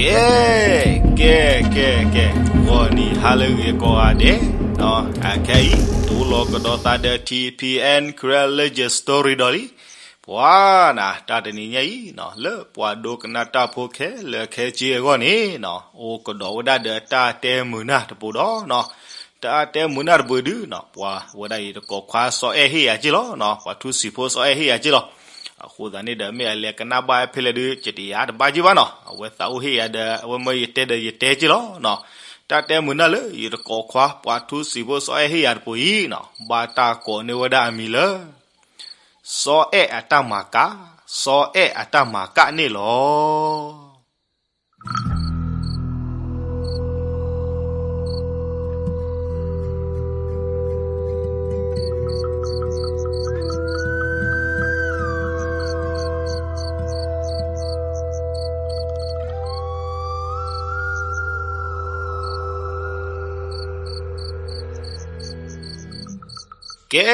အဲ ကဲ ကဲ ကဲ ဂီၤနံၤဟါလၢအဂ့ၤကိးဂၤဒဲး, အခဲအံၤ တအိၣ်လီၤကဒီးသးဒီး ထံၣ်ဖံအဲၣ် Karen Legend Story ဒီးလံ. ပှၤနၤ တၢ်တနံၤညါအံၤ လၢပှၤဒိကနၣ်တၢ်ဖိခဲလၢာ်ခဲဆ့အဂီၢ်န့ၣ် အိၣ်ကဒီးဝဲဒၣ်ဒီးတၢ်တဲမုာ်နၢ်တပူၤဒီး တၢ်တဲမုာ်နၢ်တပူၤဒုး ပှၤဝဲဒၣ်အံၤတကိးခွါစီၤအဲၣ်ဟ့ၣ်ယၤက့ၢ်လီၤ, ပှၤထူစံာ်ဖိစီၤအဲၣ်ဟ့ၣ်ယၤက့ၢ်လီၤ. အဃိသတးန့ၣ်ဒီး မ့ၢ်အလဲၤကနၣ်ဘၣ်ဖဲလဲၣ်ဒုး ကတယၤတဘၣ်က့ၢ်ဘၣ်နီၤ, အဝဲသးအိၣ်ဟ့ၣ်ယၤဒီး အဝဲမၢယတဲဒီးယတဲက့ၢ်လီၤ. တၢ်တဲမုာ်နၢ်လၢယတကိးခွါ ပှၤထူစံာ်ဖိစီၤအဲၣ်ဟ့ၣ်ယၤတပူၤအံၤ ဘၣ်တၢ်ကိးန့ၢ်ဝဲဒၣ်အမံၤလၢ စီၤအဲၣ်အတၢ်မၤကၣ်, စီၤအဲၣ်အတၢ်မၤကၣ်န့ၣ်လီၤ. ကဲ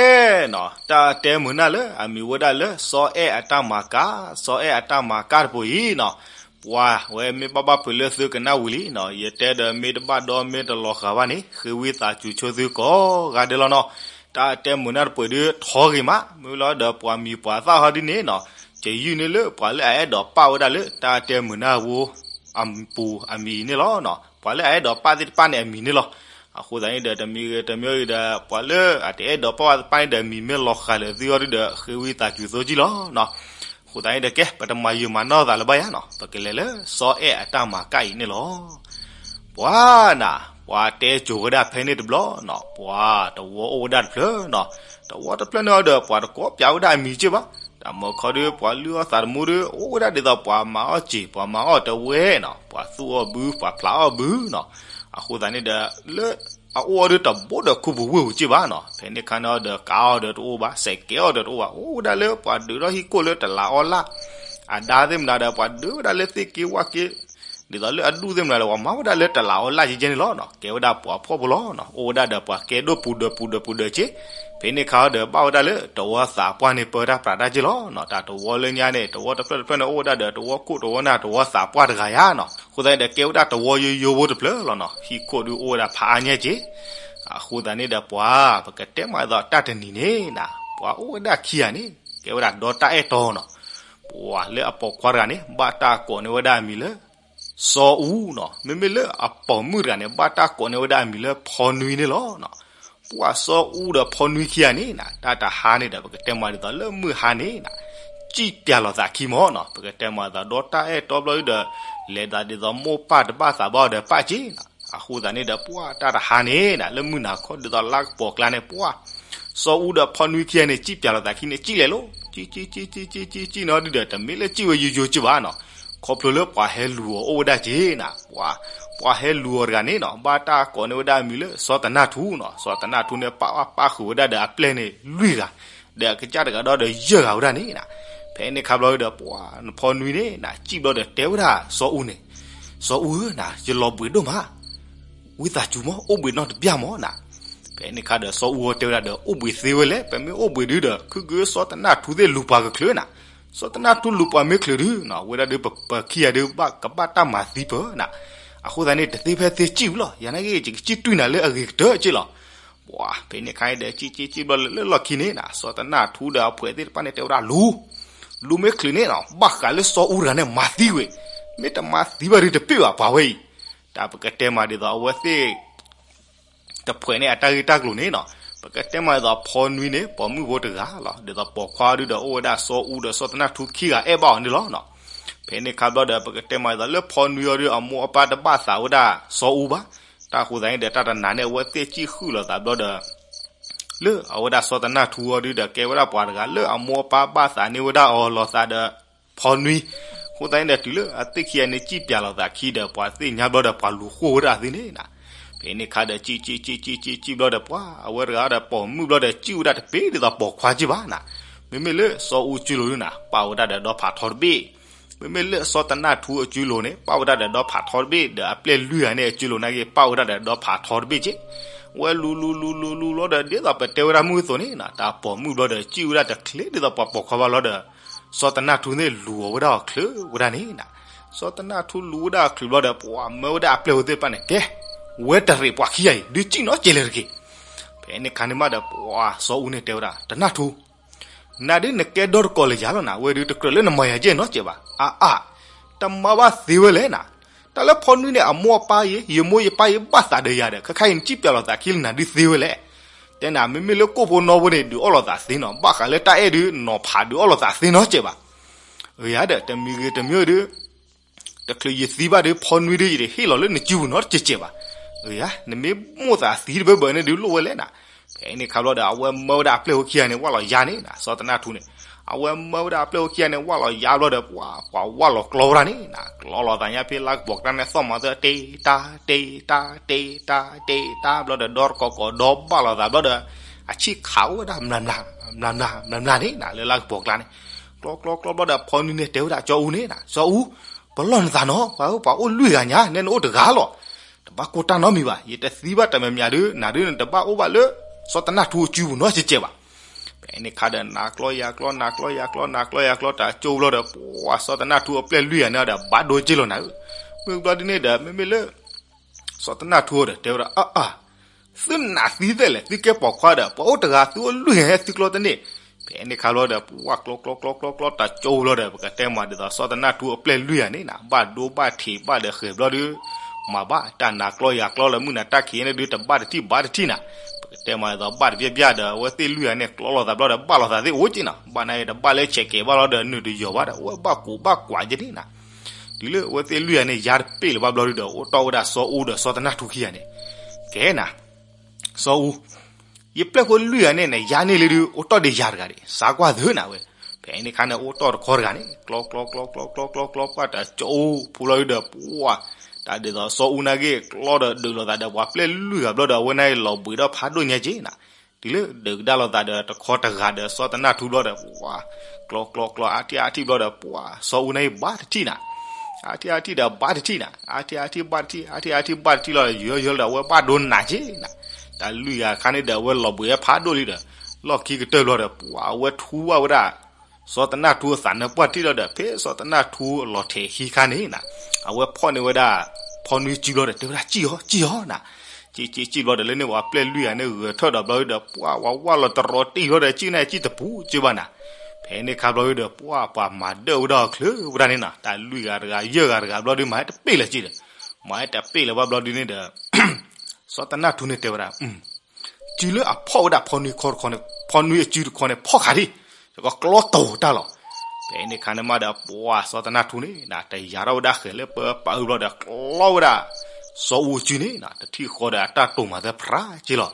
နီၤ တၢ်တဲမုာ်နၢ်လၢအမံၤဝဲဒၣ်လၢ စီၤအဲၣ်အတၢ်မၤကၣ်, စီၤအဲၣ်အတၢ်မၤကၣ်တပူၤအံၤနီၤ, ပှၤဝဲမ့ၢ်ဘၣ်ဘၣ်ဖုးလၢသုကနၣ်ဝံၤလံနီၤ, ယတဲဒီးမ့ၢ်တဘၣ်ဒီးမ့ၢ်တလီၤဃာ်ဘၣ်န့ၣ် ဃ့ဝံသးစူၤဆိသုကိးဂၤဒဲးလီၤနီၤ. တၢ်တဲမုာ်နၢ်တပူၤဒုးထီဂ့ၤမး, မ့ၢ်လီၤဒီးပှၤမံၤပှၤသၣ်ဟီဒ်န့ၣ်နီၤ, ကယူၢ်န့ၢ်လၢပှၤလၢအအဲၣ်ဒိးပာ်ဝဲဒၣ်လၢတၢ်တဲမုာ်နၢ်ဝဲ အပူၤအမံၤန့ၣ်လီၤ. ပှၤလၢအအဲၣ်ဒိးပာ်သ့ၣ်တဖၣ်န့ၣ်အမံၤန့ၣ်လီၤ. အဃိသတးန့ၣ်ဒီး တမံၤဂ့ၤတမံၤဂ့ၤဒီး ပှၤလၢအတအဲၣ်ဒိးပာ်ဝဲသ့ၣ်တဖၣ်န့ၣ်ဒီး မံၤမ့ၢ်လီၤဃာ်လၢသုအီၤဒုးဒီး ဃ့ဝံသးစူၤဆိကံလီၤ. အဃိသတးန့ၣ်ဒီး ကဲ ပတမၤယုာ်မၤနီၢ်သးလၢၤဘၣ်ယၤနီၤ, ပကလဲၤလၢစီၤအဲၣ်အတၢ်မၤကၣ်အံၤန့ၣ်လီၤ. ပှၤနၤ, ပှၤတဲကိၤဝဲဒၣ်ဖဲန့ၣ်တဘျီနီၤ, ပှၤတဝီအိၣ်ဝဲဒၣ်တဖျၢၣ်နီၤ, တဝီတဖျၢၣ်န့ၣ်အီၤဒီး ပှၤတကိးပျးဝဲဒၣ်အမံၤက့ၢ်ဘၣ်, တၢ်မၢခီဒုး ပှၤလုၢ်အီၣ်သးတမူဒုး အိၣ်ဝဲဒၣ်ဒ်သိးပှၤမၤအီၣ်စ့ၤ ပှၤမၤအီၣ်တဝဲနီၤ, ပှၤသူၣ်အီၣ်ဘု ပှၤဖျးအီၣ်ဘုနီၤ. အဃိသတးန့ၣ်ဒီး လၢအအိၣ်အီၤဒုးတဘိဒီးခူပူၤဝ့ၢ်ပူၤက့ၢ်ဘၣ်နီၤ, ဖဲန့ၣ်ခါန့ၣ်အီၤဒီး ကးအီၣ်ဒီးတအိၣ်ဘၣ်, စဲးကဲအီၣ်ဒီးတအိၣ်ဘၣ်, အိၣ်ဝဲဒၣ်လၢပှၤဒုးထီၣ်ဟံၣ်ခိၣ်လၢတလးအီလၣ်, အဒါသ့ၣ်မနုၤဒီး ပှၤဒုးဝဲဒၣ်လၢသ့ၣ်က့ဝၣ်က့ ဒ်သိးလၢအဒူၣ်သ့ၣ်မနုၤဒီး ပှၤမၤဝဲဒၣ်လၢတလးအီလၣ်ကဲကဲန့ၣ်လီၤ. ကဲဝဲဒၣ်ပှၤဖှီၣ်ဖိလီၤနီၤ, အိၣ်ဝဲဒၣ်ဒီးပှၤကဲဒိၣ်ပူၤဒၢးပူၤဒၢးပူၤဒၢးက့ၢ်, ဖဲန့ၣ်ခါအီၤဒီး ဘၣ်ဝဲဒၣ်လၢတဝီသးပှၢ်န့ၣ် ပၢတၢ်ပြးတၢ်က့ၢ်လီၤနီၤ. တၢ်တဝီလၢညါန့ၣ် တဝီတဖျၢၣ်တဖျၢၣ်န့ၣ် အိၣ်ဝဲဒၣ်ဒီးတဝီကိၣ်တဝီနၢ်တဝီသးပှၢ်တဂၤယါနီၤ, အဃိသတးန့ၣ်ဒီး ကဲဝဲဒၣ်တဝီယိယိဖိတဖျၢၣ်လီၤနီၤ, ဟံၣ်ခိၣ်ဒုးအိၣ်ဝဲဒၣ်ဖးအါညါက့ၢ်. အဃိသတးန့ၣ်ဒီးပှၤ ပကတဲမးဒ်သိးတၢ်တနံၤန့ၣ်နီၤ, ပှၤအိၣ်ဝဲဒၣ်ခံဂၤန့ၣ် ကဲဝဲဒၣ်ဒီတၢ်အဲၣ်တီနီၤ. ပှၤလၢအပိာ်ခွါတဂၤန့ၣ် ဘၣ်တၢ်ကိးန့ၢ်ဝဲဒၣ်အမံၤလၢ စီၤအူနီၤ, မ့မ့ၢ်လၢအပိာ်မုၣ်တဂၤန့ၣ် ဘၣ်တၢ်ကိးန့ၢ်ဝဲဒၣ်အမံၤလၢ ဖီနွံန့ၣ်လီၤ. ပှၤစီၤအူဒီးဖီနွံခံဂၤန့ၣ်နီၤ, တၢ်တဟါန့ၣ်ဒီး ပကတဲမးဒ်သိးလၢမုၢ်ဟါန့ၣ်နီၤ, စံၣ်ပၠးလိာ်သးခံမးနီၤ, ပကတဲမးဒ်သိးဒီတၢ်အဲၣ်တီဘျီဒုးဒီး လဲၤသးဒ်သိးမိၢ်ပၢ်တဘၣ်သးဘၣ်အီၤဒီးပၢ်က့ၢ်နီၤ. အဃိသတးန့ၣ်ဒီး ပှၤတၢ်တဟါန့ၣ်နီၤ, လၢမုၢ်နၤခီဒ်သိးလါကပီၤကျါန့ၣ် ပှၤ စီၤအူဒီးဖီနွံခံဂၤန့ၣ် စံၣ်ပၠးလိာ်သးခံန့ၣ် စံၣ်လဲၤလိၤ စံၣ် စံၣ် စံၣ် စံၣ် စံၣ် စံၣ် စံၣ်နီၤဒုးဒီး တမ့ၢ်လၢစံၣ်ဝဲယိယိက့ၢ်ဘၣ်နီၤ, ခီဖျိလၢပှၤဟဲလူၤအီၤအိၣ်ဝဲဒၣ်က့ၢ်နီၤ. ပှၤ ပှၤဟဲလူၤအီၤတဂၤန့ၣ်နီၤ, ဘၣ်တၢ်ကိးန့ၢ်ဝဲဒၣ်အမံၤလၢ စီၤသနၢ်ထူနီၤ. စီၤသနၢ်ထူန့ၣ် ပာ်ပာ်ဃုာ်ဝဲဒၣ်ဒီးအပျဲၢ်န့ၣ် လွံၢ်ဂၤ ဒီးအကစၢ်တဂၤဒီး ဒီးယဲၢ်ဂၤဝဲဒၣ်န့ၣ်နီၤ. ဖဲန့ၣ်ခါဘျီဒီး ပှၤနဖီနွံန့ၣ်နီၤ စံၣ်ဘျီဒီးတဲဝဲဒၣ်စီၤအူန့ၣ်, စီၤအူဧၢနီၤ, ယလီၤဘှံးဒိၣ်မး ဝံသးစူၤမး အိၣ်ဘှံးနီတဘျၣ်မးနီၤ. ဖဲန့ၣ်ခါဒီး စီၤအူတဲဝဲဒၣ်ဒီး အိၣ်ဘှံးသ့ဝဲလဲၣ်, ပမ့ၢ်အိၣ်ဘှံးဒုးဒီး ခုၣ်ခုၣ်စီၤသနၢ်ထူသ့ၣ်လူၤပှၤကချုးနီၤ. စီၤသနၢ်ထူလူၤပှၤမ့ၢ်ချုးဒုးနီၤ, ဝဲဒၣ်ဒုးပပၢၤခံဂၤဒုး ဘၣ်ကဘၣ်တၢ်မၤသံပၢၤနီၤ. အဃိသတးန့ၣ် တသ့ဖဲသ့စံၣ်ဝံၤလီၤ, ယၤနာ်က့ ယကစံၣ်တွံၢ်နၤလၢအဂ့ၤကတၢၢ်က့ၢ်လီၤ. ပှၤ ဖဲန့ၣ်ခါအံၤဒီး စံၣ်စံၣ်စံၣ်ဘျီလၢလၢလီၢ်ခံန့ၣ်နီၤ, စီၤသနၢ်ထူဒီးအဖှဲးသ့ၣ်တဖၣ်န့ၣ် တဲဝဲဒၣ်လူၤ လူၤမ့ၢ်ချုးန့ၣ်နီၤ, ဘၣ်ဃးလၢစီၤအူတဂၤန့ၣ် မၤသံဝဲ, မ့ၢ်တမၤသံဘၣ်ဒုးတပ့ၢ်ဘၣ်ပှၤဝဲအံၤ. တၢ်ပကတဲမးဒ်သိးအဝဲသ့ၣ် တဖှဲးန့ၣ်အတၢ်ဂ့ၢ်တၢ်ကျိၤန့ၣ်နီၤ, ပကတဲမးဒ်သိးဖီနွံန့ၣ် ပိာ်မုၣ်ဖိတဂၤလီၤ. ဒ်သိးပိာ်ခွါအီၤဒုးဒီး အိၣ်ဝဲဒၣ်စီၤအူဒီးစီၤသနၢ်ထူခံဂၤအဲၣ်ဘၣ်အီၤန့ၣ်လီၤနီၤ. ဖဲန့ၣ်ခါဘျီဒီး ပကတဲမးဒ်သိးလၢဖီနွံအီၤဒုး အမိၢ်အပၢ်တဘၣ်သးဝဲဒၣ်စီၤအူဘၣ်. တၢ်အဃိသတးန့ၣ်ဒီး တၢ်တနၤန့ၣ် အဝဲသ့ၣ်စံၣ်ဃုာ်လိာ်သးဘျီဒီး လၢအဝဲဒၣ်စီၤသနၢ်ထူအီၤဒုးဒီး ကဲဝဲဒၣ်ပှၤတဂၤလၢအမိၢ်အပၢ်ဘၣ်သးန့ၢ်ဝဲဒၣ်အီၤလိာ်သးဒီး ဖီနွံ. အဃိသတးန့ၣ်ဒီး တုၤလၢအသ့ၣ်ခံဂၤန့ၣ်စံၣ်ပၠးလိာ်သးခံဒီး ပှၤသ့ၣ်ညါဘျီဒီး ပှၤလူၤဃိၣ်ဝဲဒၣ်သ့န့ၣ်နီၤ. ဖဲန့ၣ်ခါဒီး စံၣ်စံၣ်စံၣ်စံၣ်စံၣ်စံၣ်ဘျီဒီး ပှၤအဝဲတဂၤဒီးပိာ်မုၣ်ဘျီဒီး စံၣ်ဝဲဒၣ်တပ့ၢ်ဒ်သိးပိာ်ခွါက့ၢ်ဘၣ်နီၤ. မ့မ့ၢ်လၢစီၤအူအစုလိၤဒုးနီၤ ပာ်ဝဲဒၣ်ဒီးဒီဖးထီတဘ့ၣ်. မ့မ့ၢ်လၢစီၤသနၢ်ထူအစုလိၤန့ၣ် ပာ်ဝဲဒၣ်ဒီးဒီဖးထီတဘ့ၣ် ဒီးအပျဲၢ်လွံၢ်ဂၤန့ၣ်အစုလိၤနာ်က့ ပာ်ဝဲဒၣ်ဒီးဒီဖးထီတဘ့ၣ်က့ၢ်. ဝဲလူၤလူၤလူၤလူၤလူၤလီၤဒီး ဒ်သိးပတဲဝဲဒၣ်မုၢ်အသိးန့ၣ်နီၤ တၢ်ပိာ်မုၣ်ဘျီဒီး စံၣ်ဝဲဒၣ်တချ့ဒ်သိးပှၤပိာ်ခွါဘၣ်လီၤဒီး စီၤသနၢ်ထူန့ၣ်လူၤအီၤဝဲဒၣ်အီၤချုးဝဲဒၣ်န့ၣ်နီၤ. စီၤသနၢ်ထူလူၤဝဲဒၣ်အချုးဘျီဒီး ပှၤမၢဝဲဒၣ်အပျဲၢ်ဖိသ့ၣ်တဖၣ်န့ၣ် ကဲ, ဝဲတရံးပှၤခံဂၤအံၤ ဒုးစံၣ်နီၤကဲလဲၣ်တက့ၢ်. ဖဲန့ၣ်ခါန့ၣ်မးဒီး ပှၤစီၤအူန့ၣ်တဲဝဲဒၣ် သနၢ်ထူ နၤဒုးနကဲဒီတကိးလၢယၤလီၤနၤ, ဝဲဒုးတကြၢးလၢနမၤယၤကဲနီတစဲးဘၣ်. အါအါ, တမၤဘၣ်သ့ဝဲလဲၣ်နၤ. တၢ်လၢဖီနွံန့ၣ် အမိၢ်အပၢ်အံၤ ယမိၢ်ယပၢ်အံၤ ဘၣ်သးဒီးယၤဒီး ခဲခါအံၤနစံၣ်ပၠးလိာ်သးခံလၢနၤဒုးသ့ဝဲလဲၣ်. တဲနၤ မ့မ့ၢ်လၢကိၣ်ဖိနီၢ်ဖိန့ၣ် ဒုးအီၣ်လိာ်သးသ့နီၤ, ဘၣ်ဃးလၢတၢ်အဲၣ်ဒုး နီၤဖးဒုးအီၣ်လိာ်သးသ့နီတစဲးဘၣ်. ယၤဒီး တမံၤဂ့ၤတမံၤဒုး တချုးယသံဘၣ်ဒီး ဖီနွံဒုး ယတဟ့ၣ်လီၤလၢနစုပူၤနီတစဲးစဲးဘၣ်. နမ့ၢ်မိၣ်သးသံတဘၢဘၢန့ၣ်ဒုးလိၣ်ဝဲလဲၣ်နၤ. ဖဲန့ၣ်ခါဘျီဒီး အဝဲမၢဝဲဒၣ်အပျဲၢ်ဖိခံဂၤန့ၣ် ဝၢ်လီၤယါန့ၣ်နၤ, စီၤသနၢ်ထူန့ၣ် အဝဲမၢဝဲဒၣ်အပျဲၢ်ဖိခံဂၤန့ၣ် ဝၢ်လီၤယါဘျီဒီး ပှၤ ပှၤဝၢ်လီၤကျီဝဲဒၣ်န့ၣ်နၤ, ကျီလီၤသးညါဖဲလၢကပီၤကျါန့ၣ် သီၣ်မၤသၢ တ့တါ တ့တါ တ့တါ တ့တါ ဘျီဒီး ဒီတကိးကိးဒီဘၣ်လိာ်သးဘျီဒီး အဆံၣ်ခးအိၣ်ဝဲဒၣ် မျးမျး မျးမျး မျးမျးန့ၣ်နၤ လၢလၢကပီၤကျါန့ၣ်. ကျီကျီကျီဘျီဒီး ဖီနွံန့ၣ်တဲဝဲဒၣ် စီၤအူန့ၣ်နၤ, စီၤအူ, ပလီၢ်နသးနီၤ, ပှၤ ပှၤအိၣ်လွံၢ်ဂၤညါ နဲနအိၣ်တဂၤလီၤ. တဘၣ်ကိၢ်တၢ်နီတမံၤဘၣ်, ယတသံဘၣ်တမံၤမံၤဒုး နၤဒုးနတဘၣ်အိၣ်ဘၣ်လၢ စီၤသနၢ်ထူအစုပူၤနီတစဲးစဲးဘၣ်. ဖဲန့ၣ်ခါဒီး နၤကျီယၤကျီ နၤကျီယၤကျီ နၤကျီယၤကျီ တၢ်ကၠိဘျီဒီး ပှၤစီၤသနၢ်ထူအပျဲၢ်လွံၢ်ဂၤန့ၣ်ဒီး ဘၣ်ဒိက့လီၤနၤဧၢ. မုၢ်ဘျီဒုးန့ၣ်ဒီး မ့မ့ၢ်လၢ စီၤသနၢ်ထူဒီး တဲဝဲဒၣ် အါအါ, သုနးသံသ့ၣ်လဲၣ်, သုကဲပိာ်ခွါဒီး ပှၤအိၣ်တဂၤ သုအိၣ်လွံၢ်ဂၤ သုကျီတန့ၢ်. ဖဲန့ၣ်ခါဘျီဒီး ပှၤကျီကျီကျီကျီကျီ တၢ်ကၠိဘျီဒီး ပကတဲမးဒ်သိး စီၤသနၢ်ထူအပျဲၢ်လွံၢ်ဂၤန့ၣ်နၤ ဘၣ်ဒိဘၣ်ထံးဘၣ်ဒီးဃဲၤဘျီဒုး မၤဘၣ်တၢ်နၤကျီယၤကျီလၢမုၢ်နၤတၢ်ခံးန့ၣ်ဒုး တဘၣ်တထံၣ်ဘၣ်တထံၣ်နၤ. ပကတဲမးဒ်သိး ဘၣ်တပျၢ်ပျၢ်ဒီး အဝဲသ့ၣ်လွံၢ်ဂၤန့ၣ် ကျီလိာ်သးဘျီဒီး ဘၣ်လိာ်သးသ့ၣ်အိၣ်က့နၤ, ဘၣ်နာ်အံၤ တဘၣ်လၢဆဲးကဲးဘၣ်လီၤဒီး နုာ်တယီၤဘၣ်ဒီး အဝဲဘၣ်ကူးဘၣ်ကွၢ်က့န့ၣ်နၤ. တုၤလၢအဝဲသ့ၣ်လွံၢ်ဂၤန့ၣ် ယါတပ့ၢ်လၢၤဘၣ်ဘျီဒုးဒီး အိၣ်တီၢ်ဝဲဒၣ်စီၤအူဒီးစီၤသနၢ်ထူခံဂၤန့ၣ်, ကဲနၤ စီၤအူ, ယပျဲၢ်ဖိလွံၢ်ဂၤန့ၣ် နယါန့ၢ်လံဒုး အိၣ်တီၢ်ဒံးယၤတဂၤဒံး စါကွၢ်သုနၤဝဲ. ဖဲန့ၣ်ခါန့ၣ် အိၣ်တီၢ်တခီတဂၤန့ၣ် ကျီကျီကျီကျီကျီကျီကျီ ပှၤတၢ်ကၠိဖိဘျီဒုးဒီး ပှၤ တၢ်ဒ်သိးစီၤအူနာ်က့ ကျီဒီးဒုးလိာ်သးဒီးပှၤပျဲၢ်လွံၢ်ဂၤဘျီဒီး အဝဲနာ်က့ လီၤဘှံးဒီးဖးဒိၣ်ညါက့နၤ. တုၤလၢဒုးကဒါလိာ်သးဒီး တခီတဂၤဒီးစီၤသနၢ်ထူဘျီဒီး ပှၤ ကျီကျီကျီ အါထံၣ်အါထံၣ်ဘျီဒီး ပှၤ စီၤအူနာ်က့ဘၣ်တထံၣ်နၤ. အါထံၣ်အါထံၣ်ဒီးဘၣ်တထံၣ်နၤ, အါထံၣ်အါထံၣ်ဘၣ်တထံၣ်, အါထံၣ်အါထံၣ်ဘၣ်တထံၣ်လီၤဒီး ယၢယၢလီၤဒီး အဝဲဘၣ်ဒိနးက့နၤ. တၢ်လွံၢ်ဂၤခါန့ၣ်ဒီး အဝဲလီၤဘှံးဝဲဖးဒိၣ်လံဒီး လီၢ်ခံကတၢၢ်ဘျီဒီး ပှၤ အဝဲထူဘၣ်ဝဲဒၣ် စီၤသနၢ်ထူအသးနၢၤပှၢ်ထံၣ်လီၤဒီး ဖဲစီၤသနၢ်ထူလီၤထဲးခံခါန့ၣ်နၤ, အဝဲဖီၣ်န့ၢ်ဝဲဒၣ် ဖီနွံစုဘျီဒီး တဲဝဲဒၣ် စံၣ်အီၤ စံၣ်အီၤနၤ. စံၣ်စံၣ်စံၣ်ဘျီဒီး လၢန့ၣ်ပှၤပျဲၢ်လွံၢ်ဂၤန့ၣ် ဂဲၤထၢၣ်ဒီးဘျီဒီး ပှၤ ပှၤဝၢ်လီၤတရီတံၢ်ဘျီဒီး စံၣ်န့ၣ်စံၣ်တပူၤစ့ၢ်ဘၣ်နၤ. ဖဲန့ၣ်ခါဘျီဒီး ပှၤ ပှၤမၤဒၢၣ်ဝဲဒၣ်အီၤချုးဝဲဒၣ်န့ၣ်နၤ, တၢ်လွံၢ်ဂၤတဂၤ ယဲၢ်ဂၤတဂၤဘျီဒီး မၤတပ့ၢ်လၢၤစ့ၢ်ဒီး မၤတပ့ၢ်လၢၤဘၣ်ဘျီဒုးန့ၣ်ဒီး စီၤသနၢ်ထူန့ၣ်တဲဝဲဒၣ် စုလၢအဖီၣ်ဝဲဒၣ်ဖီနွံခီတခီန့ၣ် ဖီနွံအစုတခီန့ၣ် ဖီၣ်ခးဒံး, ယကကျီတီၤတၢ်လီၤ. ဖဲန့ၣ်ခါန့ၣ်မးဒီး ပှၤ စီၤသနၢ်ထူန့ၣ်နၤ တယာ်ထီၣ်ဝဲဒၣ်ဃဲၤလၢပပာ်အုၣ်ဘျီဒီး ကျီဝဲဒၣ် စီၤအူအစုန့ၣ်နၤ တထံၣ်ဃီဒီးအတၢ်တိာ်မၤသၢဖရၣ်က့လီၤ.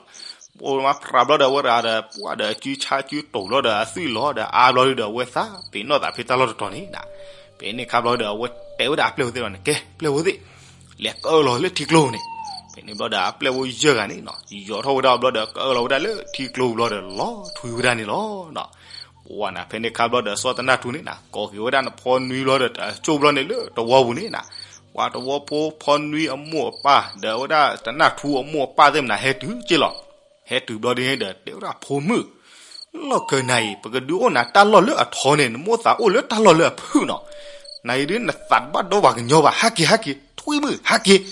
ပှၤမၤဖရၣ်ဘျီဒီး အဝဲတဂၤဒီး ပှၤဒီး အစုဆါစုတိာ်ဘျီဒီး အသွံၣ်လီၤဒီး အါဘျီဒီး အဝဲသးပ့ၤနီၣ်သးဖဲတၢ်လီၢ်တတီၤန့ၣ်နၤ. ဖဲန့ၣ်ခါဘျီဒီး အဝဲတဲဝဲဒၣ်အပျဲၢ်ဖိသ့ၣ်တဖၣ်န့ၣ် ကဲ ပျဲၢ်ဖိသ့ၣ် လဲၤကအၢၣ်လီၤလၢထံကျိန့ၣ်. ဖဲန့ၣ်ဘျီဒီး အပျဲၢ်ဖိယဲၢ်ဂၤန့ၣ်နၤ ယီၤထီၣ်ဝဲဒၣ်ဘျီဒီး ကအၢၣ်လီၤဝဲဒၣ်လၢထံကျိဘျီဒီး လီၤထွံဝဲဒၣ်န့ၣ်လီၤ. ပှၤနၤ ဖဲန့ၣ်ခါဘျီဒီး စီၤသနၢ်ထူန့ၣ်နၤ ကိးက့ၤဝဲဒၣ်နဖီနွံဘျီဒီး တၢ်ကၠိဘျီန့ၣ်လၢတဝီပူၤန့ၣ်နၤ, ပှၤတဝီဖိဖီနွံအမိၢ်အပၢ် ဒီးဝဲဒၣ်သနၢ်ထူအမိၢ်အပၢ်သ့ၣ်မနၤ ဟဲတုၤက့လီၤ. ဟဲတုၤဘျီဒ်န့ၣ်ဒီး တဲဝဲဒၣ်ဖိမုၣ် လီၢ်ခၢၣ်နၤအံၤ ပကဒုးအိၣ်နၤတၢ်လီၢ်လၢအထီန့ၣ် နမိၣ်သးအိၣ်လၢတၢ်လီၢ်လၢအဖုၣ်နီၤ. နၤအံၤဒုး နသးတဘၣ်ဒီဘၣ်ကညီဘၣ် ဟဲက့ၤ ဟဲက့ၤ ထွံၣ်မုၣ် ဟဲက့ၤ.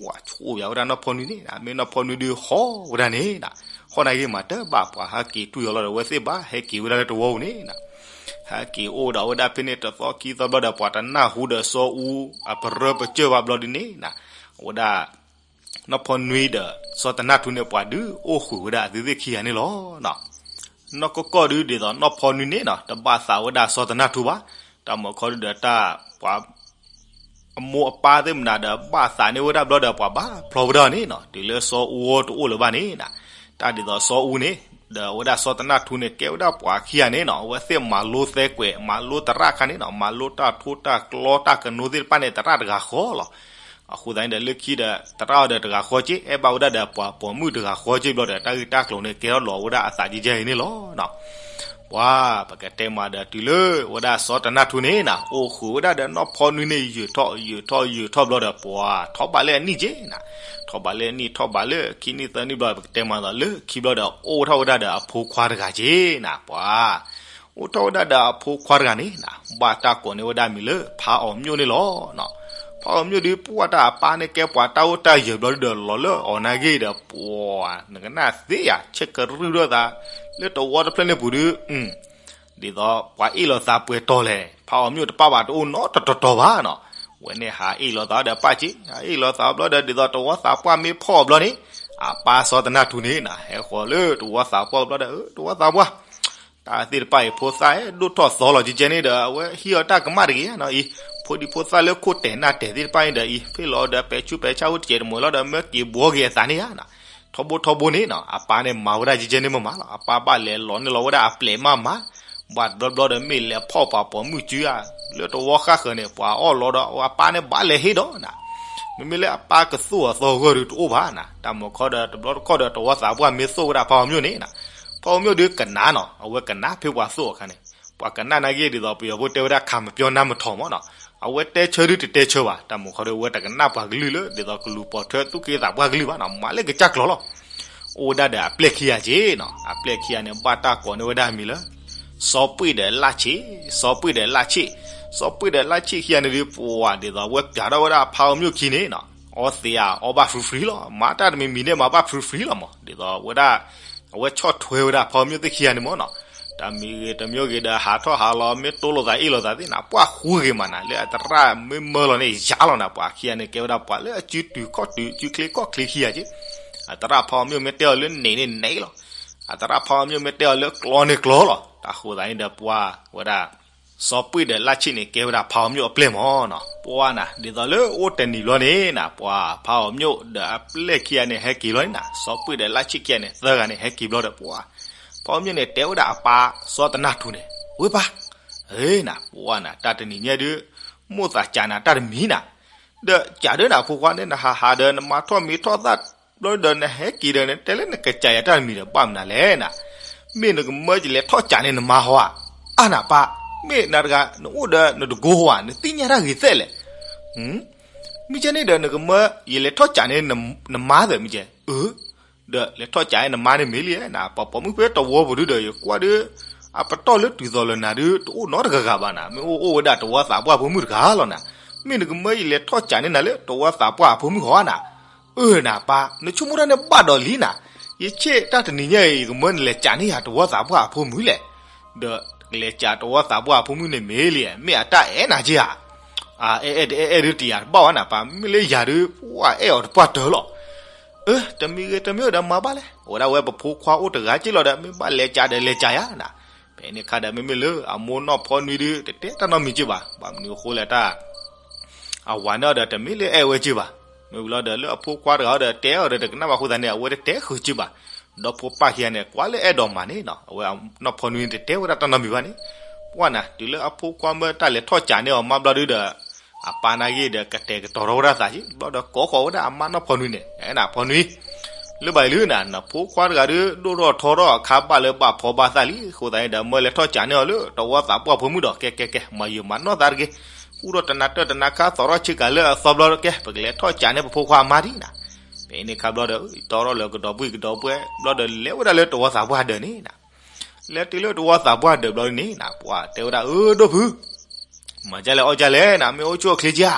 ဝၤဆိၣ်ယၤဝဲဒၣ်နီၢ်ဖီနွံန့ၣ် မ့ၢ်နီၢ်ဖီနွံဒုးဟီၣ်ဝဲဒၣ်န့ၣ်နၤ, ဟီၣ်နၤဂ့ၤမးတဘၣ် ပှၤဟဲက့ၤထွံၣ်အီၤလီၤဒီး အဝဲသ့ၣ်ဘၣ်ဟဲက့ၤဝဲဒၣ်လၢတဝီပူၤန့ၣ်နၤ. ဟဲက့ၤအိၣ်ဒီးဝဲဒၣ်ဖဲန့ၣ် တသီခံသီဘျီဒီး ပှၤတနၢ်ဟူဒီးစီၤအူအပရၢပစၢၢ်ဘၣ်ဘျီဒ်န့ၣ်နၤ, အဝဲဒၣ် နီၢ်ဖီနွံဒီး စီၤသနၢ်ထူန့ၣ် ပှၤဒုးအိၣ်ဃုာ်ဝဲဒၣ်အသုသ့ၣ်ခံဂၤန့ၣ်လီၤ. နီၢ်ကီၢ်ကီၢ်ဒုး ဒ်သိးနီၢ်ဖီနွံန့ၣ်နၤ တဘၣ်သးဝဲဒၣ်စီၤသနၢ်ထူဘၣ်. တၢ်မၤခီဒုးဒီးတၢ် ပှၤ အမိၢ်အပၢ်သ့ၣ်မနၤဒီး ဘၣ်သးန့ၢ်ဝဲဒၣ်ဘျီဒီး ပှၤဘၣ်ဖျီဝဲဒၣ်န့ၣ်နၤ တုၤလၢစီၤအူတအိၣ်လၢၤဘၣ်န့ၣ်နၤ. တၢ်ဒ်သိးစီၤအူန့ၣ် ဒီးအဝဲဒၣ်စီၤသနၢ်ထူန့ၣ် ကဲဝဲဒၣ်ပှၤခံဂၤန့ၣ်နၤ အဝဲသ့ၣ်မၤလိသဲကွဲး မၤလိသရၣ်ခါန့ၣ်နၤ မၤလိတၢ်ထိတၢ်ကျီတၢ်ကနိသ့ၣ်တဖၣ်န့ၣ် သရၣ်တဂၤဃီလီၤ. အဃိသတးန့ၣ်ဒီး လၢခံဒီး သရၣ်အီၤဒီးတဂၤဃီက့ အဲၣ်ဘၣ်ဝဲဒၣ်ဒီးပှၤပိာ်မုၣ်တဂၤဃီက့ဘျီဒီး တၢ်ဂ့ၢ်တၢ်ကျိၤန့ၣ် ကဲထီၣ်လီၤဝဲဒၣ်အသးကဲကဲအံၤန့ၣ်လီၤ. ပှၤ ပကတဲမးဒီး တုၤလၢဝဲဒၣ်စီၤသနၢ်ထူန့ၣ်နၤ အိၣ်ဃုာ်ဝဲဒၣ်ဒီးနီၢ်ဖီနွံန့ၣ် ယုာ်ထီၣ်ယုာ်ထီၣ်ယုာ်ထီၣ်ဘျီဒီး ပှၤထီၣ်ဘးလၢအနံၣ်က့နၤ, ထီၣ်ဘးလၢအနံၣ် ထီၣ်ဘးလၢခံနံၣ်သၢနံၣ်ဘျီ ပကတဲမးဒီး လၢခံဘျီဒီး အိၣ်ထီၣ်ဝဲဒၣ်ဒီးအဖိခွါတဂၤက့နၤ ပှၤ အိၣ်ထီၣ်ဝဲဒၣ်ဒီးအဖိခွါတဂၤန့ၣ်နၤ, ဘၣ်တၢ်ကိးန့ၢ်ဝဲဒၣ်မံၤလၢ ဖါအီၤမျိၣ်န့ၣ်လီၤ. ဖါအီၤမျိၣ်ဒုး ပှၢ်တၢ်အပၢ်န့ၣ်ကဲပှၤတၢ်အိၣ်တၢ်ယၢၤဘျီဒုးဒီး လီၤလၢအီၤနာ်က့ဒီး ပှၤ နကနၣ်သ့ယၤ ဆဲးကရုၢ်ထီၣ်သး လၢတဝီတဖျၢၣ်န့ၣ်ပူၤဒုး ဒ်သိးပှၤအ့ၣ်လိာ်သးပှဲၤတီၤလဲၣ်, ဖါအီၤမျိၣ်တပၣ်ဘၣ်တအိၣ်နီတတီၤတီၤဘၣ်နီၤ. ဝဲန့ၣ်ဟးအ့ၣ်လိာ်သးဒီးပၢ်က့, ဟးအ့ၣ်လိာ်သးဘျီဒီး ဒ်သိးတဝီသးပှၢ်မ့ၢ်ဖီၣ်အီၤဘျီန့ၣ်, အပၢ်စီၤတနၢ်ထူန့ၣ်နၤ ဟဲဃီၤလၢတဝီသးပှၢ်ဘျီဒီး တဝီသးပှၢ် တၢ်သ့ၣ်တဖၣ်အံၤ ဖိသၣ်အဲၣ်ဒိၣ်ထီၣ်သီလီၤကဲကဲန့ၣ်ဒီး အဝဲဟံးအီၤတၢ်ကမၣ်တဂ့ၤနီၤအံၤ, ဖိဒံဖိသၣ်လၢခိၣ်တဲာ်နၢ်တဲာ်သ့ၣ်တဖၣ်န့ၣ်ဒီးအံၤ ဖ့ၣ်လီၤအီၤဒီးပဲာ်ဆူးပဲာ်ဆါအိၣ်တစဲးတမှဲၤလီၤဒီး မၢက့ၤဘှီက့ၤအသးန့ၣ်ဧါနၤ, ထီဘိထီဘိန့ၣ်နီၤ အပၢ်န့ၣ်မၤဝဲဒၣ်ကဲကဲန့ၣ်မ့ၢ်မးလီၤ. အပၢ်ဘၣ်လဲၤလီၤန့ၢ်လီၤဝဲဒၣ်အပျဲၢ်မးမး, ဘၣ်တဘျီဘျီဒီးမ့ၢ်လဲၤဖီၣ်ပှၤပိာ်မုၣ်စုဧါ, လၢတဝီဃၣ်ဃၢၤန့ၣ် ပှၤအီၣ်လီၤဒီး အပၢ်န့ၣ်ဘၣ်လဲၤဟ့ၣ်ဒီးနၤ မ့မ့ၢ်လၢအပၢ်ကသိၣ်အသီဂၢၢ်ဒုးတအိၣ်ဘၣ်နၤ, တၢ်မုၢ်ခီဒီးတဘျီတခီၣ်ဒီးတဝီသးပှၢ်မ့ၢ်သိၣ်ဝဲဒၣ်ဖါအီၤမျိၣ်န့ၣ်နၤ, ဖါအီၤမျိၣ်ဒုးကနၣ်နီၤ အဝဲကနၣ်ဖဲပှၤသိၣ်အခါန့ၣ်, ပှၤကနၣ်နာ်က့ဒ်သိးပယီၤဖိတဲဝဲဒၣ် ခါမပြော နားမထောင် မ့ၢ်နီၤ, အဝဲတဲဆၢဒုးတတဲဆၢဘၣ်, တၢ်မုၢ်ခီဒီးအဝဲတကနၣ်ပှၤကလုၢ်လၢ ဒ်သိးကလူၤပိာ်ထွဲသူၣ်က့သးပှၢ်ကလုၢ်ဘၣ်နီၤ, မၤလၢကစၢ်ကျီၤလီၤ အိၣ်ဝဲဒၣ်ဒီးအပျဲၢ်ခံဂၤက့နီၤ, အပျဲၢ်ခံဂၤန့ၣ် ဘၣ်တၢ်ကိးန့ၢ်ဝဲဒၣ်မံၤလၢ စီၤပှ့ၢ်ဒီးလၢ်ဆ့ၣ်, စီၤပှ့ၢ်ဒီးလၢ်ဆ့ၣ်, စီၤပှ့ၢ်ဒီးလၢ်ဆ့ၣ်ခံဂၤန့ၣ်ဒုး ပှၤဒ်သိးအဝဲပျးထီၣ်ဝဲဒၣ်ဖါအီၤမျိၣ်ခံန့ၣ်နီၤ, အီသံးဧါ အီဘၣ်ဖုဖုလီၤ, မၤတၢ်တမံၤမံၤန့ၣ် မၤဘၣ်ဖုဖုလီၤမး, ဒ်သိးဝဲဒၣ် အဝဲဆီၣ်ထွဲဝဲဒၣ်ဖါအီၤမျိၣ်သ့ၣ်ခံဂၤန့ၣ်မ့ၢ်နီၤ, တၢ်မံၤဂ့ၤတမံၤဂ့ၤဒီး ဟးထီၣ်ဟးလီၤ မ့ၢ်တိၢ်လိာ်သးအ့ၣ်လိာ်သးသ့ၣ်နၤ ပှၢ်ဃူဂ့ၤမးနၤ, လၢအသရၣ်မ့ၢ်မၢလီၤန့ၣ် ယါလီၤနၤ, ပှၤခံဂၤန့ၣ် ကဲဝဲဒၣ်ပှၤလၢအစုတုၤခီၣ်တုၤ စုချ့ခီၣ်ချ့ခံဂၤက့, အသရၣ်ဖါအီၤမျိၣ်မ့ၢ်တဲအီၤလၢန့ၣ်န့ၣ်န့ၣ်လီၤ, အသရၣ်ဖါအီၤမျိၣ်မ့ၢ်တဲအီၤလၢကျီန့ၣ်ကျီလီၤ, တၢ်ဃိသးန့ၣ်ဒီးပှၤဝဲဒၣ် စီၤပှ့ၢ်ဒီးလၢ်ဆ့ၣ်န့ၣ် ကဲဝဲဒၣ်ဖါအီၤမျိၣ်အပျဲၢ်မ့ၢ်နီၤ, ပှၢ်နၤ ဒ်သိးလၢအိၣ်တနံၤဘျီန့ၣ်နၤ ပှၤဖါအီၤမျိၣ်ဒီးအပျဲၢ်ခံဂၤန့ၣ် ဟဲက့ၤဘျီန့ၣ်နၤ, စီၤပှ့ၢ်ဒီးလၢ်ဆ့ၣ်ခံဂၤန့ၣ် သၢဂၤန့ၣ် ဟဲက့ၤဘျီဒီးပှၤ ဖါအီၤမျိၣ်န့ၣ် တဲဝဲဒၣ်အပၢ်စီၤတနၢ်ထူန့ၣ်, ဝ့ၢ်ပၢ်, နၤ ပှၢ်နၤ တၢ်တနံၤညါဒုး မိၣ်သးကးနၤတၢ်တမံၤနၤ, ဒီးကးဒၣ်နၤဖိခွါန့ၣ် နဟးဟးဒီးနမၤထီၣ်မံၤထီၣ်သၣ် ဘျီဒီးနဟဲက့ၤဒီး နတဲလၢနကစးယၤတၢ်တမံၤဒီး ဘၣ်မနုၤလဲၣ်နၤ, မ့ၢ်နကမၢယလဲၤထီၣ်ကးန့ၢ်နမါဟီဧါ, အါနၤပၢ်, မ့ၢ်နၤတဂၤ နအိၣ်ဒီးနတကိဟီဧါ, နသ့ၣ်ညါတၢ်ဂ့ၤသဲလဲၣ်, မ့ၢ်ကဲန့ၣ်ဒီး နကမၢယလဲၤထီၣ်ကးန့ၢ်နမါသ့မ့ၢ်ကဲ, အၢ ဒီးလဲၤထီၣ်ကးနမါန့ၣ်မ့ၢ်လံနၤ, ပှၤပိာ်မုၣ်ဖဲတဝီပူၤဒုဒီး ယကွၢ်ဒုး အပတီၢ်လၢတုၤသိးလၢနၤဒုး တအိၣ်နီတဂၤဂၤဘၣ်နၤ, မ့ၢ်အိၣ်အိၣ်ဝဲဒၣ်တဝီသးပှၢ်ဖိမုၣ်တဂၤလီၤနၤ, မ့ၢ်နကမၢယလဲၤထီၣ်ကးန့ၢ်နၤလၢတဝီသးပှၢ်အဖိမုၣ်ဟီဧါနၤ, အၢနၤပၢ် နဆိကမိၣ်တၢ်န့ၣ်ဘၣ်ဒီးလံနၤ, ယဆ့ၣ်တၢ်တနံၤညါအံၤ ယကမၢနလဲၤကးန့ၢ်ယၤတဝီသးပှၢ်အဖိမုၣ်လဲၣ်, ဒီးကလဲၤကးတဝီသးပှၢ်အဖိမုၣ်န့ၣ်မ့ၢ်လံ, မ့ၢ်အတၢ်အဲၣ်နၤက့ဧါ, အအဲၣ်အဲၣ်ဒုးတယၤတဘၣ်ဝဲနၤပၢ်, မ့ၢ်လၢယၤဒုး ပှၤအဲၣ်အီၤတပှၢ်တၢၢ်လီၤ အၢ တမံၤဂ့ၤတမံၤဒီးမၤဘၣ်လဲၣ်, အဝဲဒၣ်ဝဲပဖိခွါအိၣ်တဂၤက့လီၤဒီး မ့ၢ်ဘၣ်လဲၤကးဒီးလဲၤကးယၤနၤ, ဖဲန့ၣ်အခါဒီး မ့မ့ၢ်လၢအမိၢ်နီၢ်ဖီနွံဒုး တတဲတၢ်နီတမံၤက့ဘၣ်, ဘၣ်မနုၤအဃိလဲၣ်တၢ် အဝၤန့ၣ်အီၤဒီးတမ့ၢ်လၢအဲၣ်ဝဲက့ဘၣ်, မ့ၢ်ဝံၤလီၤဒီးလၢအဖိခွါတဂၤအီၤဒီးတဲအီၤဒီးတကနၣ်ဘၣ်အဃိသတးန့ၣ် အဝဲတတဲဃုာ်က့ဘၣ်, ဒီးဖိပၢ်ခံဂၤန့ၣ် ကွၢ်လၢအဲၣ်ဒိးမၤန့ၣ်နီၤ အဝဲနီၢ်ဖီနွံန့ၣ်တတဲဝဲဒၣ်တၢ်နီတမံၤဘၣ်န့ၣ်, ပှၢ်နၤ တုၤလၢအဖိခွါမၢတၢ်လဲၤထီၣ်ကးန့ၢ်အီၤမးဘျီဒုဒီး အပၢ်နာ်က့ဒီးကတဲာ်ကတီၤထီၣ်ဝဲဒၣ်သးက့ ဘျီဒီးကိးဃီၤဝဲဒၣ်အမါနီၢ်ဖီနွံန့ၣ် အဲၣ်နၤဖီနွံ လၢဘၣ်အံၤလံနၤ နဖိခွါတဂၤဒုး ဒိၣ်ထီၣ်ထီထီၣ်အခါဘၣ်လၢဘၣ်ဖီဘၣ်သၣ်လံ အဃိသတးန့ၣ်ဒီး မၢလဲၤထီၣ်ကးန့ၢ်အီၤလၢတဝီသးပှၢ်ဖိမုၣ်ဒီး ကဲကဲကဲ မၤယုာ်မၤနီၢ်သးတဂ့ၤ, ဃူဒီးတနၤတၢၢ်တနၤခါ သီထီၣ်ဆ့ကၤလၢအသီဘျီကဲ ပကလဲၤထီၣ်ကးန့ၢ်ပဖိခွါအမါဒံးနၤ, ဖဲန့ၣ်အခါဘျီဒီး တီထီၣ်လၢကဒီးပှံၢ်ကဒီးပှဲၤ ဘျီဒီးလဲၤဝဲဒၣ်လၢတဝီသးပှၢ်ဒၢးန့ၣ်နၤ လဲၤတုၤလၢတဝီသးပှၢ်ဒၢးဘျီန့ၣ်နၤ ပှၢ်တဲဝဲဒၣ် အၢ ဒိၣ်ဖု မၤဒ်လဲၣ်အီၣ်ဒ်လဲၣ်နၤ မ့ၢ်အိၣ်ဆူၣ်အိၣ်ချ့က့ဧါ,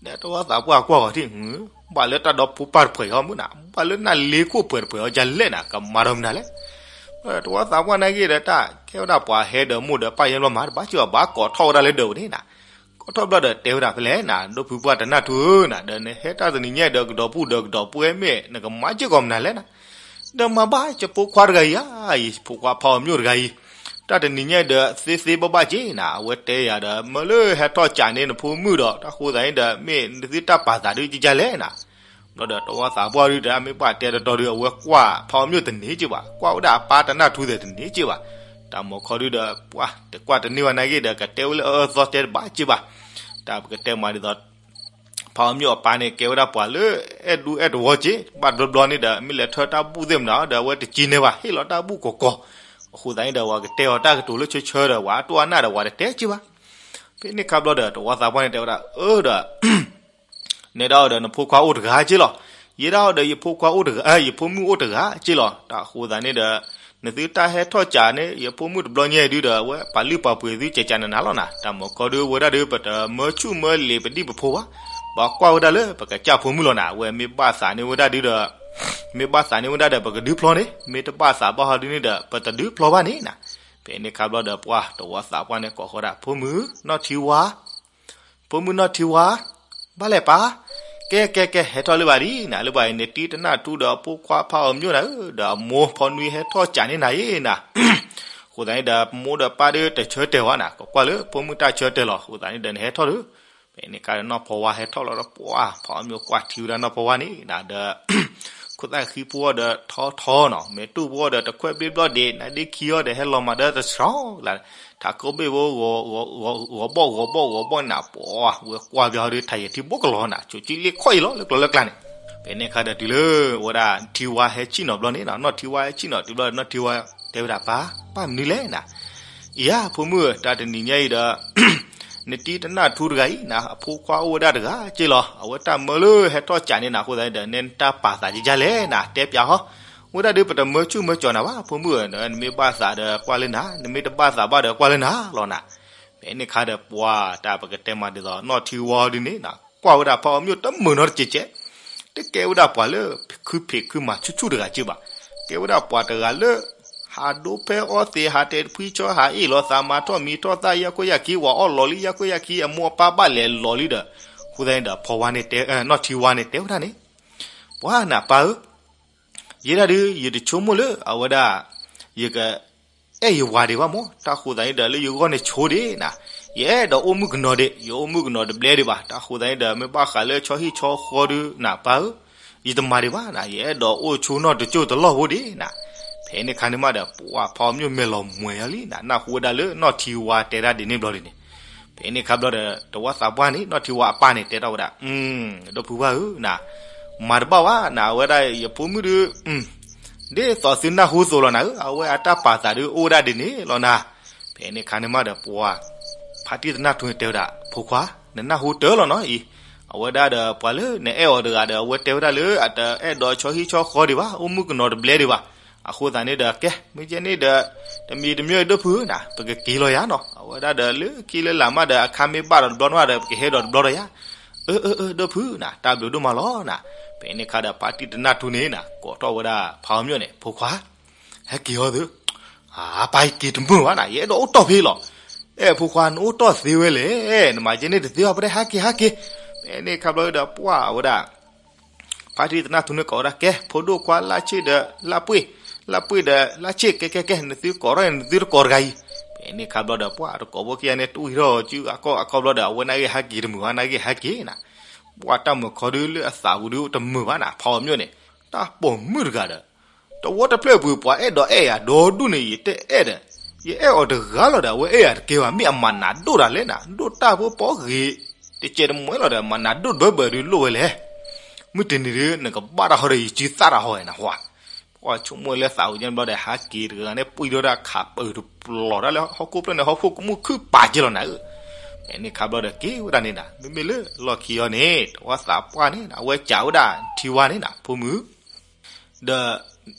ဒီးတဝီသးပှၢ်ကွၢ်ဂီၤထံၣ် ဘၣ်လၢတၢ်ဒီဖိပၢ်တဖှဲးအီၤမုၢ်နၤ ဘၣ်လၢနၢ်လ့ခိၣ်ပှဲၤတဖှဲးအီၤဒ်လဲၣ်နၤ ကမၤဒီးမနုၤလဲၣ်, တဝီသးပှၢ်နာ်က့ဒီး တၢ်ကဲဝဲဒၣ်ပှၤဟဲဒီးမိၢ်ဒီးပၢ်ယဲဘျီမၤတဘၣ်စ့ၢ်ကီး ဘၣ်ကိးထီၣ်ဝဲဒၣ်လၢဒၢးပူၤန့ၣ်နၤ, ကိးထီၣ်ဘျီဒီးတဲဝဲဒၣ်ဖဲလဲၣ်နၤ ဒိၣ်ဖုပှၢ်တနၢ်ထူဧၢနၤ ဒီးနဟဲတၢ်တနံၤညါဒီးကဒီးပူၣ်ဒီးကဒီးပှဲၤမ့ၢ် နကမၤစ့ၢ်ကီးမနုၤလဲၣ်နၤ ဒီးမၤဘၣ်ယဖိခွါတဂၤအံၤဧါ, ယဖိခွါဖါအီၤမျိၣ်တဂၤအံၤ, တၢ်တနံၤညါဒီးသ့သ့ဘၣ်ဘၣ်က့နၤ, အဝဲတဲယၤဒီး မၢလၢဟဲထီၣ်ကးန့ၢ်နဖိမုၣ်ဒီး တၢ်ဃိသးန့ၣ်ဒီး မ့ၢ်နသုတၢ်ပာ်သးဒုးကကလဲၣ်နၤ, ဘျီဒီးတဝီသးပှၢ်ဒုးဒီး မ့ၢ်ပှၢ်တဲတတီၤဒုး အဝဲကွၢ်ဖါအီၤမျိၣ်တန့ၢ်က့ဘၣ်, ကွၢ်ဝဲဒၣ်အပၢ်တနၢ်ထူသ့ၣ်တန့ၢ်က့ဘၣ်, တၢ်မုၢ်ခီဒုးဒီး ပှၢ်တကွၢ်တန့ၢ်ဝဲနာ်က့ဒီး ကတဲဝဲလၢအအၢသီတဲတဘၣ်က့ဘၣ်, တၢ်ပကတဲမးဒ်သိး ဖါအီၤမျိၣ်အပၢ်န့ၣ် ကဲဝဲဒၣ်ပှၤလၢအဲၣ်ဒူအဲၣ်တဝီက့, ဘၣ်တဘျီဘျီန့ၣ်ဒီး မ့ၢ်လဲၤထၢတၢ်ဘူၣ်သ့ၣ်မနုၤဒီး အဝဲတကံန့ၢ်ဘၣ် ဟ့ၣ်လီၤတၢ်ဘူၣ်ကီးကီး, အဃိသတးန့ၣ်ဒီး ပှၤကတဲအီၤတၢ်ကတိၤလၢဆၢဆၢဒီး ပှၤအတိၢ်အနၢ်ဒီး ပှၤတတဲက့ဘၣ်, ဖဲန့ၣ်ခါဘျီဒီး တဝီသးပှၢ်န့ၣ်တဲဝဲဒၣ် အၢ ဒီး နဲဒၣ်အီၤဒီးနဖိခွါအိၣ်တဂၤက့လီၤ, ယဲဒၣ်အီၤဒီးယဖိခွါအိၣ်တဂၤ ယဖိမုၣ်အိၣ်တဂၤက့လီၤ, တၢ်ဃိသတးန့ၣ်ဒီး နသုတၢ်ဟဲထီၣ်ကးန့ၣ် ယဖိမုၣ်တဘျီညါအံၤဒုဒီး အဝဲပာ်လုၢ်ပာ်ပှ့ၤသုကဲးကးနးနးလီၤနၤ. တၢ်မုၢ်ကီၢ်ဒုဝဲဒၣ်ဒု ပတမၢဆူၣ်မၢလံာ်ပဒံၣ်ပဖိဘၣ်, ဘၣ်ကွၢ်ဝဲဒၣ်လၢပကစၢ်ဖိမုၣ်လီၤနၤ. အဝဲမ့ၢ်ဘၣ်သးန့ၢ်ဝဲဒၣ်ဒုဒီး မ့ၢ်ဘၣ်သးန့ၢ်ဝဲဒၣ်ဒီး ပကဒုးဖျီန့ၣ်, မ့ၢ်တဘၣ်သးဘၣ်ဟီဒုန့ၣ်ဒီး ပတဒုးဖျီဘၣ်န့ၣ်နၤ. ဖဲန့ၣ်ခါဘျီဒီး ပှၤတဝီသးပှၢ်န့ၣ် ကိးဃီဒၣ် ဖိမုၣ်နီၢ်ထံဝါ, ဖိမုၣ်နီၢ်ထံဝါ, ဘၣ်လဲၣ်ပၢ်, ကဲကဲကဲ ဟဲထီၣ်လၢၤဘၣ်ဒံးနၤ, လၢၤဘၣ်အံၤ နတံတနၢ်ထူဒီးအဖိခွါဖးအီၤမျိၣ်နၤဧၢ, ဒီးအမိၢ်ဖီနွံဟဲထီၣ်ကးန့ၢ်နၤအံၤနၤ. အဃိသတးန့ၣ်ဒီး မိၢ်ဒီးပၢ်ဒုတဆၢတဲာ်ဝဲနၤ, ကွၢ်ကွၢ်လၢဖိမုၣ်တၢ်ဆၢတဲာ်လီၤ. အဃိသတးန့ၣ်ဒီး နဟဲထီၣ်ဒီး ဖဲန့ၣ်ခါဒီး နီၢ်ဖီဝါဟဲထီၣ်လီၤဒီး ပှၤ ဖးအီၤမျိၣ်ကွၢ်ထံဝဲဒၣ်နီၢ်ဖီဝါန့ၣ်နၤဒီး ခိၣ်သၣ်ဃံဖိအီၤဒီးထီထီနီၤ, မ့ၢ်တူၢ်ဖိအီၤဒီးတခွဲးဘျ့ဘျီဒ့း, နဒ့ခံအီၤဒီးဟဲလီၤမၤဒီးတဆှီလၢ်, ထးခိၣ်ဘ့ၣ်ဖိ ဂီၤဘီၣ်ဂီၤဘီၣ်ဂီၤဘီၣ်န့ၣ်နၤ, ပှၤဝဲကွၢ်ဘၣ်ဟီဒု ထးယဲၢ်ထံဘိကလီၤနၤ, ဆိကံလ့ၣ်ခီၣ်အံၤလီၤ လၢကျိၤလၢကျါန့ၣ်. ဖဲန့ၣ်ခါဒီးတုၤလၢဝဲဒၣ်ထံဝါဟဲဆံၣ်နီၤဘျီန့ၣ်နၤ, နီၢ်ထံဝါဟဲဆံၣ်နီၤတုၤဘျီ နီၢ်ထံဝါတဲဝဲဒၣ် ပၢ်, ဘၣ်မနုၤလဲၣ်နၤ. အံၤဧါ ဖိမုၣ်ဧၢ, တၢ်တနံၤညါအံၤဒီး နတံတနၢ်ထူတဂၤအံၤနၤ အဖိခွါအိၣ်ဝဲဒၣ်တဂၤက့လီၤ. အဝဲတၢ်မၢလၢဟဲထီၣ်ကးန့ၢ်နၤအဃိသတးန့ၣ်ဒီး နဲနတၢ်ပာ်သးကယၢ်လဲၣ်နၤ, တဲပျးဟီ. ဝဲဒၣ်ဒုပတမၢဆူၣ်မၢကၠီၤနၤဘၣ် ဖိမုၣ်ဧၢ, နမ့ၢ်ဘၣ်သးဒီးကွၢ်လၢနၤ, နမ့ၢ်တဘၣ်သးဘၣ်ဒီးကွၢ်လၢနၤလီၤနၤ. ဖဲန့ၣ်ခါဒီးပှၤတၢ်ပကတဲမးဒ်သိး နီၢ်ထံဝါဒုန့ၣ်နၤ ကွၢ်ဝဲဒၣ်ဖးအီၤမျိၣ်တမုာ်နီတစဲးကဲး, တကဲဝဲဒၣ်ပှၤလၢခုဖံးခုမၤဆူၣ်ဆူၣ်တဂၤက့ဘၣ်. ကဲဝဲဒၣ်ပှၤတဂၤလၢ ဟးဒိဖဲအီသံး ဟးတဲတဖှံဆီ ဟးအ့ၣ်လိာ်သး မၤထီၣ်မံၤထီၣ်သၣ် ယၢ်ခိၣ်ယၢ်ခံ ဝၤအီၣ်လီၤလံ ယၢ်ခိၣ်ယၢ်ခံ အမိၢ်အပၢ်ဘၣ်လဲၤလီၤလံဒီး, အဃိသတးန့ၣ်ဒီး ဖီဝါန့ၣ်တဲ, နီၢ်ထံဝါန့ၣ်တဲဝဲဒၣ်န့ၣ်, ပှၤနၤပၢ်ဧၢ, ယဲဒၣ်ဒု ယတဆိကမိၣ်လၢအဝဲဒၣ် ယက အဲၣ်ယဝၤဒံးဘၣ်မး, တၢ်ဃိသတးန့ၣ်ဒီး လၢယဂီၢ်န့ၣ်ဆိဒံးနၤ, ယအဲၣ်ဒိးအိၣ်မုၣ်ကနီၤဒံး, ယအိၣ်မုၣ်ကနီၤတဘျဲဒံးဘၣ်. တၢ်ဃိသတးန့ၣ်ဒီး မ့ၢ်ဘၣ်ဃးလၢဆီဟံၣ်ဆီဃီဒုနၤပၢ်ဧၢ, ယတမၤဒံးဘၣ်နၤ, ယအဲၣ်ဒိးအိၣ်ဆိနီၢ်တစိၢ်တလီၢ်ဖိဒံးနၤ. ဖဲန့ၣ်ခါန့ၣ်မးဒီး ပှၤဖးအီၤမျိၣ်မဲာ်လီၤမှဲၤအီၤလံနၤ, နၢ်ဟူဝဲဒၣ်လၢနီၢ်ထံဝါတဲဒၣ်ဒ်န့ၣ်ဘျီဒ်န့ၣ်. ဖဲန့ၣ်ခါဘျီဒီး တဝီသးပှၢ်န့ၣ် နီၢ်ထံဝါအပၢ်န့ၣ် တဲထီၣ်ဝဲဒၣ်, ဒီပုၢ်ဝဲၢ်ဧၢနၤ, မၤတဘၣ်ဝဲနၤ, အဝဲဒၣ်ယဖိမုၣ်ဒု ဒ်သိးသုနၢ်ဟူသိးလီၤနၤဧၢ, အဝဲအတၢ်ပာ်သးဒုအိၣ်ဝဲဒၣ်ဒ်န့ၣ်လီၤနၤ. ဖဲန့ၣ်ခါန့ၣ်မးဒီးပှၤ ဖါတံၢ်သနၢ်ထူန့ၣ်တဲဝဲဒၣ်, ဖိခွါ, နနၢ်ဟူတၢ်လီၤနီၤအံၤ, အဝဲဒၣ်ဒီးပှၤလၢနအဲၣ်အီၤတဂၤဒီး အဝဲတဲဝဲဒၣ်လၢအတအဲၣ်ဒိးဆီဟံၣ်ဆီဃီဒံးဘၣ်, အိၣ်မုၣ်ကနီၤတဘျဲဒံးဘၣ်. အဃိသတးန့ၣ်ဒီး ကဲ မ့ၢ်ကဲန့ၣ်ဒီး တမံၤတမံၤဒီပုၢ်ဧၢနၤ, ပကက့ၤလီၤယၤနီၤ, အဝဲဒၣ်ဒီးလၢခံလၢလာ်မးဒီး အခါမ့ၢ်ဘၣ်ဒီးတဘျီနီၤဒီး ပကဟဲဒီးတဘျီဒီးယၤ. အၢ အၢ အၢ ဒီပုၢ်နၤ, တၢ်ဘျုးဒိၣ်မးလီၤနၤ. ဖဲန့ၣ်ခါဒီး ဖါတံၢ်သနၢ်ထူန့ၣ်နၤ ကိးထီၣ်ဝဲဒၣ်ဖးအီၤမျိၣ်န့ၣ်, ဖိခွါ, ဟဲက့ၤအီၤသု, အပၢ်က့ၤတမုာ်ဘၣ်နၤ, ယအဲၣ်ဒိးအိၣ်တီၢ်ဖဲလီၤ. အဲၣ်ဖိခွါ နအိၣ်တီၢ်သ့ဝဲလဲၣ်, နမၤကဲန့ၣ်တသ့ဘၣ် ပတဲဟဲက့ၤဟဲက့ၤ. ဖဲန့ၣ်ခါဘျီဒီး ပှၤဝဲဒၣ် ဖါတံၢ်သနၢ်ထူန့ၣ်ကိးဝဲဒၣ် ကဲ ဖိဒိၣ်ခွါ လၢဆ့ၣ်ဒီးလၢပှ့ၢ်, လၢပှ့ၢ်ဒီးလၢဆ့ၣ်, ကဲကဲကဲ နသုကိးထီၣ်န့ၣ် နသုတကိးတဂၤအံၤ. ဖဲန့ၣ်ခါဘျီဒီး ပှၤတကိးဖိခံဂၤန့ၣ် တဝံၤထီၣ်စုအခီၣ်အခီဘျီဒီး အဝဲန့ၣ်ဂ့ၤဟဲက့ၤတမုာ်ဘၣ် န့ၣ်ဂ့ၤဟဲက့ၤနၤ. ပှၤတၢ်မုာ်ခီဒုလၢအသးပူၤဒုတမုာ်ဘၣ်နၤ, ဖးအီၤမျိၣ်န့ၣ်, တၢ်ပိာ်မုၣ်တဂၤဒီး တဝီတဖျၢၣ်ပူၤ ပှၤအဲၣ်ဒိးအဲၣ်ယၤဒီဒူၣ်န့ၣ် ယတအဲၣ်ဒီး, ယအဲၣ်အီၤတဂၤလီၤဒီး အဝဲအဲၣ်ယၤတကဲဘၣ်, မ့ၢ်အမၤနးဒိၣ်တၢ်လဲၣ်နၤ, ဒိၣ်တၢ်ဖိပိာ်ဂ့ၤ တကဲတမှဲလီၤဒီး မၤနးဒိၣ်တဘၢဘၢဒုးလိၣ်ဝဲလဲၣ်. မုၢ်တနံၤဒု နကဘၣ်တၢ်ဟီဒီး ယစုသၣ်တၢ်ဟီဝဲနဟါ. ပှၤဆိကမိၣ်လၢသးပူၤညါဘျီဒီး ဟးက့ၤတဂၤန့ၣ် ပှံၢ်ဒီးတၢ်ခးပၢၢ်တပျီၤတၢ်လၢဟီၣ်ခိၣ်ဖျၢၣ်န့ၣ် ဟီၣ်ခိၣ်ကမူၣ်ခုၣ်ပာ်က့လီၤနၤဧၢ. ဖဲန့ၣ်ခါဘျီဒီးက့ၤဝဲဒၣ်န့ၣ်နၤ, မ့မ့ၢ်လၢလီၢ်ခံအီၤန့ၣ် တဝီသးပှၢ်န့ၣ် အဝဲစံးဝဲဒၣ်ထံဝါန့ၣ်နၤ ဖိမုၣ် ဒီး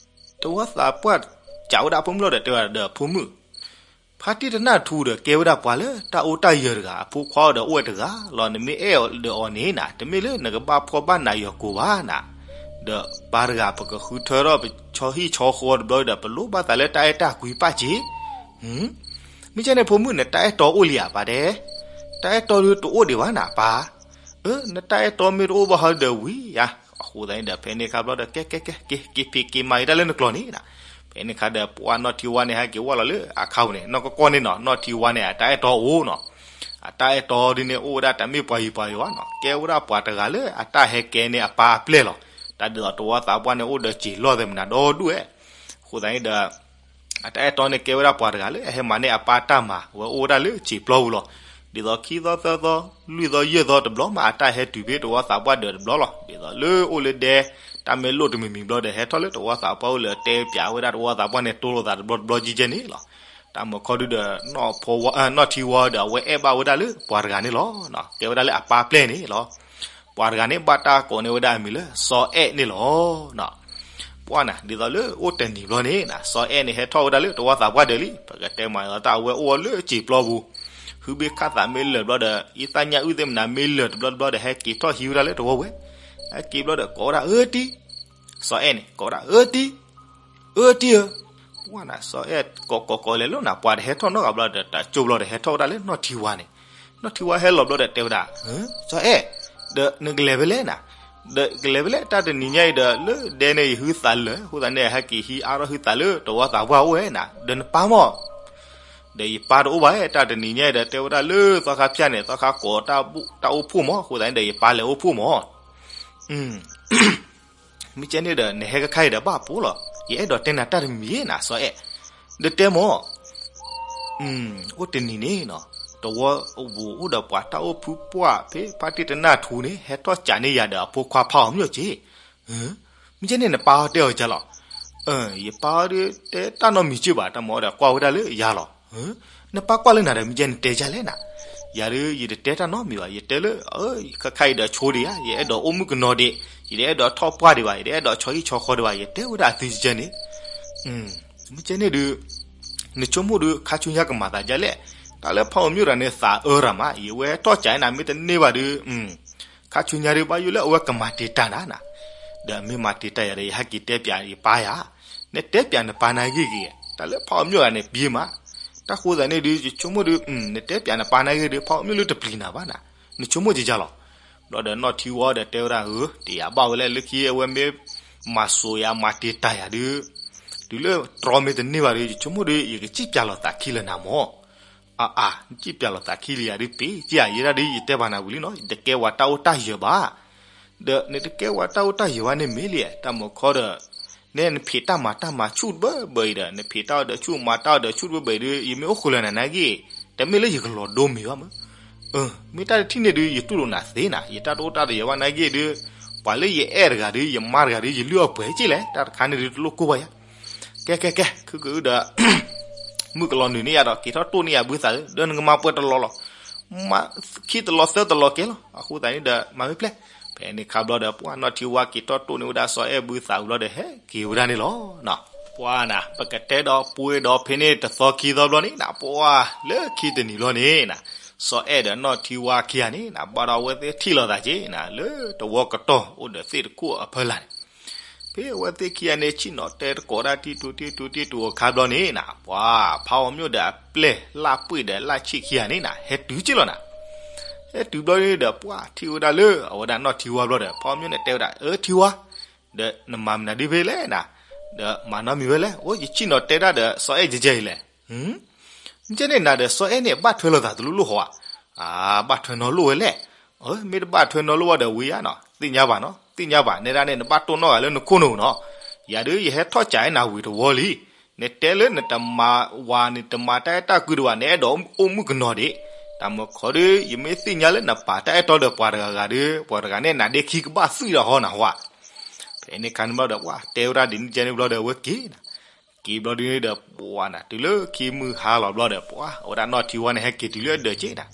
တဝီသးပှၢ်စံးဝဲဒၣ်ဖိမုၣ်လီၤဒီး တဲဝဲဒၣ်ဒီးဖိမုၣ်, ဖါတံၢ်သနၢ်ထူဒီးကဲဝဲဒၣ်ပှၤလၢတၢ်အိၣ်တၢ်ယၢၤတဂၤ, အဖိခွါဒီးအိၣ်ဝဲတဂၤလီၤ, နမ့ၢ်အဲၣ်ဒီးအီၤန့ၣ်နၤ တမ့ၢ်လၢနကဘၣ်ဖှီၣ်ဘၣ်နးယီၤကိာ်ဘၣ်နၤ, ဒီးပၢ်တဂၤပကဃုထၢထီၣ်ပဆီဟံၣ်ဆီဃီတဘျီဒီး ပလိၣ်ဘၣ်သးလၢတၢ်အဲၣ်တၢ်ကွံပာ်စ့ မ့ၢ်ကဲန့ၣ်ဖိမုၣ် နတၢ်အဲၣ်တီအိၣ်လံဧါပၢ်တဲ, တၢ်အဲၣ်တီဒုတအိၣ်ဒံးဘၣ်နၤပၢ်, အၢ နတၢ်အဲၣ်တီမ့ၢ်တအိၣ်ဘၣ်ဟီဒီးဝံၤဧါ. အဃိသတးန့ၣ်ဒီး ဖဲန့ၣ်ခါဘျီဒီး ကဲ ကဲ ကဲ က့ၤ က့ၤဖံးက့ၤမၤက့ၤတၢ်လၢနကျိာ်န့ၣ်နၤ. ဖဲန့ၣ်ခါဒီးပှၤနီၢ်ထံဝါန့ၣ် ဟဲက့ၤဝဲလီၤလၢအခါပူၤန့ၣ် နီၢ်ကီၢ်ကီၢ်န့ၣ်နီၤ နီၢ်ထံဝါန့ၣ် အတၢ်အဲၣ်တီအိၣ်နီၤ, အတၢ်အဲၣ်တီဒ်န့ၣ် အိၣ်ဝဲဒၣ်တမ့ၢ်ပှၤယံၤပှၤယီၤဘၣ်နီၤ, ကဲဝဲဒၣ်ပှၤတဂၤလၢအတၢ်ဟဲကဲန့ၣ်အပၢ်အပျဲၢ်လီၤ. တၢ်ဒ်သိးတဝီသးပှၢ်န့ၣ် အိၣ်ဒီးစံာ်လီၢ်သဲးမနၤဒီဒူၣ်ဝဲ. အဃိသတးန့ၣ်ဒီး အတၢ်အဲၣ်တီန့ၣ် ကဲဝဲဒၣ်ပှၤတဂၤလၢအဟဲမၤန့ၢ်အပၢ်တၢ်မၤ အဝဲအိၣ်ဝဲဒၣ်လၢစံာ်ပျီပူၤလီၤ. ဒ်သိးခံသီသၢသီ လွံၢ်သီယဲၢ်သီတဘျီမး အတၢ်ဟဲတုၤဖဲတဝီသးပှၢ်ဒၢးတဘျီလီၤ. ဒ်သိးလၢအိၣ်လၢဒဲ တၢ်မ့ၢ်လိၣ်တမံၤမံၤဘျီဒီး ဟဲထီၣ်လၢတဝီသးပှၢ်အိၣ်လၢတဲပၠးဝဲဒၣ်တဝီသးပှၢ်န့ၣ် တိလိာ်သးတဘျီတဘျီကဲကဲန့ၣ်လီၤ. တၢ်မုၢ်ခီဒုဒီး နီၢ်ထံဝါဒီး အဝဲအဲၣ်ဘၣ်ဝဲဒၣ်လၢပှၤတဂၤန့ၣ်လီၤ. ကဲဝဲဒၣ်လၢအပၢ်ပျဲၢ်န့ၣ်လီၤ. ပှၤတဂၤန့ၣ် ဘၣ်တၢ်ကိးန့ၢ်ဝဲဒၣ်အမံၤလၢစီၤအဲၣ်န့ၣ်လီၤ. ပှၢ်နၤ ဒ်သိးလၢအိၣ်တနံၤဘျီန့ၣ်နၤ စီၤအဲၣ်န့ၣ် ဟဲထီၣ်ဝဲဒၣ်လၢတဝီသးပှၢ်ဒၢးလံ. ပကတဲမၤသးတၢ်အဝဲအိၣ်ဝဲလၢစံာ်ပျီပူၤ, ဟုဘ့ၣ်ခးသးမ့ၢ်လၢာ်ဘျီဒီး အံသၣ်ညၣ်အုၣ်သ့ၣ်မနၤမ့ၢ်လၢာ်တဘျီတဘျီဒီး ဟဲက့ၤထီၣ်ဟံးဝဲဒၣ်လၢတဝီဝဲ, ဟဲက့ၤဘျီဒီးကိးဝဲဒၣ်အၢတံၢ်, စီၤအဲၣ်န့ၣ် ကိးဝဲဒၣ်အၢတံၢ်, အၢတံၢ်ဧၢ, ပှၢ်နၤ စီၤအဲၣ်ကိးကိးကိးလဲၤလီၤနၤ ပှၤတဟဲထီၣ်နီတဂၤဘျီဒီး တၢ်ကၠိဘျီဒီးဟဲထီၣ်ဝဲဒၣ်လၢနီၢ်ထံဝါန့ၣ်, နီၢ်ထံဝါဟဲလီၤဘျီဒီးတဲဝဲဒၣ်, စီၤအဲၣ်, ဒီးနကလဲၤဖဲလဲၣ်နၤ, ဒီးကလဲၤဖဲလဲၣ် တၢ်တနံၤညါအံၤဒီး လၢဒဲန့ၣ်ယဟုသးလၢာ် အဃိသတးန့ၣ် ဟဲက့ၤဟံးအါထီၣ်ဟုသးလၢတဝီသးပှၢ်အိၣ်ဝဲနၤ ဒီးနပၢ်မၢ် ဒီးယပၢ်တအိၣ်ဘၣ် တၢ်တနံၤညါအံၤဒီး တဲဝဲဒၣ်လၢသီခါဖၠၣ်န့ၣ် သီခါကိးတၢ်အိၣ်ဖှိၣ်မၢ် အဃိသတးန့ၣ်ဒီး ယပၢ်လဲၤအိၣ်ဖှိၣ်မၢ်. မ့ၢ်ကဲန့ၣ်ဒီး နဟဲကခါအံၤဒီးဘၣ်ပိာ်လီၤ, ယအဲၣ်ဒိးတဲနၤတၢ်တမံၤနၤ စီၤအဲၣ်, ဒီးတဲမၢ် အိၣ်တနံၤန့ၣ်နၤ တဝီအပူၤအိၣ်ဒီးပှၤတၢ်အိၣ်ဖုပှၢ်ဖဲဖါတံၢ်တနၢ်ထူန့ၣ် ဟဲထီၣ်ကးန့ၢ်ယၤဒီးအဖိခွါဖးအီၤမျိၣ်က့ၤ. မ့ၢ်ကဲန့ၣ်နပၢ်အီၤတဲအီၤကလီၤ, ယပၢ်အီၤဒီးတဲတၢ်နီတမံၤက့ဘၣ် တၢ်မၤအီၤဒီးကွၢ်ဝဲဒၣ်လၢယၤလီၤ. နပၢ်ကွၢ်လၢနၤဒီး မ့ၢ်ကဲနတဲယၤလဲၣ်နၤ, ယၤဒီးယတတဲတၢ်နီတမံၤဘၣ် ယတဲလၢ ခါခါအံၤဒီးဆိဒံးဧါ ယအဲၣ်ဒိးအိၣ်မုၣ်ကနီၤဒံး, ယတအဲၣ်ဒိးထီၣ်ပှၢ်ဒံးဘၣ် ယတအဲၣ်ဒိးဆီဟံၣ်ဆီဃီဒံးဘၣ် ယတဲဝဲဒၣ်အသုကဲန့ၣ် မ့ၢ်ကဲန့ၣ်ဒီး နဆိကမိၣ်ဒီး ခါဆူညါကမၤသးဒ်လဲၣ်, တၢ်လၢဖးအီၤမျိၣ်တဂၤန့ၣ် သးအၢတၢ်မး ယဝဲထီၣ်ကးနၤမ့ၢ်တန့ၢ်ဘၣ်ဒီး ခါဆူညါဒီး ဘၣ်ယိၣ်လၢအဝဲကမၤတံာ်တာ်နၤနၤ, ဒီးမ့ၢ်မၤတံာ်တာ်ယၤဒီး ယဟဲက့ၤတဲပၠးယပၢ်ယၤ, နတဲပၠးနပၢ်နၤဂ့ၢ်ဂ့ၤ, တၢ်လၢဖးအီၤမျိၣ်တဂၤန့ၣ် ပျံၤမး, တၢ်ဃိသးန့ၣ်ဒီး ယဆိကမိၣ်ဒီး နတဲပၠးနပၢ်နၤဂ့ၢ်ဒီး ဖးအီၤမျိၣ်လၢတပျံၤနၤဘၣ်နၤ, နဆိကမိၣ်ကကလီၤ. ဘျီဒီးနီၢ်ထံဝါဒီးတဲဝဲဒၣ်ဧၢ တယာ်ဘၣ်ဝဲလၢလၢခံအဝဲမ့ၢ် မၤစိာ်ယၤမၤတံာ်တာ်ယၤဒီး တုၤလၢတြီမ့ၢ်တန့ၢ်ဘၣ်ဒီး ယဆိကမိၣ်ဒီးယကစံၣ်ပၠးလီၤသးခံလၢနၤမၢ်. အါအါ နစံၣ်ပၠးလီၤသးခံလံယၤဒ်ပ့ၤ ကယဲဒၣ်ဒ်ယတဲဘၣ်နၤဝံၤလံနီၤ ယတကဲဝဲတၢ်အိၣ်တၢ်ယၢၤဘၣ်. ဒီးနတကဲဝဲတၢ်အိၣ်တၢ်ယၢၤဘၣ်န့ၣ်မ့ၢ်လံ တၢ်မၤခီဒီး နဲနဖံးတၢ်မၤတၢ်မၤဆူၣ်တဘၢဘၢအံၤဒီး နဖံးတၢ်အီၣ်ဒီးဆူၣ်မၤတၢ်အီၣ်ဒီးဆူၣ်တဘၢဘၢအံၤဒီး ယမ့ၢ်အိၣ်ဃုာ်လၢနၤနာ်က့ တမ့ၢ်လၢယကလီၤဒိမ့ၤဘၣ်မၢ်. မ့ၢ်တၢ်တထံၣ်န့ၣ်ဒီး ယတူၢ်လိာ်နၤသ့နၤ ယတၢ်တအိၣ်တၢ်တယၢၤဘၣ်နာ်က့ဒီး ပှၤလၢယအဲၣ်တဂၤဒီး ယမါတဂၤဒီး ယလုၢ်အီၣ်ပှဲၤက့လဲၣ် တၢ်တခါန့ၣ်ဒီးတလိၣ်ကိၢ်ဘၣ်ယၤ. ကဲကဲကဲ ခုကဒီး မုၣ်ကလီၤနုာ်န့ၢ်ယၤဒီး က့ၤထီၣ်တိၢ်န့ၢ်ယၤဘုသးဧၢ ဒီးနကမၤပှဲၤတလီၤလီၤ. မၤခံတလီၤသၢတလီၤကဲလီၤ. အဃိသတးန့ၣ်ဒီး မၤမ့ၢ်ဖျဲၣ်. ဖဲန့ၣ်ခါဘျီဒီး ပှၢ်နီၢ်ထံဝါက့ၤထီၣ်တိၢ်န့ၢ်ဝဲဒၣ်စီၤအဲၣ်ဘုသးဝံၤဘျီဒီး ဟဲက့ၤဝဲဒၣ်န့ၣ်လီၤ. ပှၢ်နၤ ပကတဲဒီးပှ့ၤဒီးဖဲန့ၣ်တသီခံသီဘျီန့ၣ်နၤ ပှၢ်လၢခံတနံၤဘျီန့ၣ်နၤ စီၤအဲၣ်ဒီးနီၢ်ထံဝါခံဂၤန့ၣ်နၤ ဘၣ်ဒီးအဝဲသ့ၣ်ထံၣ်လိာ်သးက့နၤ လၢတဝီကတီၢ်အိၣ်ဒီးသ့ၣ်တခိၣ်အဖီလာ်န့ၣ် ဖဲအဝဲသ့ၣ်ခံဂၤန့ၣ် ဆ့ၣ်နီၤတဲတကိးတၢ်တံၢ်တူာ်တံၢ်တူာ်တံၢ်တူာ်အခါဘျီန့ၣ်နၤ ပှၢ်ဖးအီၤမျိၣ်ဒီးအပျဲၢ်လၢ်ပှ့ၢ်ဒီးလၢ်ဆံၣ်ခံဂၤန့ၣ်နၤ ဟဲတုၤက့လီၤနၤ. ဟဲတုၤဘျီန့ၣ်ဒီး ပှၢ်ထံၣ်ဝဲဒၣ်လၢအဝဲဒၣ်နီၢ်ထံဝါဘျီဒီး ဖးအီၤမျိၣ်န့ၣ်တဲဝဲဒၣ် အၢထံဝါ ဒီးနမၤမနုၤဒ်ဖဲလဲၣ်နၤ, ဒီးမၤနီတမံၤဝဲလဲၣ်, အိၣ်ယဆ့ၣ်နီၤတဲဒၣ်ဒီးစီၤအဲၣ်ကဲကဲအံၤလဲၣ်. မ့ၢ်ကဲန့ၣ်နၤဒီးစီၤအဲၣ်န့ၣ် ဘၣ်ထွဲလိာ်သးတလိၣ်လိၣ်ဟီဧါ. ဘၣ်ထွဲနီတလိၣ်ဝဲလဲၣ်. မ့ၢ်တဘၣ်ထွဲနီတလိၣ်ဝဲဒီးဝံၤဧါနီၤ, သ့ၣ်ညါဘၣ်နီၤ, သ့ၣ်ညါဘၣ်, နဲဒၣ်န့ၣ် နဘၣ်တိၢ်နီၣ်ဂၤလၢနခိၣ်နူာ်နီၤ. ယၤဒုးယဟဲထီၣ်ကးနၤဝံၤတဝီလံ. နတဲလၢနတမၤဝၤ နတမၤတၢ်အဲၣ်တၢ်ကွံတဝၤ နအဲၣ်ဒိးအိၣ်မုၣ်ကနီၤဒံး. တၢ်မၢခီဒီး ယမ့ၢ်သ့ၣ်ညါလၢနပာ်တၢ်အဲၣ်တီဒီးပှၤတဂၤဂၤဒီး ပှၤတဂၤန့ၣ် နဒ့ခံကဘၣ်သွံၣ်ဒီးဟီနၤဟီဧါ. ဖဲန့ၣ်ခါန့ၣ်ဘျီဒီး ပှၢ်တဲဝဲဒၣ်ဒ်န့ၣ်ကဲန့ၣ်ဘျီဒီး အဝဲက့ၤနၤ က့ၤဘျီဒုန့ၣ်ဒီး ပှၢ်နၤ တုၤလၢခံမုၢ်ဟါလီၤဘျီဒီး ပှၢ်အဝဲဒၣ်နီၢ်ထံဝါန့ၣ် ဟဲက့ၤတုၤလၢအဒၢးက့နၤ.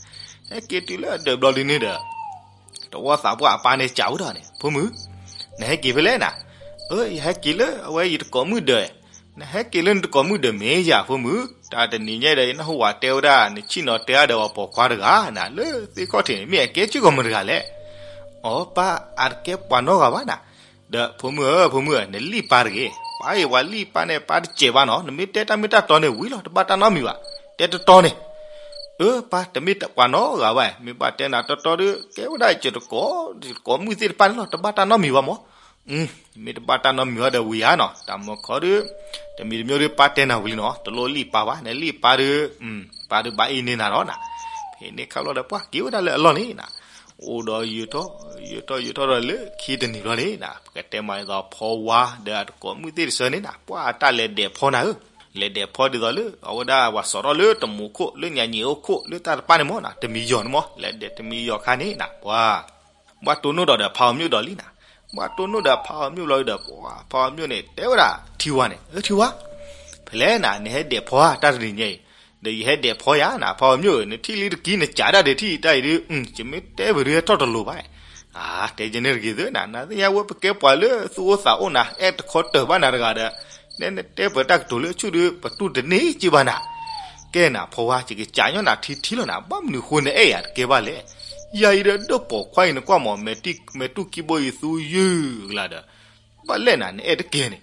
ဟဲက့ၤတုၤလၢအဒၢးဘျီဒုန့ၣ်ဒီး တဝီသးပှၢ်အပၢ်န့ၣ်စံးဝဲဒၣ်န့ၣ် ဖိမုၣ်, နဟဲက့ၤဖဲလဲၣ်နၤ. အၢ ယဟဲက့ၤလၢအဝဲယတကိးမုၣ်ဒၢး. နဟဲက့ၤလၢနတကိးမုၣ်ဒၢးမ့ၢ်ယၤဖိမုၣ်, တၢ်တနံၤညါဒီး ယနၢ်ဟူဝၤတဲဝဲဒၣ် နဆ့ၣ်နီၤတဲအါဒီးပှၤပိာ်ခွါတဂၤနၤ လၢသ့ၣ်ခီၣ်ထံးန့ၣ် မ့ၢ်အကဲစ့ၢ်ကီးမတၤတဂၤလဲၣ်. အိ ပၢ်အတကဲပှၤနီတဂၤဘၣ်နၤ. ဒီးဖိမုၣ်ဧၢ ဖိမုၣ်ဧၢ နလံၣ်ပၢ်တဂ့ၤ. ပၢ်အံၤ ပှၤလံၣ်ပၢ်န့ၣ် ပၢ်တစဲးဘၣ်နီၤ, နမ့ၢ်တဲတၢ်မ့ၢ်တၢ်တီန့ၣ်ဝံၤလီၤ, တဘၣ်တၢ်နီတမံၤဘၣ်, တဲတတီန့ၣ်. အၢ ပၢ်တမ့ၢ်ပှၤနီတဂၤဘၣ်, မ့ၢ်ဘၣ်တဲနၤတီတီဒီး ကဲဝဲဒၣ်ယတကိး ယတကိးမုၣ်သ့ၣ်တဖၣ်န့ၣ်လီၤ, တဘၣ်တၢ်နီတမံၤဘၣ်မၢ်. မ့ၢ်တဘၣ်တၢ်နီတမံၤဘၣ်ဒီးဝံၤဧါနီၤ, တၢ်မၢခီဒီး တမံၤတမံၤဒီးပၢ်တဲနၤဝံၤလံနီၤ, တလိၣ်လံၣ်ပၢ်ဘၣ်, နလံၣ်ပၢ်ဒီး ပၢ်ဒီးဘၣ်အ့ၣ်န့ၢ်နၤလီၤနၤ. ဖဲန့ၣ်ခါဘျီဒီး ပှၢ်က့ၤဝဲဒၣ်လၢအလီၢ်န့ၣ်နၤ, အိၣ်ဒီးယုာ်ထီၣ် ယုာ်ထီၣ်ယုာ်ထီၣ်ဒီးလၢခံတနံၤဘျီန့ၣ်နၤ, ပကတဲမၤအသးဖီဝါဒီးအတကိးမုၣ်သ့ၣ်တဆၢန့ၣ်နၤ, ပှၢ်အတၢ်လဲၤဒဲးဖီနၤဧၢ, လဲၤဒဲးဖီဒ်သိးလၢ အဝဲဒၣ်ပှၤစိာ်ထီၣ်လၢတမူခိၣ် လၢညါညံးအိၣ်ခိၣ် လၢတၢ်တပၣ်န့ၣ်မၢ်နၤ, တမံၤယီၤန့ၣ်မၢ်, လဲၤဒဲးတမံၤယီၤခါန့ၣ်နၤ, ပှၢ် ဘၣ်တိၢ်နီၣ်ဒီးဒီးဖးအီၤမျိၣ်ဒီးလံနၤ, ဘၣ်တိၢ်နီၣ်ဒီးဖးအီၤမျိၣ်လီၤဒီး ပှၢ်ဖးအီၤမျိၣ်န့ၣ် တဲဝဲဒၣ်ထံဝါန့ၣ်, အၢထံဝါ, ဖဲလဲၣ်နၤ နဟဲဒဲးဖီဧါ တၢ်တနံၤညါအံၤ, ဒီးယဟဲဒဲးဖီယၤနၤ, ဖးအီၤမျိၣ်ဧၢ, နထံၣ်လံတကံၢ် နစံးဒၣ်ဒီးထံၣ်တၢ်အံၤဒီး ယမ့ၢ်တဲဝဲဒုးဟဲထီၣ်တလိၤဘၣ်, အါ, တဲကဲန့ၣ်တဂ့ၤသ့နၤ, နသ့ၣ်ညါဝဲပကဲပှၤလၢသူၣ်အိၣ်သးအိၣ်နၤ, အဲၣ်တခီတၢၢ်ဘၣ်နၤတဂၤဒီး, နဲနတဲပတၢ်ကတိၤလၢဆူၣ်ဒီး ပတူၢ်တန့ၢ်က့ဘၣ်နၤ. ကဲနၤ ဖီဝါ, ယကစံးညီနၤထံထံလီၤနၤ, ဘၣ်မနုၤဃိနအဲၣ်ယၤတကဲဘၣ်လဲၣ်. ယၤအံၤဒီးဒိၣ်ပိာ်ခွါအံၤနကွၢ်မး, မဲာ်တူၢ်ကံၢ်ဘိအံၤသူယုၢ်ကလါဒီး ဘၣ်လဲၣ်နၤ နအဲၣ်တကဲန့ၣ်,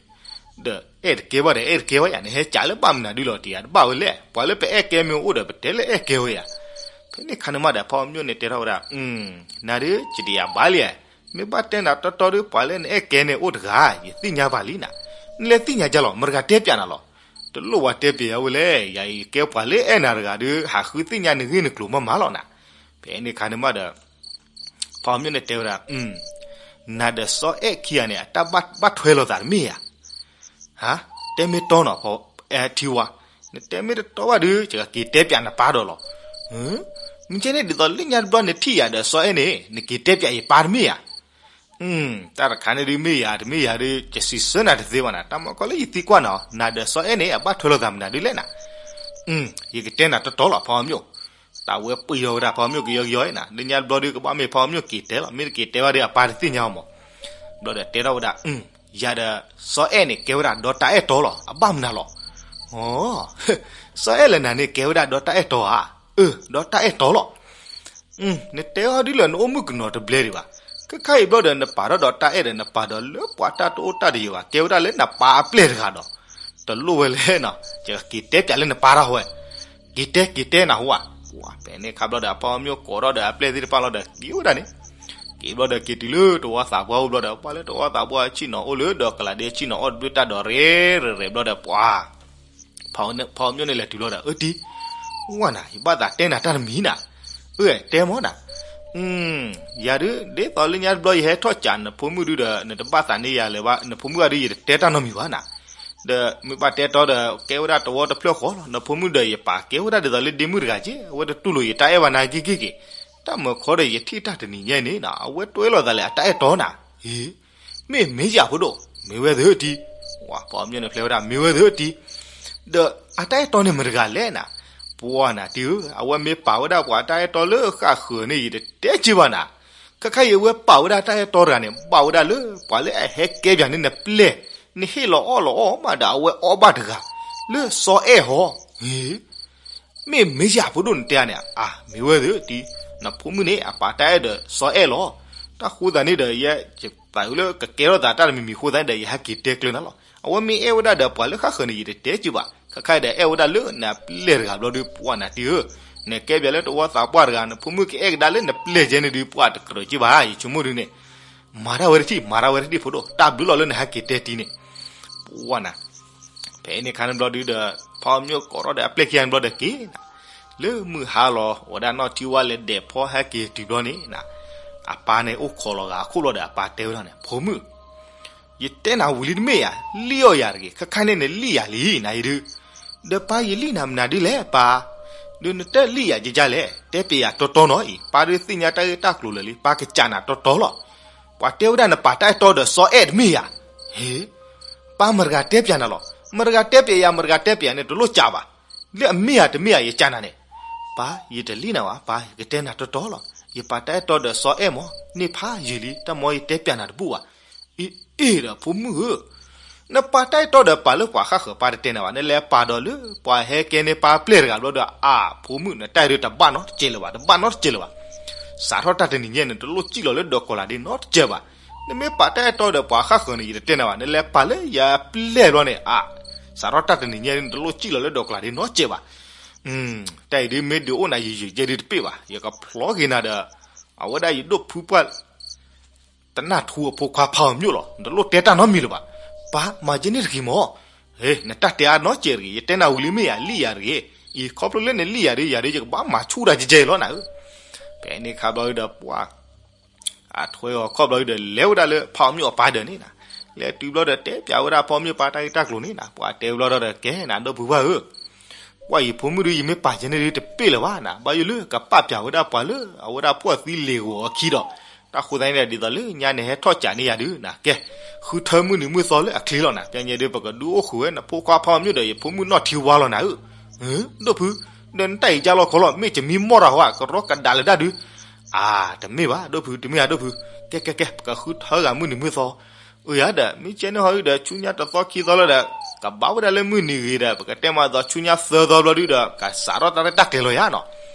ဒီးအဲၣ်တကဲဘၣ်ဒီး အဲၣ်တကဲဝဲယၤ, နဟဲစံးလၢဘၣ်မနုၤဒုလီၤတံၢ်ဧါ, တဘၣ်ဝဲလဲၣ်, ပှၤလၢပအဲၣ်ကဲမ့ၢ်အိၣ်ဒီး ပတဲလၢအဲၣ်ကဲဝဲယၤ. ဖဲန့ၣ်ခါန့ၣ်မးဒီး ဖီမညိၣ်န့ၣ်တဲထီၣ်ဝဲဒၣ်, နၤဒုးစံးတယၤဘၣ်လံ, မ့ၢ်ဘၣ်တဲနၤတီတီဒီး ပှၤလၢနအဲၣ်ကဲန့ၣ်အိၣ်တဂၤ, ယသ့ၣ်ညါဘၣ်လံနၤ, နလဲၤသ့ၣ်ညါကလီၤ, မတၤတဂၤတဲပျးနၤလီၤ. တလိၣ်ဝဲတဲပျးယၤဝဲလဲၣ်, ယၤအံၤကဲပှၤလၢအဲၣ်နၤတဂၤဒီး ဟးဃုသ့ၣ်ညါနဂ့ၢ်နကျိၤမးမးလီၤနၤ. ဖဲန့ၣ်ခါန့ၣ်မးဒီး ဖီမညိၣ်န့ၣ်တဲဝဲဒၣ်, နၤဒီးစီၤအဲၣ်ခံဂၤန့ၣ် အတၢ်ဘၣ်ထွဲလိာ်သးတမ့ၢ်ဧါ. ဟါ, တဲမ့ၢ်တီနီၤ ဖီ, အဲၣ်ထံဝါ, နတဲမ့ၢ်တတီဘၣ်ဒီး ယကက့ၤတဲပျးနပၢ်ဒီးလီၤ. မ့ၢ်ကဲန့ၣ်ဒ်သိးလၢညါတဘျီနထံၣ်ယၤဒီးစီၤအဲၣ်န့ၣ် နက့ၤတဲပျးယပၢ်တမ့ၢ်ဧါ. တၢ်တခါန့ၣ်ဒုးမ့ၢ်ယၤတမ့ၢ်ယၤဒီး ယစံးဆၢနၤတသ့ဘၣ်နၤ, တၢ်မၤကီလၢယသံကွၢ်နၤ, နၤဒီးစီၤအဲၣ်န့ၣ် အဘၣ်ထွဲလိာ်သးမနုၤဒုလဲၣ်နၤ. ယကတဲနၤတီတီလီၤ ဖီမညိၣ်. တၢ်ဝဲပှ့ၤထီၣ်ဝဲဒၣ်ဖီမညိၣ်ကယီကယီနၤ, လၢညါတဘျီဒီးကဘၣ်မ့ၢ်ဖီမညိၣ်က့ၤတဲလီၤ, မ့ၢ်တက့ၤတဲဘၣ်ဒီးအပၢ်တသ့ၣ်ညါအီၤမး. ဘျီဒီးတဲထီၣ်ဝဲဒၣ်, ယၤဒီးစီၤအဲၣ်န့ၣ် ကဲဝဲဒၣ်ဒီတၢ်အဲၣ်တီလီၤ, အဘၣ်မနုၤလီၤ. အ, စီၤအဲၣ်လၢနၤန့ၣ် ကဲဝဲဒၣ်ဒီတၢ်အဲၣ်တီဧါ. အၢ, ဒီတၢ်အဲၣ်တီလီၤ. နတဲအီၤဒ်လၢနအိၣ်မုၣ်ကနီၤတဘျဲဒံးဘၣ်. ခဲခါအံၤဘျီဒီး နပာ်ထီၣ်ဒီးတၢ်အဲၣ်ဒီး နပာ်ဒီးလၢပှၤတၢ်တအိၣ်တၢ်တယၢၤဘၣ်, ကဲဝဲဒၣ်လၢနပၢ်အပျဲၢ်တဂၤဒီး, တလိၣ်ဝဲလဲၣ်နီၤ, ယကက့ၤတဲပျးလၢနပၢ်တၢ်ဝဲ, က့ၤတဲက့ၤတဲနၤဟိဧါ. ဖဲန့ၣ်ခါဘျီဒီး အဖီမညိၣ်ကိးထီၣ်ဒီးအပျဲၢ်သ့ၣ်တဖၣ်လီၤဒီး က့ၤဝဲဒၣ်န့ၣ်, က့ၤဘျီဒီးက့ၤတုၤလၢတဝီသးပှၢ်အိၣ်ဘျီဒီး ပှၤလၢတဝီသးပှၢ်ဆ့ၣ်နီၤအိၣ်လၢဒီးကလးဒ့ဆ့ၣ်နီၤအီၣ်တဘျုး တၢ်ဒိးရဲၣ်ရဲၣ်ဘျီဒီးပှၤ ဖီမညိၣ်န့ၣ်လဲၤတုၤဘျီဒီး အၢတံၤ, ဝဲနၤ ယဘၣ်သးတဲနၤတၢ်တမံၤနၤ, အၢ တဲမၢ်နၤ, ယၤဒုး ဒ်သိးလၢညါတဘျီယဟဲထီၣ်စံးနဖိမုၣ်ဒုးဒီး နတဘၣ်သးန့ၢ်ယၤလၢၤဘၣ်, နဖိမုၣ်ဂၤဒုးယတတဲတၢ်နီတမံၤဘၣ်နၤ, ဒီးမ့ၢ်ဘၣ်တဲတီဒီး ကဲဝဲဒၣ်တဝီတဖျၢၣ်ဃီလီၤ, နဖိမုၣ်ဒီးယပာ်ကဲဝဲဒၣ်ဒ်သိးလၢဒ့မုၣ်တဂၤက့, အဝဲတတူၢ်လိာ်ယတၢ်အဲၣ်ဘၣ်နၤက့ၤက့ၤက့ၤ, တၢ်မၤခီဒီးယထံၣ်တၢ်တနံၤညါန့ၣ် အဝဲတွဲလိာ်သးလၢအတၢ်အဲၣ်တီနၤ, ဟ့ မ့ၢ်မ့ၢ်ယၤဖိဒိၣ်, မ့ၢ်ဝဲသ့ၣ်တံၤ, ဝဲဖီမညိၣ်န့ၣ်ဖျဲဝဲဒၣ် မ့ၢ်ဝဲသ့ၣ်တံၤ, ဒီးအတၢ်အဲၣ်တီန့ၣ်မတၤတဂၤလဲၣ်နၤ, ပှၤနၤတံၤဧၢ, အဝဲမ့ၢ်ပာ်ဝဲဒၣ်ပှၤတၢ်အဲၣ်တီလၢဃၣ်ဃၢၤန့ၣ် ယတတဲက့ၤဘၣ်နၤ, ခဲခါအံၤအဝဲပာ်ဝဲဒၣ်တၢ်အဲၣ်တီတဂၤန့ၣ် ဘၣ်ဝဲဒၣ်လၢ ပှၤလၢအဟဲကဲပၠးန့ၣ်နပျဲၢ်, နဟ့ၣ်လီၤအီၣ်လီၤအီမးဒီးအဝဲအီၣ်ဘၣ်တဂၤ, လၢစီၤအဲၣ်ဟီ, ဟ့ မ့ၢ်မ့ၢ်ယၤဖိဒိၣ်နတဲဧါန့ၣ်, အါ မ့ၢ်ဝဲသ့ၣ်တံၤ, နဖိမုၣ်န့ၣ် အပာ်တၢ်အဲၣ်ဒီးစီၤအဲၣ်လီၤ, တၢ်ဃိသးန့ၣ်ဒီး ယဲယသးလၢကကဲထီၣ်သးတၢ်တမံၤမံၤဃိသးန့ၣ်ဒီး ယဟဲက့ၤတဲကျၢၤနၤလီၤ, အဝဲမ့ၢ်အဲၣ်ဝဲဒၣ်ဒီးပှၤလၢဃၣ်ဃၢၤန့ၣ် ယတတဲက့ၤဘၣ်, ခဲခါအံၤဒီးအဲၣ်ဝဲဒၣ်လၢနပျဲၢ်တဂၤဘျီဒီး ပှၤနၤတံၤဧၢ, နကဲပၠးလၢတဝီသးပှၢ်တဂၤ နဖိမုၣ်ကအဲၣ်ကဒါလၢနပျဲၢ်ကဲန့ၣ်ဒီး ပှၤတကြၢးက့ၤဘၣ် ယဆိကမိၣ်ဒုးန့ၣ် မၤတၢ်ဝဲတထံၣ် မၤတၢ်ဝဲတထံၣ်ဖိဒိၣ် တၢ်ဘျုးလီၤလၢနဟဲက့ၤတဲတံၤန့ၣ်, ပှၤနၤ ဖဲန့ၣ်ခါန့ၣ်ဘျီဒုးဒီး ဖီမညိၣ်ကိးထီၣ်ဒီးအပျဲၢ်ခံဂၤန့ၣ်ဘျီဒီးက့ၤနၤ, လၢမုၢ်ဟါလီၤ ဝဲဒၣ်နီၢ်ထံဝါလဲၤဒဲးဖီဟဲက့ၤတုၤဘျီန့ၣ်နၤ, အပၢ်န့ၣ်အိၣ်ခိးလီၤဂာ်အခိၣ်ဘျီဒီးအပၢ်တဲဝဲဒၣ်န့ၣ် ဖိမုၣ်, ယတဲနၤဝံၤလံတမ့ၢ်ဧါ, လံၣ်အီၣ်ယၤတဂ့ၤ, ခဲခါန့ၣ်နလံၣ်ယၤလံနၤအံၤဒုး, ဒီးပၢ်ယလံၣ်နၤမနုၤဒ်လဲၣ်ပၢ်, ဒီးနတလံၣ်ယၤကကလဲၣ်, တဲပျးယၤတီတီနီၤအံၤ, ပၢ်ဒုးသ့ၣ်ညါတၢ်ဂ့ၢ်တၢ်ကျိၤလၢာ်လံ, ပၢ်ကစံးနၤတီတီလီၤ, ပှၤတဲဝဲဒၣ်နပာ်တၢ်အဲၣ်တီဒီးစီၤအဲၣ်တမ့ၢ်ဧါ, ဟ့ ပၢ်မတၤတဂၤတဲပျးနၤလီၤ, မတၤတဂၤတဲပျးယၤ မတၤတဂၤတဲပျးန့ၣ် တလိၣ်ကးဘၣ်, လၢအမ့ၢ်ဧါတမ့ၢ်ဧါ ယကးနၤန့ၣ်, ပၢ် ယတလံၣ်နၤဘၣ်, ပၢ် ယကတဲနၤတီတီလီၤ, ယပာ်တၢ်အဲၣ်တီဒီးစီၤအဲၣ်မး, န့ၢ်ဖးယံာ်လံ, တၢ်မ့ၢ်ယတဲပျးနၤတဘူၣ်ဘၣ်, အ့ အ့ၣ်ဒီးဖိမုၣ်ဧၢ, နပာ်တၢ်အဲၣ်တီဒီးပာ်လၢပှၤဃၣ်ဃၢၤ ပၢ်တတဲနၤဘၣ်, နလဲၤပာ်ဒီးလၢပှၤဟဲကဲန့ၢ်ပၢ်ပျဲၢ်တဂၤဘျီဒီး အါ ဖိမုၣ် နတၢ်အံၤဒုးတဘၣ်နီတစဲးလၢၤဘၣ်, တဘၣ်နီတစဲးလၢၤဘၣ်, စးထီၣ်တၢ်တနံၤညါန့ၣ် တလိၣ်စံၣ်လီၤလၢဒီးကီၤလၤဒ့နီတစဲးဘၣ်, နမ့ၢ်ပာ်တၢ်အဲၣ်တီဒီးပှၤဃၣ်ဃၢၤန့ၣ် ယတတဲနၤဘၣ်, နလဲၤပာ်လၢယပျဲၢ်ဘျီန့ၣ် အါ စးထီၣ်တၢ်တနံၤညါန့ၣ် တလိၣ်စံၣ်လီၤလၢဒီးကီၤလၤဒ့နီတစဲးဘၣ်, တၢ်အံၤဒုးမ့ၢ်ဒုးအိၣ်နၤယံာ်ယံာ်ကဲဒုးတပ့ၢ်ဘၣ်, ယကဖျီက့ၤနၤဒီး အဝဲဒၣ်ယဒိၣ်ဖုပှၢ် တနၢ်ထူအဖိခွါဖးအီၤမျိၣ်လီၤ, နတလိၣ်တဲတၢ်နီတမံၤလၢၤဘၣ်, ပၢ် မၤကဲန့ၣ်တဂ့ၤမး, ဟ့ နတၢ်တဲအါနီတစဲးတဂ့ၤ, ယတဲနၤဝံၤလံမ့ၢ်ဧါ, လံၣ်ယၤတဂ့ၤ, အံၤခီဖျိလၢနလံၣ်ယၤဒီး ယၤဒီးယကဘၣ်မၤဆူၣ်တၢ်ကဲကဲလီၤနၤဧၢ, ဖဲန့ၣ်ခါဘျီဒီးပှၤ အထွဲအီၤခီၣ်ဘျီဒီး လဲၤဝဲဒၣ်လၢဖးအီၤမျိၣ်အပၢ်ဒၢးန့ၣ်နၤ, လဲၤတုၤဘျီဒီးတဲပျးဝဲဒၣ်ဖးအီၤမျိၣ်ပၢ်တၢ်ဂ့ၢ်တၢ်ကျိၤန့ၣ်နၤ, ပှၤတဲဘျီဒီး ကဲနၤဒိၣ်ဖုပှၢ်ဧၢ, ပှၤယဖိမုၣ်ဒုး ယမ့ၢ်ပာ်ကဲန့ၣ်ဒုးတပ့ၢ်လၢၤဘၣ်နၤ, ဘၣ်ယိၣ်လၢကပာ်ပျးဝဲဒၣ်ပှၤလၢ အဝဲဒၣ်ပှီၢ်သံလ့ၤဂီၤအခံဒီး, တၢ်ဃိသတးန့ၣ်ဒီး ဒ်သိးလၢညါန့ၣ်ဟဲထီၣ်ကးန့ၢ်ယၤဒုးနၤ, ကဲ ဃုထၢမုၢ်နံၤမုၢ်သီလၢအချ့လီၤနၤ, ပညဲဒုး ပကဒုးအိၣ်ဃုာ်ဝဲ နဖိခွါဖးအီၤမျိၣ်ဒီး ယဖိမုၣ်နီၢ်ထံဝါလီၤနၤဧၢ, ဒိၣ်ဖု, ဒီးနတၢ်အံၤကၢ်လီၤခီလီၤ မ့ၢ်ကမံမီၢ်တၢ်ဟီ ကရီကဒါလၢဒၣ်ဒုး အၢ တမ့ၢ်ဘၣ် ဒိၣ်ဖု တမ့ၢ်ဧါ ဒိၣ်ဖု, ကဲ ကဲ ကဲ ပကဃုထၢဂၤမုၢ်နံၤမုၢ်သီ, အၢ ယၤဒီး မ့ၢ်ကဲန့ၣ်ဟီဒီး ဆူညါတသီခံသီလၢဒီး ကဘၣ်ဝဲဒၣ်လၢမုၢ်နံၤဂ့ၤဒီး ပကတဲမးသိးဆူညါသၢသီဘျီဒုဒီး ကစးထီၣ်တၢ်ရဲၣ်တၢ်ကျဲၤလီၤယၤနီၤ.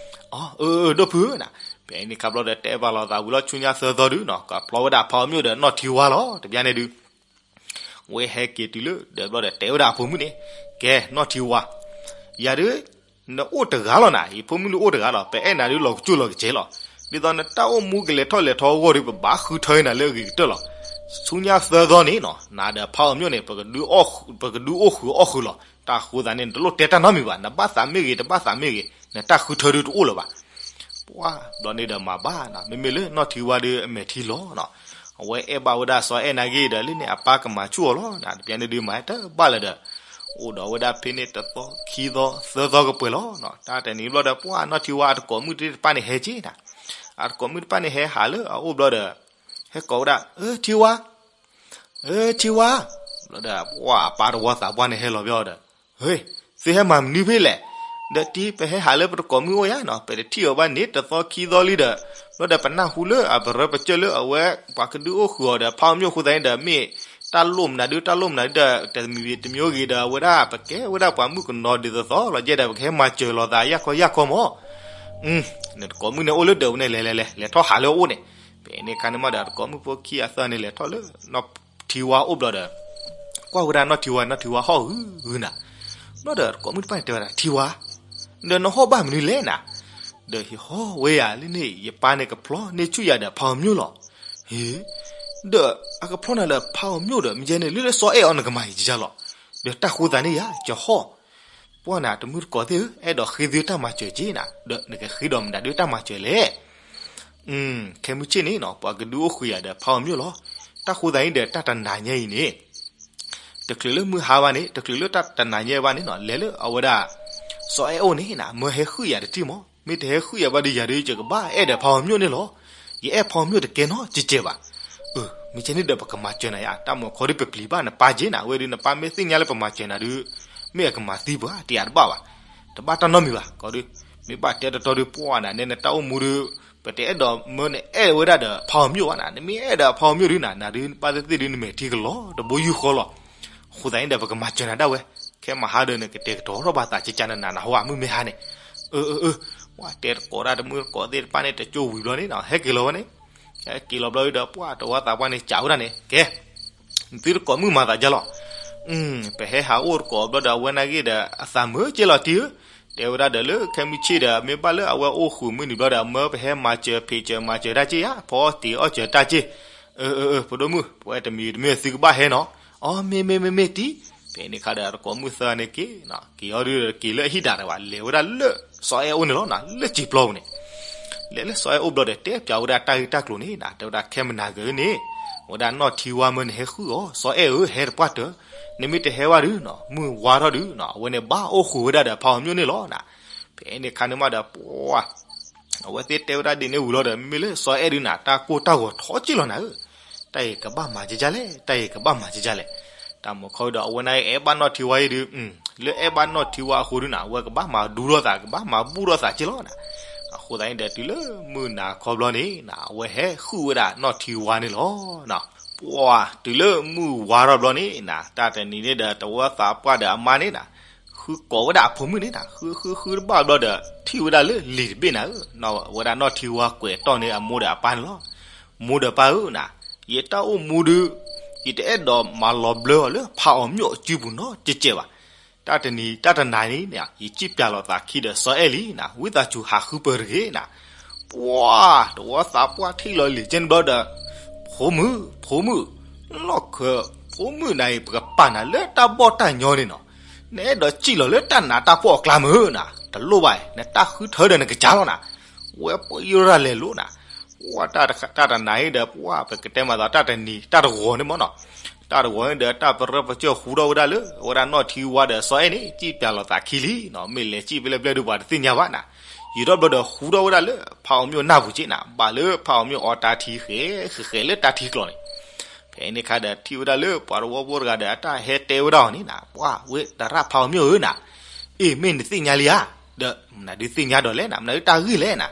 အၢ အၢ အၢ ဒိၣ်ဖုဧၢနီၤ, ဖဲန့ၣ်ခါဘျီဒီး တဲပာ်လီၤသးဝံၤလီၤ ဆူညါသၢသီဒုနီၤ ကဖျီဝဲဒၣ်ဖါအီၤမျိၣ်ဒီးနီၢ်ထံဝါလီၤ တဘျီန့ၣ်ဒု ဝဲဟဲက့ၤတုၤလၢဒီးဘျီဒီး တဲဝဲဒၣ်အဖိမုၣ်န့ၣ်, ကဲ နီၢ်ထံဝါ, ယၤဒု နအိၣ်တဂၤလီၤနၤ, ယဖိမုၣ်ဒုအိၣ်တဂၤလီၤ, ပအဲၣ်နၤဒုလီၤကစူၣ်လီၤကစဲးလီၤ. ဒ်သိးနတၢ်အိၣ်မူကလဲၤထီၣ်လဲၤထီအဂီၢ်ဒီး ပဘၣ်ဃုထၢနၤလၢအဂ့ၤကတၢၢ်လီၤ. ဆူညါသၢသီန့ၣ်နီၤ နၤဒီးဖါအီၤမျိၣ်န့ၣ် ပကဒုးအိၣ်ဃုာ်အီၣ်ဃုာ်လီၤ. တၢ်ဃိသးန့ၣ် နတလိၣ်တဲတၢ်နီတမံၤဘၣ်, နဘၣ်သးမ့ၢ်ဂ့ၤ တဘၣ်သးမ့ၢ်ဂ့ၤ နတၢ်ဃုထၢဒုတအိၣ်လၢၤဘၣ်. ပှၢ် ဘျီန့ၣ်ဒီးမၤဘၣ်နီၤ, မ့မ့ၢ်လၢနီၢ်ထံဝါဒုအမဲာ်ထံလီၤနီၤ, အဝဲအဲၣ်ဘၣ်ဝဲဒၣ်စီၤအဲၣ်နာ်က့ဒီး လၢန့ၣ်အပၢ်ကမၤဆူၣ်အီၤလီၤနီၤ, တဘျီန့ၣ်ဒုမၤဟဲတဘၣ်လၢၤဒီး အိၣ်ဒီးဝဲဒၣ်ဖဲန့ၣ်တသီခံသီသၢသီကပှဲၤလီၤနီၤ. တၢ်တနံၤဘျီဒီး ပှၢ် နီၢ်ထံဝါအတကိးမုၣ်သ့ၣ်တဖၣ်န့ၣ်ဟဲက့ၤနီၤ, အတကိးမုၣ်တဖၣ်န့ၣ်ဟဲဟးလၢအအိၣ်ဘျီဒီး ဟဲကိးဝဲဒၣ် အၢ ထံဝါ အၢ ထံဝါ, ဘျီဒီး ပှၢ် အပၢ်တဝီသးပှၢ်န့ၣ်ဟဲလီၤဘျီဒီး, ဟ့ သုဟဲမၤမနုၤဖဲလဲၣ်, ဒီးတံၤ ပဟဲဟးလၢပတကိးမုၣ်အိၣ်ယၤနီၤ, ပတထံၣ်အီၤဘၣ်န့ၣ် တသီခံသီလံဒီး ဘျီဒီးပနၢ်ဟူလၢအပရၢပကၢၢ်လၢအဝဲ ပှၤကဒုးအိၣ်ဃုာ်အီၤဒီးဖါအီၤမျိၣ်အဃိသတးန့ၣ်ဒီး မ့ၢ်တၢ်လိၣ်မနုၤဒု တၢ်လိၣ်မနုၤဒုဒီး တမံၤတမံၤဂ့ၤဒီး အဝဲဒၣ်ပကဲဝဲဒၣ်ပှၤမုၣ်ကနီၤဒ်သိးသိးလီၤ ယဲဒီး ပကဟဲမၤစၢၤလိာ်သးယၢ်ခီယၢ်ခီမး. နတကိးမုၣ်န့ၣ်အိၣ်လၢဒၢးပူၤန့ၣ် လဲၤလဲၤလဲၤ လဲၤထီၣ်ဟးလၢအအိၣ်န့ၣ်. ဖဲန့ၣ်အခါန့ၣ်မးဒီး တကိးမုၣ်ဖိခံဂၤသၢဂၤန့ၣ် လဲၤထီၣ်လၢနီၢ်ထံဝါအိၣ်ဘျီဒီး ကွၢ်ဝဲဒၣ်နီၢ်ထံဝါ နီၢ်ထံဝါဟီၣ်ဂုၤဂုၤနၤ, ဘျီဒီးတကိးမုၣ်တဖၣ်န့ၣ်တဲဝဲဒၣ် ထံဝါ, ဒီးနဟီၣ်ဘၣ်မနုၤလဲၣ်နၤ, ဒီးဟ့ၣ်ဟီၣ်ဝဲယၤလၢန့ၣ် ယပၢ်န့ၣ်ကဖျီန့ၢ်ဆူၣ်ယၤဒီးဖါအီၤမျိၣ်လီၤ. ဟ့ၣ်, ဒီးအကဖျီနၤဒီးဖါအီၤမျိၣ်ဒီး မ့ၢ်ယဲန့ၣ် လၢလၢစီၤအဲၣ်အီၤနကမၤယံာ်ကယၤလီၤ. ဒီးတၢ်ဃိသးန့ၣ်ယၤ ကဟီၣ် ပှၢ်နၤ တမုၢ်တကိးသ့ၣ်ဧၢ, အဲၣ်ဒိးဃ့သုတၢ်မၤစၢၤက့နၤ, ဒီးနကဃ့ဒီးမနုၤဒုတၢ်မၤစၢၤလဲၣ်. ခဲမုၢ်ဆ့ၣ်န့ၣ်နီၤ ပှၤကဒုးအိၣ်ဃုာ်ယၤဒီးဖါအီၤမျိၣ်လီၤ. တၢ်ဃိသးန့ၣ်ဒီးတၢ်တနၤညါအံၤန့ၣ် တချုးလၢမုၢ်ဟါဘၣ်န့ၣ် တချုးလၢတၢ်တနၤညါဘၣ်န့ၣ်နီၤ လဲၤလၢအဝဲဒၣ် စီၤအဲၣ်အိၣ်န့ၣ်နၤ မၢဟဲဃုာ်ယၤတထံၣ်မး, မ့ၢ်တဟဲဃုာ်ယၤဘၣ်ဒီး ယၤဒီးယကဘၣ်အဲၣ်ဒီးဖါအီၤမျိၣ်န့ၣ်လီၤ. ယအဲၣ်ဖါအီၤမျိၣ်တကဲနီတစဲးဘၣ်. အၢ မ့ၢ်ကဲန့ၣ်ဒီးပကမၤစၢၤနၤယါ, တၢ်မုာ်ခီဒုးပပျံၤဘၣ်နပၢ်က့နၤ, ဝဲဒုးနပၢ်မ့ၢ်သ့ၣ်ညါလၢပမၤစၢၤနၤဒုး မ့ၢ်အကမၤသံပှၤတယၤတဘၣ်ဘၣ်. တဘၣ်တၢ်နီတမံၤဘၣ်, ကီဒုး မ့ၢ်ဘၣ်တဲတတီဒုး ပှၢ်နၤ နဲနတၢ်အိၣ်မူဒုး ပတအဲၣ်ဒိးမၢနအဲၣ်ဝဲဒၣ်ဒီးဖါအီၤမျိၣ်ဘၣ်နၤ, နမ့ၢ်အဲၣ်ဒီးဖါအီၤမျိၣ်ဒုးနၤ နၤဒုးဘၣ်သ့ၣ်သ့ၣ်ဒုး နမဲာ်ထံကလီၤတဘိယူၢ်ဃီလီၤ. အဃိသတးန့ၣ်ဒီး ပကမၤစၢၤနၤဒၣ်ဝဲ, ခဲမဟါဒီးနကတဲာ်ကတီၤထီၣ်ဘၣ်သးကကနၤနၤဟီဧါ မုၢ်မ့ၢ်ဟါန့ၣ်. အၢ အၢ အၢ, ပှၢ်တဲတကိးဒၣ်တမုၢ်တကိးသ့ၣ်တဖၣ်န့ၣ် တကၠိဝံၤဘျီန့ၣ်နီၤ ဟဲက့ၤလီၤဝဲန့ၣ်, ဟဲက့ၤလီၤဘျီဒီး ပှၢ်တဝီသးပှၢ်န့ၣ် စံးဝဲဒၣ်န့ၣ် ကဲ သုတကိးမုၢ်မၤသးဒ်လဲၣ်. ပဟဲဟးအိၣ်တကိးဘျီဒီး အဝဲနာ်က့ဒီး အသးမုာ်က့လီၤတံၢ်ဧၢ, တဲဝဲဒၣ်ဒီးလၢခဲမုၢ်ဆ့ၣ်ဒီး မ့ၢ်ဘၣ်လၢအဝဲအိၣ်ဃုာ်မုၢ်နံၤဘျီဒီး မၢပဟဲမၤစၢၤဖံးစၢၤမၤစၢၤတၢ်က့ဧါ, ဖီအီၣ်တံၤအီၣ်စၢၤတၢ်က့. အၢ အၢ အၢ ဖိဒိၣ်မုၣ် ပဝဲတမံၤတမံၤသုကဘၣ်ဟဲနီၤ. အီ မ့ၢ်မ့ၢ်မ့ၢ်မ့ၢ်တံၢ်. ဖဲန့ၣ်အခါဒီး တကိးမုၢ်သၢဂၤန့ၣ်က့ၤ, က့ၤအီၤဒုးက့ၤလၢအဟံၣ်ဒၣ်တဝဲ လဲၤဝဲဒၣ်လၢစီၤအဲၣ်အိၣ်န့ၣ်လီၤနၤ, လၢစံာ်ပျီပူၤန့ၣ် လဲၤလၢစီၤအဲၣ်အိၣ်ဘျီဒီး တဲပၠးဝဲဒၣ်တၢ်ဂ့ၢ်တၢ်ကျိၤန့ၣ်နၤ, တဲဝဲဒၣ်ခဲမုၢ်နၤဂ့ၤန့ၣ် ဝဲဒၣ်နီၢ်ထံဝါမၢနဟဲဃုာ်အီၤ, စီၤအဲၣ်ဧၢ ဟဲတပှၢ်တၢၢ်, နမ့ၢ်တဟဲဘၣ်ဒုးနီၤ မုၢ်ဝါထီၣ်ဒုးနီၤ အဝဲန့ၣ်ဘၣ်အိၣ်ဃုာ်ဝဲဒၣ်ဒီးဖါအီၤမျိၣ်န့ၣ်လီၤနၤ. ဖဲန့ၣ်အခါန့ၣ်မးဒီး ပှၢ် အဝဲသ့ၣ်တဲဝဲဒၣ်ဒ်န့ၣ်ဝံၤလီၤဒီး မ့မ့ၢ်လၢစီၤအဲၣ်ဒုးနၤ တၢ်ကိၢ်တၢ်ဂီၤထီက့လီၤနၤဧၢ, တၢ်အံၤကဘၣ်မၤကကလဲၣ်, တၢ်အံၤကဘၣ်မၤကကလဲၣ်. တၢ်မုာ်ခီဒီး အဝဲနာ်က့အဲၣ်ဘၣ်နီၢ်ထံဝါအံၤဒုး, လၢအဲၣ်ဘၣ်နီၢ်ထံဝါအဃိဒုးနၤ အဝဲကဘၣ်မၤဒူထီၣ်သး ကဘၣ်မၤဘူၣ်ထီၣ်သးက့လီၤနၤ. အဃိသတးန့ၣ်ဒီး တုၤလၢမုၢ်နၤခီဘျီန့ၣ်နၤ အဝဲဟဲဃုာ်ဝဲဒၣ်နီၢ်ထံဝါန့ၣ်လီၤ. ပှၢ်တုၤလၢမုၢ်ဝါထီၣ်ဘျီန့ၣ်နၤ တၢ်တနံၤန့ၣ်ဒီး တဝီသးပှၢ်ဒီးအမါန့ၣ်နၤ ဃုကိးဝဲဒၣ်အဖိမုၣ်န့ၣ်နၤ ဃုဃုဃုတဘၣ်ဘျီဒီး ထံၣ်ဝဲဒၣ်လၢလံာ်တဘ့ၣ်နၤဧၢ, ဝဲဒၣ်နီၢ်ထံဝါကွဲးတီၢ်န့ၢ်အမိၢ်ဒီးအပၢ်န့ၣ်လီၤ. မိၢ်ဒီးပၢ်ဧၢနၤ, ယတၢ်အိၣ်မူဒုး ယတအဲၣ်ဒိးမၤလီၤဘျၢအီၤလၢဖးအီၤမျိာ်အစုပူၤနီတစဲးဘၣ်. တၢ်တနံၤ တၢ်တနၤန့ၣ် ယစံၣ်ပၠးလီၤသးခံဒီးစီၤအဲၣ်လံနၤ, ဝံသးစူၤဟးဃုပၢၤတဂ့ၤနၤ. ပှၢ် တဝီသးပှၢ်ထံၣ်လီၤလံာ်ကဲန့ၣ်ဘျီဒီး ဖိမုၣ် ဖိမုၣ် နီၢ်ခၢး ဖိမုၣ်နၤအံၤ ပကပာ်နၤလၢတၢ်ဘီၣ်တၢ်ညီန့ၣ်နီၤ, နအဲၣ်ဒိးစံၣ်လီၤလၢတၢ်နးတၢ်ဖှီၣ်အကျါမ့ၢ်ဧါနၤ, တလိၣ်ဘၣ်, နတၢ်ဃုထၢဒီးနကစၢ်လီၤနၤ. ဝဲပယိၣ်ရၣ်လဲၤလိာ်နၤ, ပှၢ် တၢ်တနၤအံၤဒီး ပှၢ် ပကတဲမးသး တၢ်တနံၤ တၢ်တဂီၤန့ၣ်မ့ၢ်နီၤ, တၢ်တဂီၤန့ၣ်ဒီး တၢ်ပရၢပကၢၢ်ဟူထီၣ်ဝဲဒၣ်လၢ အဝဲဒၣ်နီၢ်ထံဝါဒီးစီၤအဲၣ်န့ၣ် စံၣ်ပၠးလီၤသးခံလံနီၤ, မ့ၢ်လဲၤစံၣ်ဖဲလဲၣ်ဖဲလဲၣ်ဒီး ပှၤတသ့ၣ်ညါဘၣ်နၤ. ယံာ်ထီၣ်ဘျီဒီး ဟူထီၣ်ဝဲဒၣ်လၢ ဖးအီၤမျိာ်နၢ်ပူၤက့နၤ, ဘၣ်လၢဖးအီၤမျိာ်အီတၢ်ထံဃဲၤဃဲၤလၢတၢ်ထံကျိၤန့ၣ် ဖဲန့ၣ်အခါဒီးထံၣ်ဝဲဒၣ်လၢပှၤတဝီဖိတဂၤဒီး အတၢ်ဟဲတဲဝဲဒၣ်အီၤန့ၣ်နၤ, ပှၢ် ဝဲဒၣ်ရၣ်ဖးအီၤမျိာ်ဧၢနၤ, အ့ၣ် မ့ၢ်နသ့ၣ်ညါလံဧါ, ဒီးမနုၤဒုးသ့ၣ်ညါဒီးလဲၣ်နၤ, မနုၤဒုးတၢ်ဂ့ၢ်လဲၣ်နၤ.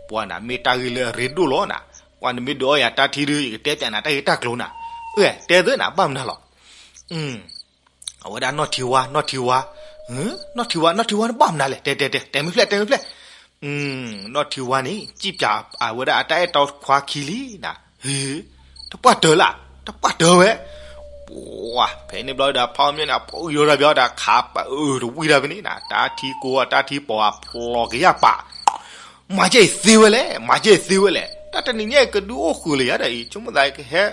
ပှၤနၤမ့ၢ်တၢ်ဂ့ၢ်လၢအရ့ဒိၣ်လီၤနၤ, ပှၤနမ့ၢ်ဒုးအီၣ်ယၤတၢ်ထံဒုး ယကတဲပျးနၤတၢ်ဂ့ၢ်တၢ်ကျိၤနၤ, အၢ တဲသ့နၤ ဘၣ်မနုၤလီၤ. အဝဲဒၣ်နီၢ်ထံဝါ နီၢ်ထံဝါ, နီၢ်ထံဝါ နီၢ်ထံဝါန့ၣ်ဘၣ်မနုၤလဲၣ် တဲတဲတဲ တဲမ့ၢ်ဖျဲၣ် တဲမ့ၢ်ဖျဲၣ်. နီၢ်ထံဝါန့ၣ် စံၣ်ပျးအဝဲဒၣ်အတၢ်အဲၣ်တီခွါခံလံနၤ, ဟ့ တပှၢ်တၢၢ်လၢ် တပှၢ်တၢၢ်ဝဲ ပှၤ ဖဲန့ၣ်ဘျီဒီး ဖးအီၣ်မၠိၣ်န့ၣ် အပှ့ၤဒီးတၢ်ဘျီဒီး ခးပၢတဝံၣ်တၢ်ဖဲန့ၣ်နၤ, တၢ်ထံကိးအတၢ်ထံပီၤအဖျိးကယၢ်ပာ်, မၤကဲအံၤသ့ဝဲလဲၣ် မၤကဲအံၤသ့ဝဲလဲၣ်, တၢ်တနံၤညါအံၤကဒုးအိၣ်ဃုာ်လၢယၤဒီးအံၤ ဆိကမိၣ်သးကဟဲ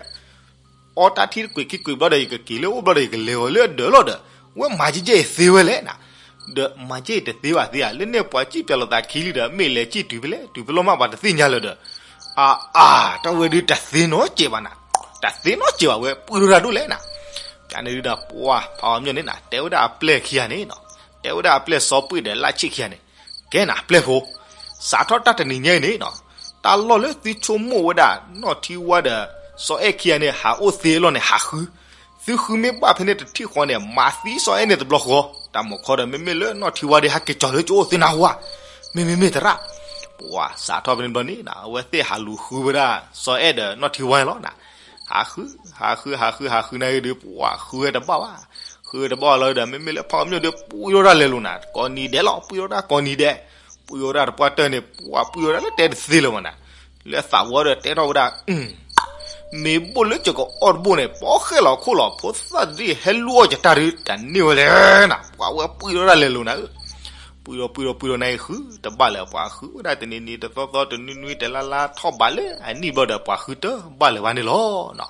အီတၢ်ထံတကွံာ်ခံကွံာ်ဘျီဒီး ယကက့ၤလၢအိၣ်ဘျီဒီး ယကလဲၤအီၤလၢအဒၢးလီၤဒီး ဝဲမၤကဲကဲအံၤသ့ဝဲလဲၣ်နၤ, ဒီးမၤကဲအံၤတသ့ဘၣ်သ့ဧါ, လၢန့ၣ်ပှၤစံၣ်ပျးလိာ်သးခံလံဒီး မ့ၢ်လဲၤစံၣ်တုၤဖဲလဲၣ် တုၤဖဲလဲၣ်မး ပှၤတသ့ၣ်ညါလၢၤဒီး, အါအါ တၢ်ဝဲဒုးတသ့နီတစဲးဘၣ်နၤ, တသ့နီတစဲးဘၣ် ဝဲပှ့ၤထီၣ်တၢ်ဒိၣ်လဲၣ်နၤ. ကန့ၣ်ဒုးဒီး ပှၤဖးအီၣ်မၠိၣ်န့ၣ်နၤ တဲဝဲဒၣ်အပျဲၢ်ခံဂၤန့ၣ်, တဲဝဲဒၣ်အပျဲၢ်စီၤပှ့ၢ်ဒီးလၢဆ့ၣ်ခံဂၤန့ၣ်, ကဲနၤ ပျဲၢ်ဖိ စးထီၣ်တၢ်တနံၤညါအံၤန့ၣ်နၤ, တၢ်လီၢ်လၢသုဆိကမိၣ်ဝဲဒၣ် နီၢ်ထံဝါဒီး စီၤအဲၣ်ခံဂၤန့ၣ် ဟးအိၣ်သ့အလီၢ်န့ၣ် ဟးဃု, သုဃုမ့ၢ်ဘၣ်ဖဲန့ၣ်တထံၣ်ဃီန့ၣ် မၤသံစီၤအဲၣ်န့ၣ်တဘျီဃီ, တၢ်မုၢ်ခီဒီး မ့မ့ၢ်လၢနီၢ်ထံဝါဒီး ဟဲက့ၤကၠီၤလၢကၠိအိၣ်သ့နၢ်ဟူဧါ, မ့မ့ၢ်မ့ၢ်သရၣ်, ပှၤစးထီၣ်ဖဲန့ၣ်ဘျီန့ၣ်နၤ အဝဲသ့ၣ်ဟးလူၤဃုဝဲဒၣ် စီၤအဲၣ်ဒီးနီၢ်ထံဝါန့ၣ်လီၤနၤ, ဟးဃု ဟးဃု ဟးဃု ဟးဃုန့ၣ်ဒုး ပှၤဃုဝဲတဘၣ်ဘၣ်, ဃုဝဲတဘၣ်လီၤဒီး မ့မ့ၢ်လၢဖးအီၣ်မၠိၣ်ဒီး ပှ့ၤထီၣ်တၢ်လဲၤလိာ်နၤ ကိးနံၤဒဲးလီၤ ပှ့ၤထီၣ်တၢ်ကိးနံၤဒဲး, ပှ့ၤထီၣ်တၢ်တပှၢ်တၢၢ်န့ၣ် ပှၤပှ့ၤထီၣ်တၢ်လၢတဲတသ့လၢၤဘၣ်နၤ, လၢသးဝီဒီးတဲထီၣ်ဝဲဒၣ် မ့ၢ်ဘိၣ်လၢကကအီၣ်တဘိၣ်န့ၣ် ပီၣ်ဃဲလီၤခိၣ်လီၤ ဖိသၣ်တဒ်ဟဲလူၤအီၣ်ကတၢၢ်ဒုး တန့ၢ်ဝဲလဲၣ်နၤ, ပှၤဝဲပှ့ၤထီၣ်တၢ်လဲၤလိာ်နၤဧၢ, ပှ့ၤဒီးပှ့ၤဒီးပှ့ၤဒီးန့ၣ်ဃုတဘၣ်လၢၤ ပှၤဃုဝဲဒၣ်တနံၤနံၤတသီသီတနွံနွံတလါလါထီၣ်ဘးလၢအနံၣ်ဘျီဒီး ပှၤဃုတဘၣ်လၢၤဘၣ်န့ၣ်လီၤ.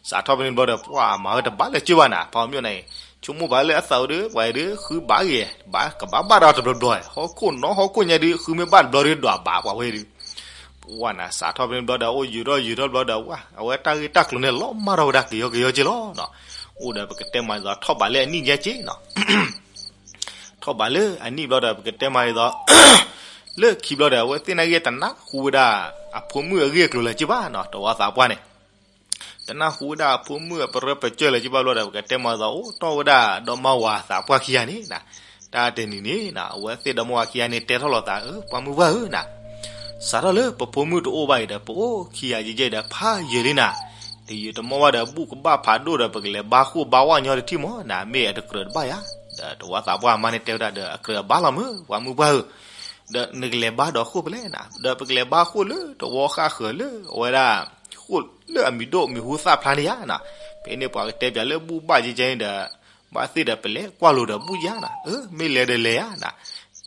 စးထီၣ်ဖဲန့ၣ်ဘျီဒီး ပှၤမၤဝဲတဘၣ်လၢၤက့ဘၣ်နၤ ဖးအီၣ်မၠိၣ်န့ၣ်, ဆိကမိၣ်ဘၣ်လၢအသးအိၣ်ဒီး ပှၤအံၤဒီး ဃုဘၣ်ဂ့ၤ ကဘၣ်ဘၣ်ဒီးတဘျီဘျီ ဟီၣ်ခိၣ်နီၢ်ဟီၣ်ခိၣ်ညါဒုး ဃုမ့ၢ်ဘၣ်တဘျီဒီးဒွးဘးပှၤဝဲဒုး, ပှၤနၤ စးထီၣ်ဖဲန့ၣ်ဘျီဒီး အိၣ်ယုာ်ထီၣ်ယုာ်ထီၣ်ဘျီဒီး ဝဲ အဝဲတၢ်ဂ့ၢ်တၢ်ကျိၤန့ၣ် လီၤမၢ်ထီၣ်ဝဲဒၣ်ကယီကယီက့လီၤနၤ, အိၣ်ဒီးပကတဲမးဒ်သိးထီၣ်ဘးလၢအနံၣ်ညါက့နၤ ထီၣ်ဘးလၢအနံၣ်ဘျီဒီး ပကတဲမးဒ်သိး လၢခံဘျီဒီး အဝဲသ့ၣ်န့ၣ်ဂ့ၤတနၢ်ဟူဝဲဒၣ် အဖိမုၣ်အဂ့ၢ်အကျိၤလၢၤက့ဘၣ်နၤ တဝီသးပှၢ်န့ၣ်, တနၢ်ဟူဝဲဒၣ်အဖိမုၣ်အပရၢပစၢၢ်လၢၤက့ဘၣ်ဘျီဒီး ပကတဲမးဒ်သိး အိၣ်တီၢ်ဝဲဒၣ်ဒီမါဝၤသးပှၢ်ခံဂၤန့ၣ်နၤ, တၢ်တနံၤန့ၣ်နၤ အဝဲသ့ၣ်ဒီမါဝၤခံဂၤန့ၣ် တဲထီၣ်လိာ်သး အၢ ပှၤမုၢ်ပှၢ်ဧၢနၤ စးထီၣ်လၢပဖိမုၣ်တအိၣ်ဘၣ်အံၤဒီး ပအိၣ်ခံဂၤယဲၢ်ယဲၢ်ဒီး ဖးယံာ်လံနၤ, တယံာ်တမီၢ်ဘၣ်ဒီး ဘူၣ်ကဘၣ်ဖးဒိၣ်ဒီး ပကလဲၤဘါဃိၣ်ဘါဝၣ်ညီတထံၣ်မးနၤ မ့ၢ်အတကြၢးတဘၣ်ယၤ, ဒီးတဝီသးပှၢ်အမါန့ၣ်တဲဝဲဒၣ်ဒီး အကြၢးဘၣ်လီၤမုၢ် ပှၤမုၢ်ပှၢ်ဧၢ, ဒီးနကလဲၤဘါဒီးဃိၣ်ဖဲလဲၣ်နၤ, ဒီးပကလဲၤဘါဃိၣ်လၢတဝီဃၣ်ဃၢၤလၢအဝဲဒၣ် ဃိၣ်လၢအမံၤဒိၣ်မံၤဟူသၣ်ဖျါန့ၣ်ယါနၤ, ဖဲန့ၣ်ပှၤကတဲပၠးလၢဘူၣ်ဘၣ်ကဲကဲန့ၣ်ဒီး ဘၣ်သ့ၣ်ဒီးပလဲၤကွၢ်လိာ်ဒီးဘူၣ်ယါနၤ, အၢ မ့ၢ်လဲၤဒီးလဲၤယါနၤ,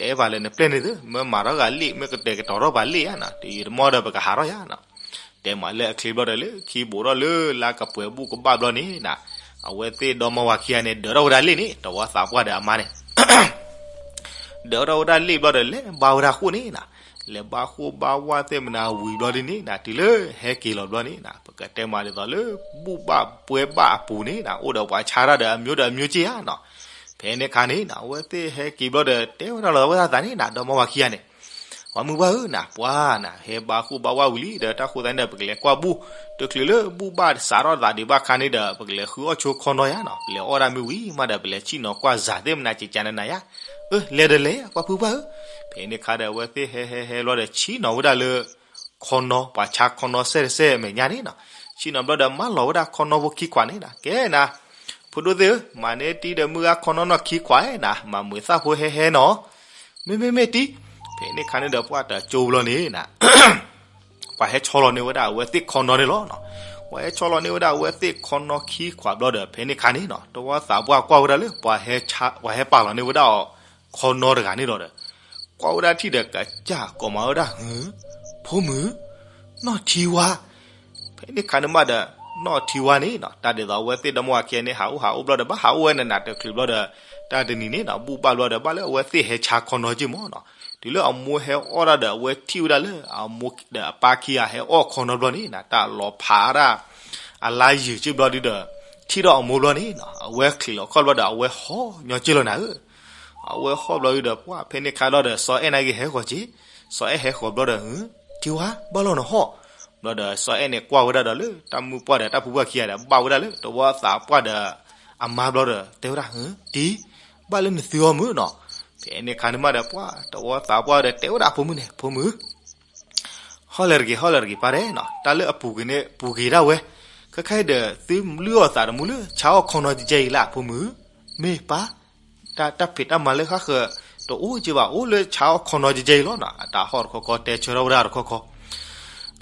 တဲပာ်လၢနပျဲၢ်န့ၣ်သ့ မ့ၢ်မၤထီၣ်ဂၤလံာ် မ့ၢ်ကတဲာ်ကတီၤထီၣ်ပှၤလံာ်ယါနၤ တယံာ်တမီၢ်ဒီးပကဟးထီၣ်ယါနၤ, တဲမးလၢအချ့ဘျီဒီး လၢခံဘူးထီၣ်လၢလါကပှဲၤဘူၣ်ကဘၣ်ဘျီန့ၣ်နၤ, အဝဲသ့ၣ်ဒီမါဝၤခံဂၤန့ၣ် ဒၢးထီၣ်ဝဲဒၣ်လံာ်န့ၣ် တဝီသးပှၢ်ဒီးအမါန့ၣ် ဒၢးထီၣ်ဝဲဒၣ်လံာ်ဘျီဒီး လဲၤဘါဝဲဒၣ်ဃိၣ်န့ၣ်နၤ, လဲၤဘါဃိၣ်ဘါဝၣ်သ့ၣ်မနၤဝံၤဘျီဒ်န့ၣ်နၤ တုၤလၢဟဲက့ၤလီၤဘျီန့ၣ်နၤ ပကတဲမးဒ်သိးလၢ ဘူၣ်ဘၣ်ပှဲၤဘၣ်အပူၤန့ၣ်နၤ အိၣ်ဒီးပှၤဆါတၢ်ဒီးအမျိုးဒီးအမျိုးက့ယါနၤ, ဖဲန့ၣ်ခါန့ၣ်နၤ အဝဲသ့ၣ်ဟဲက့ၤဘျီဒီး တဲဝဲဒၣ်လီၤဝဲဒၣ်သးန့ၣ်နၤ ဒီမါဝၤခံဂၤန့ၣ် ပှၤမုၢ်ပှၢ်ဧၢနၤ ပှၤနၤ ဟဲဘါဃိၣ်ဘါဝၣ်ဝံၤလံဒီး တၢ်ဃိသတးန့ၣ်ဒီး ပကလဲၤကွၢ်ဘူၣ် တချုးလၢဘူၣ်ဘၣ်စးထီၣ်သးဒံးဘၣ်ခါန့ၣ်ဒီး ပကလဲၤဃုအီၣ်ဆိခီနီယါနၤ ပလဲၤအီၣ်ဒၣ်မ့ၢ်ဝံၤမးဒီး ပလဲၤဆံၣ်နီၤကွၢ်စၢ်သ့ၣ်မနၤကကးနနၤယါ, အၢ လဲၤဒီးလဲၤ ပှၤဖုပှၢ်ဧၢ, ဖဲန့ၣ်ခါဒီး အဝဲသ့ၣ်ဟဲဟဲဟဲဘျီဒီး ဆံၣ်နီၤဝဲဒၣ်လၢ ခီနီ ပှၤဆါခီနီစဲၣ်တစဲၣ်အမဲာ်ညါန့ၣ်နၤ, ဆံၣ်နီၤဘျီဒီး မၢလီၤဝဲဒၣ်ခီနီဖိခံခွးန့ၣ်နၤ ကဲနၤ ဖိဒိၣ်သ့ၣ်ဧၢ, မၤန့ၢ်တံၤဒီးမုၢ်ဂၤခီနီနီၢ်ခံခွးဧါနၤ, မၤမုာ်သၣ်ဖိဟဲဟဲနီၤ, မ့မ့မ့ၢ်တံၤ, ဖဲန့ၣ်ခါန့ၣ်ဒီး ပှၤတကၠိဘျီန့ၣ်နၤ ပှၤဟဲဆီလီၤန့ၢ်ဝဲဒၣ်အဝဲသ့ၣ်ခီနီန့ၣ်လီၤ. ပှၤဟဲဆီလီၤန့ၢ်ဝဲဒၣ်အဝဲသ့ၣ်ခီနီခံခွးဘျီဒီး ဖဲန့ၣ်ခါန့ၣ်နၤ တဝီသးပှၢ်ကွၢ်ဝဲဒၣ်လၢ ပှၤဟဲပာ်လီၤန့ၢ်ဝဲဒၣ်အီၤခီနီတဂၤန့ၣ်လီၤဒီး ကွၢ်ဝဲဒၣ်ထံၣ်ဒီးကစၢ်ကိးမးဝဲဒၣ် ဟၢ ဖိမုၣ် နီၢ်ထံဝါ ဖဲန့ၣ်ခါန့ၣ်မးဒီး နီၢ်ထံဝါန့ၣ်နၤ တၢ်ဒ်သိးအဝဲသ့ၣ်ဒီမါဝၤခံဂၤန့ၣ် ဟးအိၣ်ဟးအိၣ်ဘျီဒီး ဘၣ်ဟးအိၣ်ဝဲနးနးတချုးဘျီဒီး တၢ်တနံၤန့ၣ်နၤ ဘူၣ်ဘၣ်ဘျီဒီး ဘၣ်လၢအဝဲသ့ၣ်ဟဲဆါခီနီက့ၢ်မးနၤ တုၤလၢအမိၢ်ဟဲအီၣ်ဒၣ်ဒီး အဝဲထံၣ်ဝဲဒၣ်လၢ အမိၢ်ဒီးအပၢ်ခံဂၤဟဲအီၣ်ခီနီဘျီန့ၣ်နၤ တၢ်လီၤဖးဒၣ် အလါယုာ်က့ၢ်ဘျီဒုဒီး ထံၣ်ထီၣ်အမိၢ်ဘျီန့ၣ်နၤ အဝဲချံးလီၤခီၣ်ဘျီဒီး အဝဲဟီၣ်ညီက့ၢ်လီၤနၤဧၢ အဝဲဟီၣ်ဘျီဒုဒီး ပှၤဖဲန့ၣ်ခါလီၤဒီး စီၤအဲၣ်န့ၣ်က့ၤဟဲဃီၤက့ၢ်, စီၤအဲၣ်ဟဲဃီၤဘျီဒီး ဟၢ ထံဝါ ဘၣ်လီၤနဟီၣ်, ဘျီဒီး စီၤအဲၣ်န့ၣ်ကွၢ်ဝဲဒၣ်ဒီးလၢ တၢ်မုၢ်ပှၢ်ဒီးတၢ်ဖုပှၢ်ခံဂၤဒီး ဘၣ်ဝဲဒၣ်လၢ တဝီသးပှၢ်ဒီး အမါဘျီဒီး တဲဝဲဒၣ် ဟၢ တံၤ ဘၣ်လၢနသုအီၤမုၢ်နၤ, ဖဲန့ၣ်ခါန့ၣ်မးဒီး ပှၤတဝီသးပှၢ်ဒီး တဲဝဲဒၣ်ဖိမုၣ်န့ၣ် ဖိမုၣ် ဟီၣ်လဲၣ်တဂ့ၤ ဟီၣ်လဲၣ်တဂ့ၤ ပၢ်တဲနီၤ, တၢ်လၢအပူၤကွံာ်န့ၣ် ပူၤကွံာ်ဒၣ်ဝဲ, ခဲခါအံၤဒီး သုလုၢ်အီၣ်သးတမူလၢဆါအီၣ်ခီနီၤကဲကဲအံၤလၢအဖိမုၣ်ဧၢ, မ့ၢ်ပၢ်, တၢ် တၢ်ဖံးတၢ်မၤလၢဃၣ်ဃၢၤ တအိၣ်ကဲဘၣ် အိၣ်လၢဆါအီၣ်ခီနီၤကဲကဲအံၤလီၤနီၤ, အတၢ်ဟီၣ်တခီခီ တဲဆၢထီၣ်ဝဲဒၣ်တခီခီ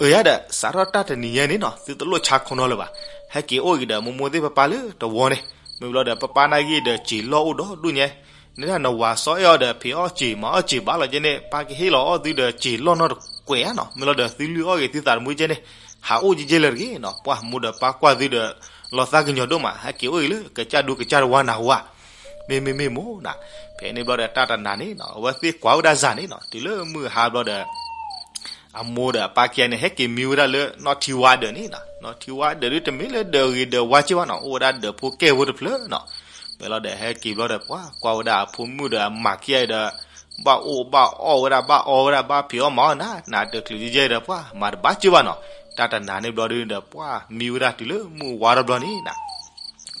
အၢ ယၤဒီး စးထီၣ်တၢ်တနံၤညါန့ၣ်နီၤ သုတလိၣ်ဆါခီနီၤလၢၤဘၣ်, ဟဲက့ၤအိၣ်က့ၤဒီး မိၢ်မိၢ်သ့ၣ်ပၢ်ပၢ်လၢတဝီန့ၣ်, မ့ၢ်ဘျီဒီး ပၢ်ပၢ်နာ်ဂ့ၤဒီး စံာ်လီၢ်အိၣ်ဒီဒူၣ်ညါ, နဒၣ်နဝၤစီၤအဲၣ်အီၤဒီး ဖံးအီၣ်စံာ် မၤအီၣ်စံာ်ဘၣ်လီၤကဲန့ၣ် ပၢ်ကဟ့ၣ်လီၤအီၣ်သုဒီးစံာ်လီၢ်နီတကွဲးဧါနီၤ, မ့ၢ်လီၤဒီး သုလုၢ်အီၣ်က့ၤသုသးတမူကဲန့ၣ်, ဟးအိၣ်ကဲကဲလၢၤတဂ့ၤနီၤ, ပှၢ်မိၢ်ဒီးပၢ်ကွၢ်သုဒီး လီၤသးကညီၤဒိၣ်မး ဟဲက့ၤအိၣ်အံၤလၢ ကစၢ်ဒူကစၢ်တဝါနၢ်ဟူဧါ မ့ၢ်မ့ၢ်မ့ၢ်မိၢ်နၤ, ဖဲန့ၣ်ဘျီဒီး တၢ်တနၤန့ၣ်နီၤ အဝဲသ့ၣ်ကွၢ်ဝဲဒၣ်စၢ်န့ၣ်နီၤ တုၤလၢမုၢ်ဟါဘျီဒီး အမိၢ်ဒီးအပၢ်ခံဂၤန့ၣ် ဟဲက့ၤမံဝဲဒၣ်လၢနီၢ်ထံဝါဒၢးန့ၣ်နီၤ, နီၢ်ထံဝါဒၢးဒုး တမ့ၢ်လၢဒၢးဂ့ၤဒၢးဝါကဲဘၣ်နီၤ, အိၣ်ဝဲဒၣ်ဒၢးဖိကဲဖိတဖျၢၣ်နီၤ, မ့ၢ်လီၤဒီး ဟဲက့ၤဘျီဒီး ပှၤကွၢ်ဝဲဒၣ်အဖိမုၣ်ဒီးအမါခံဂၤအံၤဒီး ဘၣ်အိၣ်ဘၣ်အီၣ်ဝဲဒၣ် ဘၣ်အီဝဲဒၣ် ဘၣ်ဖံးအီၣ်မၤအီၣ်နၤ နၤတချုးကဲကဲဒီး ပှၤမၤတဘၣ်ကဲဘၣ်နီၤ, တၢ်တနၤန့ၣ်ဘျီဒုးဒီး ပှၤမံဝဲဒၣ်တုၤလၢမုၢ်ဝါထီၣ်ဘျီန့ၣ်နၤ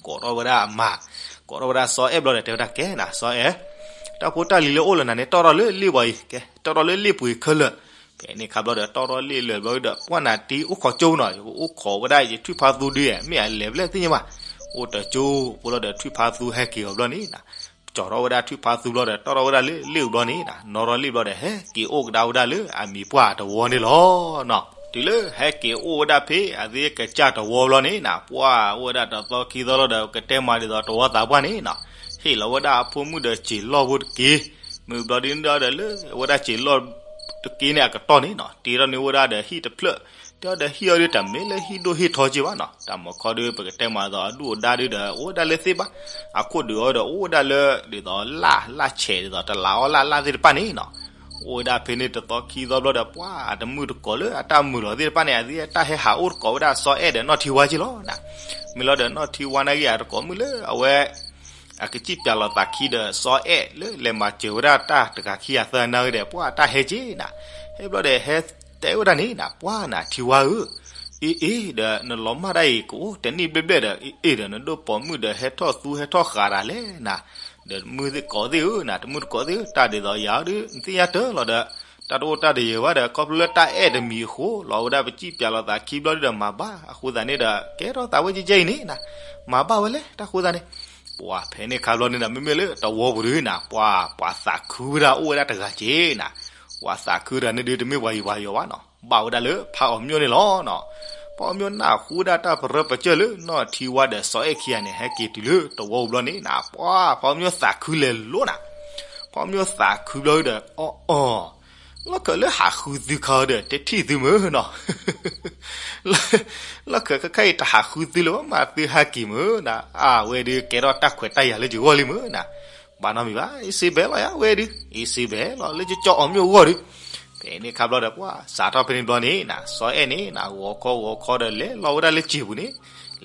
ကိးထီၣ်ဝဲဒၣ်အမါ, ကိးထီၣ်ဝဲဒၣ်စီၤအဲၣ်ဘျီဒီး တဲဝဲဒၣ်ကဲနၤ စီၤအဲၣ်, တၢ်ဖိတၢ်လံၤလၢအိၣ်လၢနၤန့ၣ် တီၣ်ထီၣ်လၢလ့ၣ်ပှၤအံၤ, ကဲ တီၣ်ထီၣ်လၢလ့ၣ်ပှ့ၤခဲလၢာ်, ဖဲန့ၣ်ခါဘျီဒီး တီၣ်ထီၣ်လ့ၣ်လၢာ်ဘျီဒီး ပှၢ်နၤတ့အိၣ်ခိးကၠိနီၤ, အိၣ်ခိးဝဲဒၣ်ယထွံၣ်ဖါသူဒုး မ့ၢ်အလဲၤဘျဲၣ်သ့ၣ်ညါဘၣ်, အိၣ်တကၠိဖိလီၤဒီး ထွံၣ်ဖါသူဟဲက့ၤအီၤဘျီန့ၣ်နၤ ကၠီၤထီၣ်ဝဲဒၣ်ထွံၣ်ဖါသူဘျီဒီး တီၣ်ထီၣ်ဝဲဒၣ်လၢလ့ၣ်အူဘျီန့ၣ်နၤ, နီၣ်ထီၣ်လ့ၣ်ဘျီဒီး ဟဲက့ၤအိၣ်ကဒါဝဲဒၣ်လၢအမံၤပှၢ်တဝီန့ၣ်လီၤနီၤ, တုၤလၢဟဲက့ၤအိၣ်ဝဲဒၣ်ဖဲအသ့ကစၢ်တဝီဘျီန့ၣ်နၤ, ပှၢ်အိၣ်ဝဲဒၣ်တသီခံသီလီၤဒီး ကတဲမၤဒ်သိးတဝီသးပှၢ်န့ၣ်နီၤ, ဟ့ၣ်လီၤဝဲဒၣ်အဖိမုၣ်ဒီးစံာ်လီၢ်ဖိတက့ၢ်, မ့ၢ်ဘျီဒုးဒီးလၢ ဝဲဒၣ်စံာ်လီၢ်တက့ၢ်န့ၣ်အကတီၢ်န့ၣ်နီၤ, တ့ထီၣ်န့ၢ်ဝဲဒၣ်ဒီးဟံၣ်တဖျၢၣ်, တ့ထီၣ်ဒီးဟံၣ်အီၤဒုး တမ့ၢ်လၢဟံၣ်ဒိၣ်ဟံၣ်ထီကဲဘၣ်နီၤ, တၢ်မၤခီဒုး ပကတဲမၤဒ်သိးအဒုၣ်အဒါဒုးဒီး အိၣ်ဝဲဒၣ်လၢသ့ၣ်ဘၣ်, အခိၣ်ဒုးအီၤဒီး အိၣ်ဝဲဒၣ်လၢ ဒ်သိးလၣ် လၣ်ဆဲးဒ်သိးတလးအီၣ်လၣ်လၣ်သ့ၣ်တဖၣ်န့ၣ်နီၤ, အိၣ်ဝဲဒၣ်ဖဲန့ၣ်တသီခံသီဘျီဒီး ပှၢ်အတမုာ်တကိးလၢအတၢ်မုာ်လီၤသ့ၣ်တဖၣ်န့ၣ် အသ့ၣ်တၢ်ဟဲဟးအိၣ်တကိးဝဲဒၣ်စီၤအဲၣ်ဒီးနီၢ်ထံဝါက့လီၤနၤ, မ့ၢ်လီၤဒီးနီၢ်ထံဝါနာ်ဂ့ၤ အတကိးမုၣ်လၢအဝဲ အကစံၣ်ပၠးလိာ်သးခံဒီးစီၤအဲၣ်လၢလဲၤမၤစၢၤဝဲဒၣ်တၢ်တဂၤခံဂၤသၢဂၤနာ်ဂ့ၤဒီး ပှၢ်တၢ်ဟဲက့နၤ, ဟဲဘျီဒီးဟဲတဲဝဲဒၣ်န့ၣ်နၤ ပှၢ်နၤထံဝါဧၢ, အ့အ့ဒီး နလီၤမၢ်ဒၣ်အံၤကအိၣ်တနံၣ်ဘျဲၣ်ဘျဲၣ်ဒီး အ့အ့ဒီး နဒိၣ်ပိာ်မုၣ်ဒီးဟဲထီၣ်သူဟဲထီၣ်ဃာ်တၢ်လဲၣ်နၤ, ဒီးတမုာ်သကိးသ့ၣ်ဧၢနၤ တမုာ်သကိးသ့ၣ်ဧၢ တၢ်ဒ်သိးယၤဒုး နသ့ၣ်ညါတၢ်လီၤဒီး တၢ်တအိၣ်တၢ်တယၢၤဘၣ်ဒီး ခီဖျိလၢတၢ်အဲၣ်တမံၤအဃိ လီၤဝဲဒၣ်ပစံၣ်ပၠးလိာ်သးခံဘျီဒုးဒီးမၤဘၣ် အဃိသတးန့ၣ်ဒီး ကဲထီၣ်သးဝဲကဲကဲအံၤန့ၣ်နၤ, မၤဘၣ်ဝဲလဲၣ် တၢ်ဃိသတးန့ၣ် ပှၢ်ဖဲန့ၣ်ခါဘျီန့ၣ်ဒီး မ့မ့ၢ်လၢတဝီပူၤဒုးနၤ ပှၢ် ပှၤသးခုဝဲဒၣ်အိၣ်ဝဲဒၣ်တဂၤက့နၤ, ပှၤသးခုတဂၤန့ၣ်ဒုး တမ့ၢ်ပှၤယံၤပှၤယီၤဘၣ်နီၤ ဘၣ်ဝဲဒၣ်လၢဖးအီၤမျိၣ်န့ၣ်လီၤနီၤ, ဖးအီၤမျိၣ်နၢ်ဟူဒၣ်တၢ်ပရၢပကၢၢ်လၢနီၢ်ထံဝါဒီးစီၤအဲၣ်ခံဂၤန့ၣ် ဟဲက့ၤတုၤလၢတဝီပူၤဘျီန့ၣ်နၤ ပှၢ် ဖးအီၤမျိၣ်သးခုလဲၤလိၤနၤ, ဖးအီၤမျိၣ်သးခုဘျီဒီး အီၣ်အီၣ် လီၢ်ခၢၣ်လၢဟးဃုသုခါဒီး တဲထံၣ်သုမုၢ်နီၤ, လီၢ်ခၢၣ်ခဲခါအံၤတဟးဃုသုလၢၤဘၣ် မၤသုဟဲက့ၤမုၢ်နၤ, အဝဲဒုးကဲထီၣ်တၢ်ခွဲးတၢ်ယာ်လၢယဂီၢ်လံမုၢ်နၤ, ဘၣ်နီတမံၤဘၣ် အ့စ့ဘဲလီၤယၤဝဲဒုး အ့စ့ဘဲလီၤ လၢယကၠီအီၤမျိၣ်အဂီၢ်ဒုး, ဖဲန့ၣ်ခါဘျီဒီး ပှၢ်စးထီၣ်ဖဲန့ၣ်ဘျီန့ၣ်နၤ စီၤအဲၣ်န့ၣ်နၤ ဂီၤခီဂီၤခီဒီး လဲၤလီၤဝဲဒၣ်လၢစံာ်ပူၤန့ၣ်,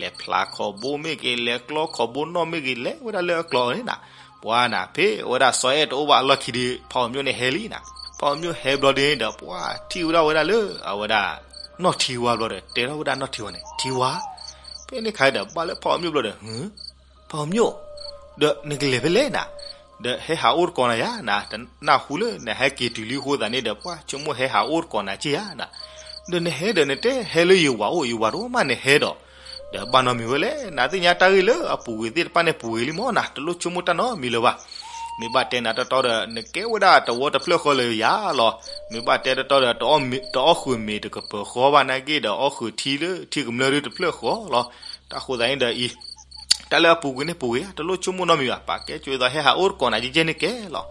လဲၤဖျါခီၣ်ဘိမ့ၢ်ဂ့ၤ လဲၤကျီခီၣ်ဘိနီၣ်မ့ၢ်ဂ့ၤ လဲၤဝဲဒၣ်လၢအကျိၤန့ၣ်နၤ, ပှၢ်နၤ ဖဲဝဲဒၣ်စီၤအဲၣ်တအိၣ်ဘၣ်အလီၢ်ခံဒီး ဖးအီၤမျိၣ်န့ၣ်ဟဲလံနၤ, ဖးအီၤမျိၣ်ဟဲဘျီဒုးန့ၣ်ဒီး ပှၢ်ထံၣ်ဝဲဒၣ်ဝဲဒၣ်လၢ အဝဲဒၣ် နီၢ်ထံဝါဘျီဒီး တဲထီၣ်ဝဲဒၣ်နီၢ်ထံဝါန့ၣ် ထံဝါ, ဖဲန့ၣ်ခါဒီး ဘၣ်လၢဖးအီၤမျိၣ်ဘျီဒီး ဖးအီၤမျိၣ်, ဒီးနကလဲၤဖဲလဲၣ်နၤ, ဒီးဟဲဟးအိၣ်တကိးနၤယၤနၤ, တနၢ်ဟူလၢနဟဲက့ၤတုၤလံအဃိသတးန့ၣ်ဒီး ပှၢ်ဆိကမိၣ်ဟဲဟးအိၣ်တကိးနၤက့ယၤနၤ, ဒီးနဟဲဒီးနတဲဟဲလၢယဝၤအိၣ် ယဝၤတအိၣ်မးနဟဲဒီး, ဒီးဘၣ်နီတမံၤဝဲလဲၣ် နသ့ၣ်ညါတၢ်ဂ့ၢ်လၢအပူၤကွံာ်သ့ၣ်တဖၣ်န့ၣ် ပူၤကွံာ်လံမ့ၢ်နၤ တလိၣ်ဆိကမိၣ်တၢ်နီတမံၤလၢၤဘၣ်, မ့ၢ်ဘၣ်တဲနၤတီတီဒီး နကဲဝဲဒၣ်တဝီတဖျၢၣ်ဃီလၢယၤလီၤ, မ့ၢ်ဘၣ်တဲတီတီဒီး တအီၣ်ဃုာ်မ့ၤတကပၤဃီဘၣ်နာ်က့ဒီး အီၣ်ဃုာ်ထံလၢထံကမျၢၢ်ဒုးတဖျၢၣ်ဃီလီၤ, တၢ်ဃိသတးန့ၣ်ဒီးအံၤ တၢ်လၢအပူၤကွံာ်န့ၣ်ပူၤကွံာ်ဧါ တလိၣ်ဆိကမိၣ်နီတမံၤဘၣ် ပာ်ကဲကၠိသးဟဲဟးအိၣ်တကိးနၤကဲကဲလီၤ,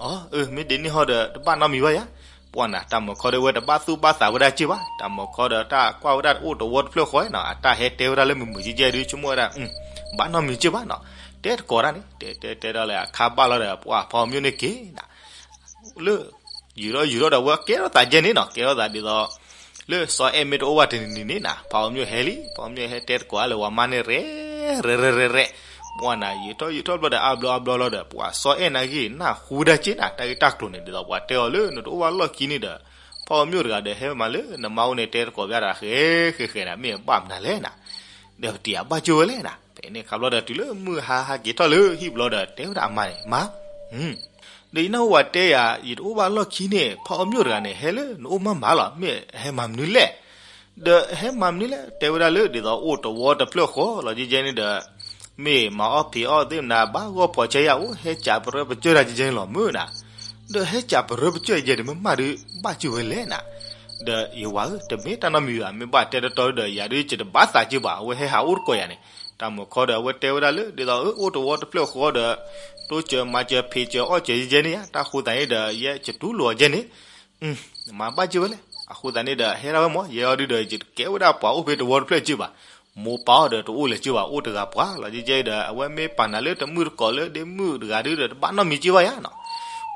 အၢ မ့ၢ်ဒ်န့ၣ်ဟီဒီး တဘၣ်နီတမံၤဘၣ်ယၤ, ပှၢ်နၤ တၢ်မၤခီဒီးဝဲတဘၣ်သူၣ်ဘၣ်သးဝဲဒၣ်က့ဘၣ် တၢ်မၤခီဒီးတၢ်ကွၢ်ဝဲဒၣ်တအိၣ်တဝီတဖျၢၣ်ဃီနီၤ အတၢ်ဟဲတဲဝဲဒၣ်လၢမုာ်မုာ်ကဲကဲဒုး ဆိကမိၣ်ဝဲဒၣ် ဘၣ်နီတမံၤက့ဘၣ်နီၤ, တဲတကိးတၢ်န့ၣ် တဲတဲတဲဒီးလၢအခါဘၣ်လီၤဒီး ပှၢ်ဖးအီၤမျိၣ်န့ၣ်က့ၤနၤ လၢ ယူၤထီၣ်ယူၤထီၣ်ဒီး ဝဲကဲထီၣ်သးကဲန့ၣ်နီၤ ကဲထီၣ်သးဒ်သိး လၢစီၤအဲၣ်မ့ၢ်တအိၣ်ဘၣ်တနံၤနံၤန့ၣ်နၤ ဖးအီၤမျိၣ်ဟဲလံ ဖးအီၤမျိၣ်ဟဲတဲသကိးအါလၢဝၤမါန့ၣ် ရဲၣ်ရဲၣ်ရဲၣ်ရဲၣ် ပှၢ်နၤ ယူၤထီၣ်ယူၤထီၣ်ဘျီဒီး အါဘျီအါဘျီလီၤဒီး ပှၢ်စီၤအဲၣ်နာ်ဂ့ၤ နၢ်ဟူဒၣ်က့နၤ တၢ်ဂ့ၢ်တၢ်ကျိၤန့ၣ် ဒ်သိးပှၤတဲအီၤလၢနတအိၣ်ဘၣ်လီၢ်ခံန့ၣ်ဒီး ဖးအီၤမျိၣ်တဂၤဒီး ဟဲမးလၢနမါအိၣ်န့ၣ် တဲသကိးဘၣ်တၢ်ဃဲဃဲဃဲနၤ မ့ၢ်အဘၣ်မနုၤလဲၣ်နၤ ဒီးပတံၤအဘၣ်ကၠိဝဲလဲၣ်နၤ ဖဲန့ၣ်ခါဘျီဒီး တုၤလၢမုၢ်ဟါဟဲက့ၤထီၣ်လၢဟံၣ်ဘျီဒီး တဲဝဲဒၣ်အမါန့ၣ် မါ ဒီးယနၢ်ဟူဝဲတဲယၤ ယတအိၣ်ဘၣ်လီၢ်ခံန့ၣ် ဖးအီၣ်မျိၣ်တဂၤန့ၣ် ဟဲလၢနအိၣ်မးမးလီၤ, မ့ၢ်ဟဲမၤမနုၤလဲၣ်. ဒီးဟဲမၤမနုၤလဲၣ် တဲဝဲဒၣ်လၢ ဒ်သိးအိၣ်တဝီတဖျၢၣ်ဃီလီၤ. ကဲကဲန့ၣ်ဒီး မ့ၢ်မၤအီၣ်ဖံးအီၣ်သ့ၣ်မနၤ ဘၣ်ဂီၢ်ဖီးဆၢယၤအိၣ် ဟဲစးပရၢပစၢၢ်တၢ်ကဲကဲန့ၣ်လီၤမုၢ်နၤ. ဒီးဟဲစးပရၢပစၢၢ်ယဲဒီး မ့ၢ်မးဒုး ဘၣ်စၢၤဝဲလဲၣ်နၤ. ဒီးယဝၤဧၢ တမ့ၢ်တၢ်နီတမံၤဘၣ်, မ့ၢ်ဘၣ်တဲတီတီဒီး ယၤဒုးယတဘၣ်သးစၢၤဘၣ်, အဝဲဟဲဟးအိၣ်တကိးယၤန့ၣ်. တၢ်မုၢ်ခီဒီး အဝဲတဲဝဲဒၣ်လၢ ဒ်သိးအအိၣ်တဝီတဖျၢၣ်ဃီဒီး တိစၢၤမၤစၢၤ ဖံးစၢၤအီၣ်စၢၤယဲန့ၣ်ဧါ, တၢ်ဃိသးန့ၣ်ဒီး ယဲယတူၢ်လိာ်အီၤယဲန့ၣ် မၤဘၣ်စၢၤဝဲလဲၣ်. အဃိသတးန့ၣ်ဒီး ဟဲဒၣ်ဝဲမး, ယဲအီၤဒုးဒီး ယတကဲဝဲဒၣ်ပှၤအိၣ်ဖဲတဝီတဖျၢၣ်စၢၤဘၣ်. မိၢ်ပၢ်အီၤဒီးတအိၣ်လၢၤစၢၤဘၣ်, အိၣ်တဂၤပှၤလီၤ. ကဲကဲဒီး အဝဲမ့ၢ်ပာ်နၤလၢတမုၢ်တကိးလၢဒ့မုၣ်တဂၤဒုးဒီး တဘၣ်နီတမံၤစၢၤဘၣ်ယၤနီၤ.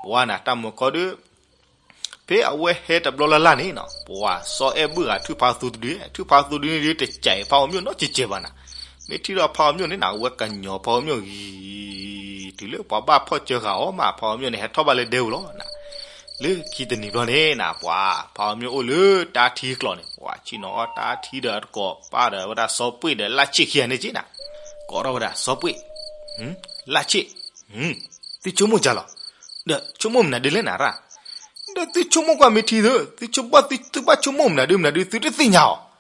ပှၤနၤ တၢ်မုၢ်ခီဒုး ဖဲအဝဲဟဲတဘျီလၢ်လၢ်န့ၣ်နီၤ, ပှၤစီၤအဲၣ်ဘုၣ်ဂၤ ထုးဖးသူတဒု, ထုးဖးသူတဒုန့ၣ်ဒုး တစဲးဖးအီၣ်မျိၣ်နီတစဲးဘၣ်နၤ. မ့ၢ်ထံၣ်ဒီးဖးအီၣ်မျိၣ်န့ၣ်နၤ, အဝဲကညီၤဖးအီၣ်မျိၣ်ဂံၤ တုၤလၢပှၤဘၣ်ဖီၣ်စၢဃာ်အီၤမး, ဖးအီၣ်မျိၣ်န့ၣ် ဟဲထီၣ်ဘၣ်လၢဒဲပူၤလီၤနၤ. လၢခံတနံၤဘျီန့ၣ်နၤ, ပှၤဖးအီၣ်မျိၣ်အိၣ်လၢတၢ်ထံကျိၤန့ၣ်, ပှၤဆ့ၣ်နီၤအီၣ်တၢ်ထံဒီးတကိးပၢ်ဒီး ဝဲဒၣ်စီၤပှ့ၢ်ဒီးလၢ်ဆ့ၣ်ခံဂၤန့ၣ်က့နၤ. ကိးထီၣ်ဝဲဒၣ်စီၤပှ့ၢ်, လၢ်ဆ့ၣ်, သုဆိကမိၣ်ဒ်လဲၣ်, ဒီးဆိကမိၣ်မနုၤဒ်လဲၣ်နၤရၣ်. ဒီးသုဆိကမိၣ်ကွၢ်မ့ၢ်ထံသု, သုဘၣ်သု သုဘၣ်ဆိကမိၣ်မနုၤဒုးမနုၤဒုး သုတသ့ၣ်ညါအီၤ.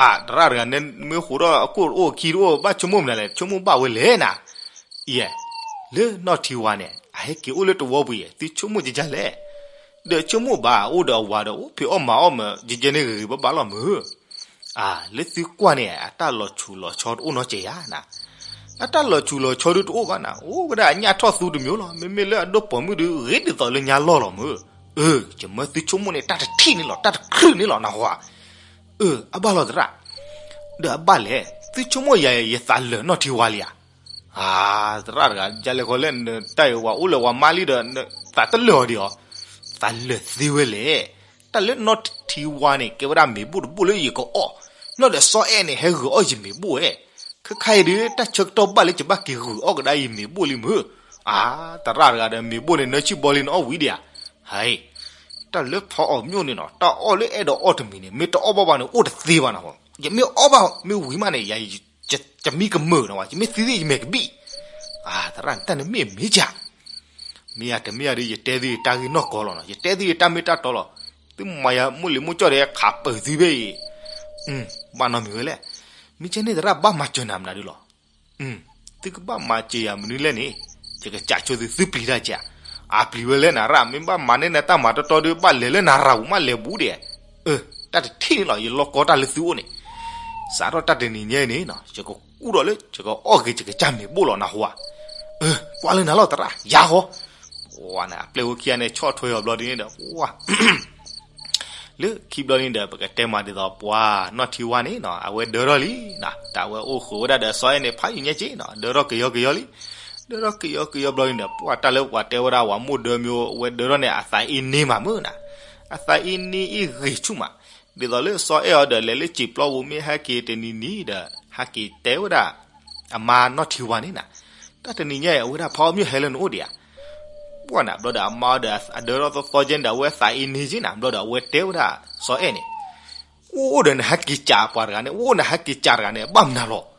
အါ သရၣ်တဂၤန့ၣ် မ့ၢ်ဃိးထီၣ်အခိၣ်တအိၣ်အခံတအိၣ် ဘၣ်ဆိကမိၣ်မနုၤလဲၣ်, ဆိကမိၣ်ဘၣ်ဝဲလဲၣ်နၤ. ယဲ, လၢနီၢ်ထံဝါန့ၣ် အဟဲက့ၤအိၣ်လၢတဝီပူၤယဲ, သုဆိကမိၣ်ကကလဲၣ်. ဒီးဆိကမိၣ်ဘၣ် အိၣ်ဒီးအဝၤဒီး အိၣ်ဖံးအီၣ်မၤအီၣ်မး ကကဲန့ၣ်ဂ့ၤဂ့ၤဘၣ်ဘၣ်လီၤမုၢ်. အါ လၢသုကွၢ်န့ၣ် အတၢ်လီၤဆူးလီၤဆီတအိၣ်နီတစဲးယါနၤ. အတၢ်လီၤဆူးလီၤဆီဒုးတအိၣ်ဘၣ်နၤ, အိၣ်ဝဲဒၣ်အညၣ်ထီၣ်သူတမံၤလီၤ. မ့မ့ၢ်လၢအဒိၣ်ပိာ်မုၣ်ဒုး ဂ့ၤဒ်သိးလၢညါလီၢ်လီၤမုၢ်. အၢ ယမၢသုဆိကမိၣ်န့ၣ် တၢ်တထံၣ်န့ၣ်လီၤ, တၢ်တချုးန့ၣ်လီၤနဟါ. အၢ အဘၣ်လီၤသရၣ်. ဒီးအဘၣ်လဲၣ်, သုဆိကမိၣ်ယၤ ယသးလၢာ်နီၢ်ထံဝါလံဧါ. အါ သရၣ်တဂၤ ယလဲၤဃီလဲၣ် နတၢ်အံၤဝၤအိၣ်လၢဝၤမါလံဒီး သးတလၢာ်အီၤဒံးဧါ. သးလၢာ်သ့ဝဲလဲၣ်. တၢ်လၢနီၢ်ထံဝါန့ၣ် ကဲဝဲဒၣ်မ့ၤဘိၣ်တဘိၣ်လၢယကအီၣ်, နီၢ်ဒီးစီၤအဲၣ်န့ၣ် ဟဲဂုာ်အီၣ်ယမ့ၤဘိၣ်ဝဲ. ခဲခါအံၤဒုး တၢ်ဆၢကတီၢ်ဘၣ်လၢယဘၣ်က့ၤဂုာ်အီၣ်ကဒါယမ့ၤဘိၣ်လံမုၢ်. အါ သရၣ်တဂၤဒီး မ့ၤဘိၣ်န့ၣ် နၢဆံၣ်ဘီလံ နအီၣ်ဝံၤဒံးဧါ. ဟဲ တၢ်လၢဖးအီၣ်မျိၣ်န့ၣ်နီၤ တၢ်အီၣ်လၢအဲၣ်ဒိးအီၣ်တမံၤန့ၣ် မ့ၢ်တအီၣ်ဘၣ်ဘၣ်န့ၣ် အိၣ်တသ့ဘၣ်နီၤ. ယမ့ၢ်အီၣ်ဘၣ်မ့ၢ်ဝံၤမးန့ၣ် ယမံကမၢၢ်နီၤဝဲ, ယမ့ၢ်သံသ့ၣ်ယမဲာ်ကဘံၣ်. အါ သရၣ်န့ၣ် တၢ်န့ၣ်မ့ၢ်မ့ၢ်ဧါ. မ့ၢ်ဧါတမ့ၢ်ဧါဒီး ယတဲသုတၢ်ဂ့ၢ်နီၢ်ကီၢ်လီၤနီၤ, ယတဲသုတၢ်မ့ၢ်တၢ်တီလီၤ. သုမၤယၤမိၢ်လံၤမိၢ်ကၠီၣ်ဒီး ခးပၢၤသုဖဲအံၤ. ဘၣ်နီတမံၤဝဲလဲၣ်. မ့ၢ်ကဲန့ၣ် သရၣ်ဘၣ်မၤစၢၤနၤမနုၤဒုလီၤ. သုကဘၣ်မၤစၢၤယၤမနုၤလဲၣ်န့ၣ်, ယကစးဆိသု သုပျံၤတၢ်ကဲ. အပျံၤဝဲလဲၣ်နၤရၣ်, မ့ၢ်ဘၣ်မၤန့ၢ်နတၢ်မၤတီတီဒီး ဘၣ်လဲၤလၢနၤရၣ်ပူၤမးလဲၤဘူးဒံး. အၢ တၢ်တထံၣ်န့ၣ်လီၤ, ယလီၢ်ကီတၢ်လၢသုအိၣ်န့ၣ်. စးထီၣ်တၢ်တနံၤညါအံၤန့ၣ် ယကကူၣ်ဒီးလၢ ယကအီၣ်က့ၤ ယကစၢ်မ့ၤဘိၣ်လီၤနဟါ. အၢ ကွၢ်လၢနၤလီၤသရၣ်, ယၤဃီ. ပှၤန့ၣ် အပျဲၢ်ဝဲခံဂၤန့ၣ် ဆီၣ်ထွဲအီၤဘျီဒ်န့ၣ်ဒီး ပှၤ လၢခံဘျီန့ၣ်ဒီး ပကတဲမးဒ်သိး ပှၤနီၢ်ထံဝါန့ၣ်နီၤ အဝဲဒၢထီၣ်လံနီၤ, တၢ်ဝဲအိၣ်ဃုာ်ဝဲဒၣ်ဒီးစီၤအဲၣ်န့ၣ် ဖးယံာ်ညါက့နီၤ, ဒၢထီၣ်ကယီကယီလံ. ဒၢထီၣ်ကယီကယီဘျီန့ၣ်ဒီး ပှၤတၢ်လၢပှၤတဲဝဲဒၣ် ဝၤမိၢ်ဒၢမ့ၢ်အိၣ် အဝဲဒၢထီၣ်န့ၣ် အသးအ့န့မးမုၢ်နၤ, အသးအ့န့အ့ဂ့ၤဆူၣ်မး, ဒ်သိးလၢစီၤအဲၣ်အီၤဒီး လဲၤလၢစံာ်ပျီပူၤ မ့ၢ်ဟဲက့ၤတနံၤနံၤဒီး ဟဲက့ၤတဲဝဲဒၣ် အမါနီၢ်ထံဝါန့ၣ်နၤ, တၢ်တနံၤညါအံၤ အဝဲဒၣ်ဖးအီၣ်မျိၣ်ဟဲလၢနအိၣ်ဒံးဧါ. ပှၤနၤ ဘျီဒီးအမါဒီး အဒၢထီၣ်သီသီကဲန့ၣ်ဒီး အဝဲသးအ့န့က့နၤ, ဘျီဒီးအဝဲတဲဝဲဒၣ်စီၤအဲၣ်န့ၣ်, အိၣ်အိၣ်ဒီးနဟဲက့ၤစးပှၤတဂၤန့ၣ်, အိၣ်အိၣ်နဟဲက့ၤစးတဂၤန့ၣ် ဘၣ်မနုၤလီၤ.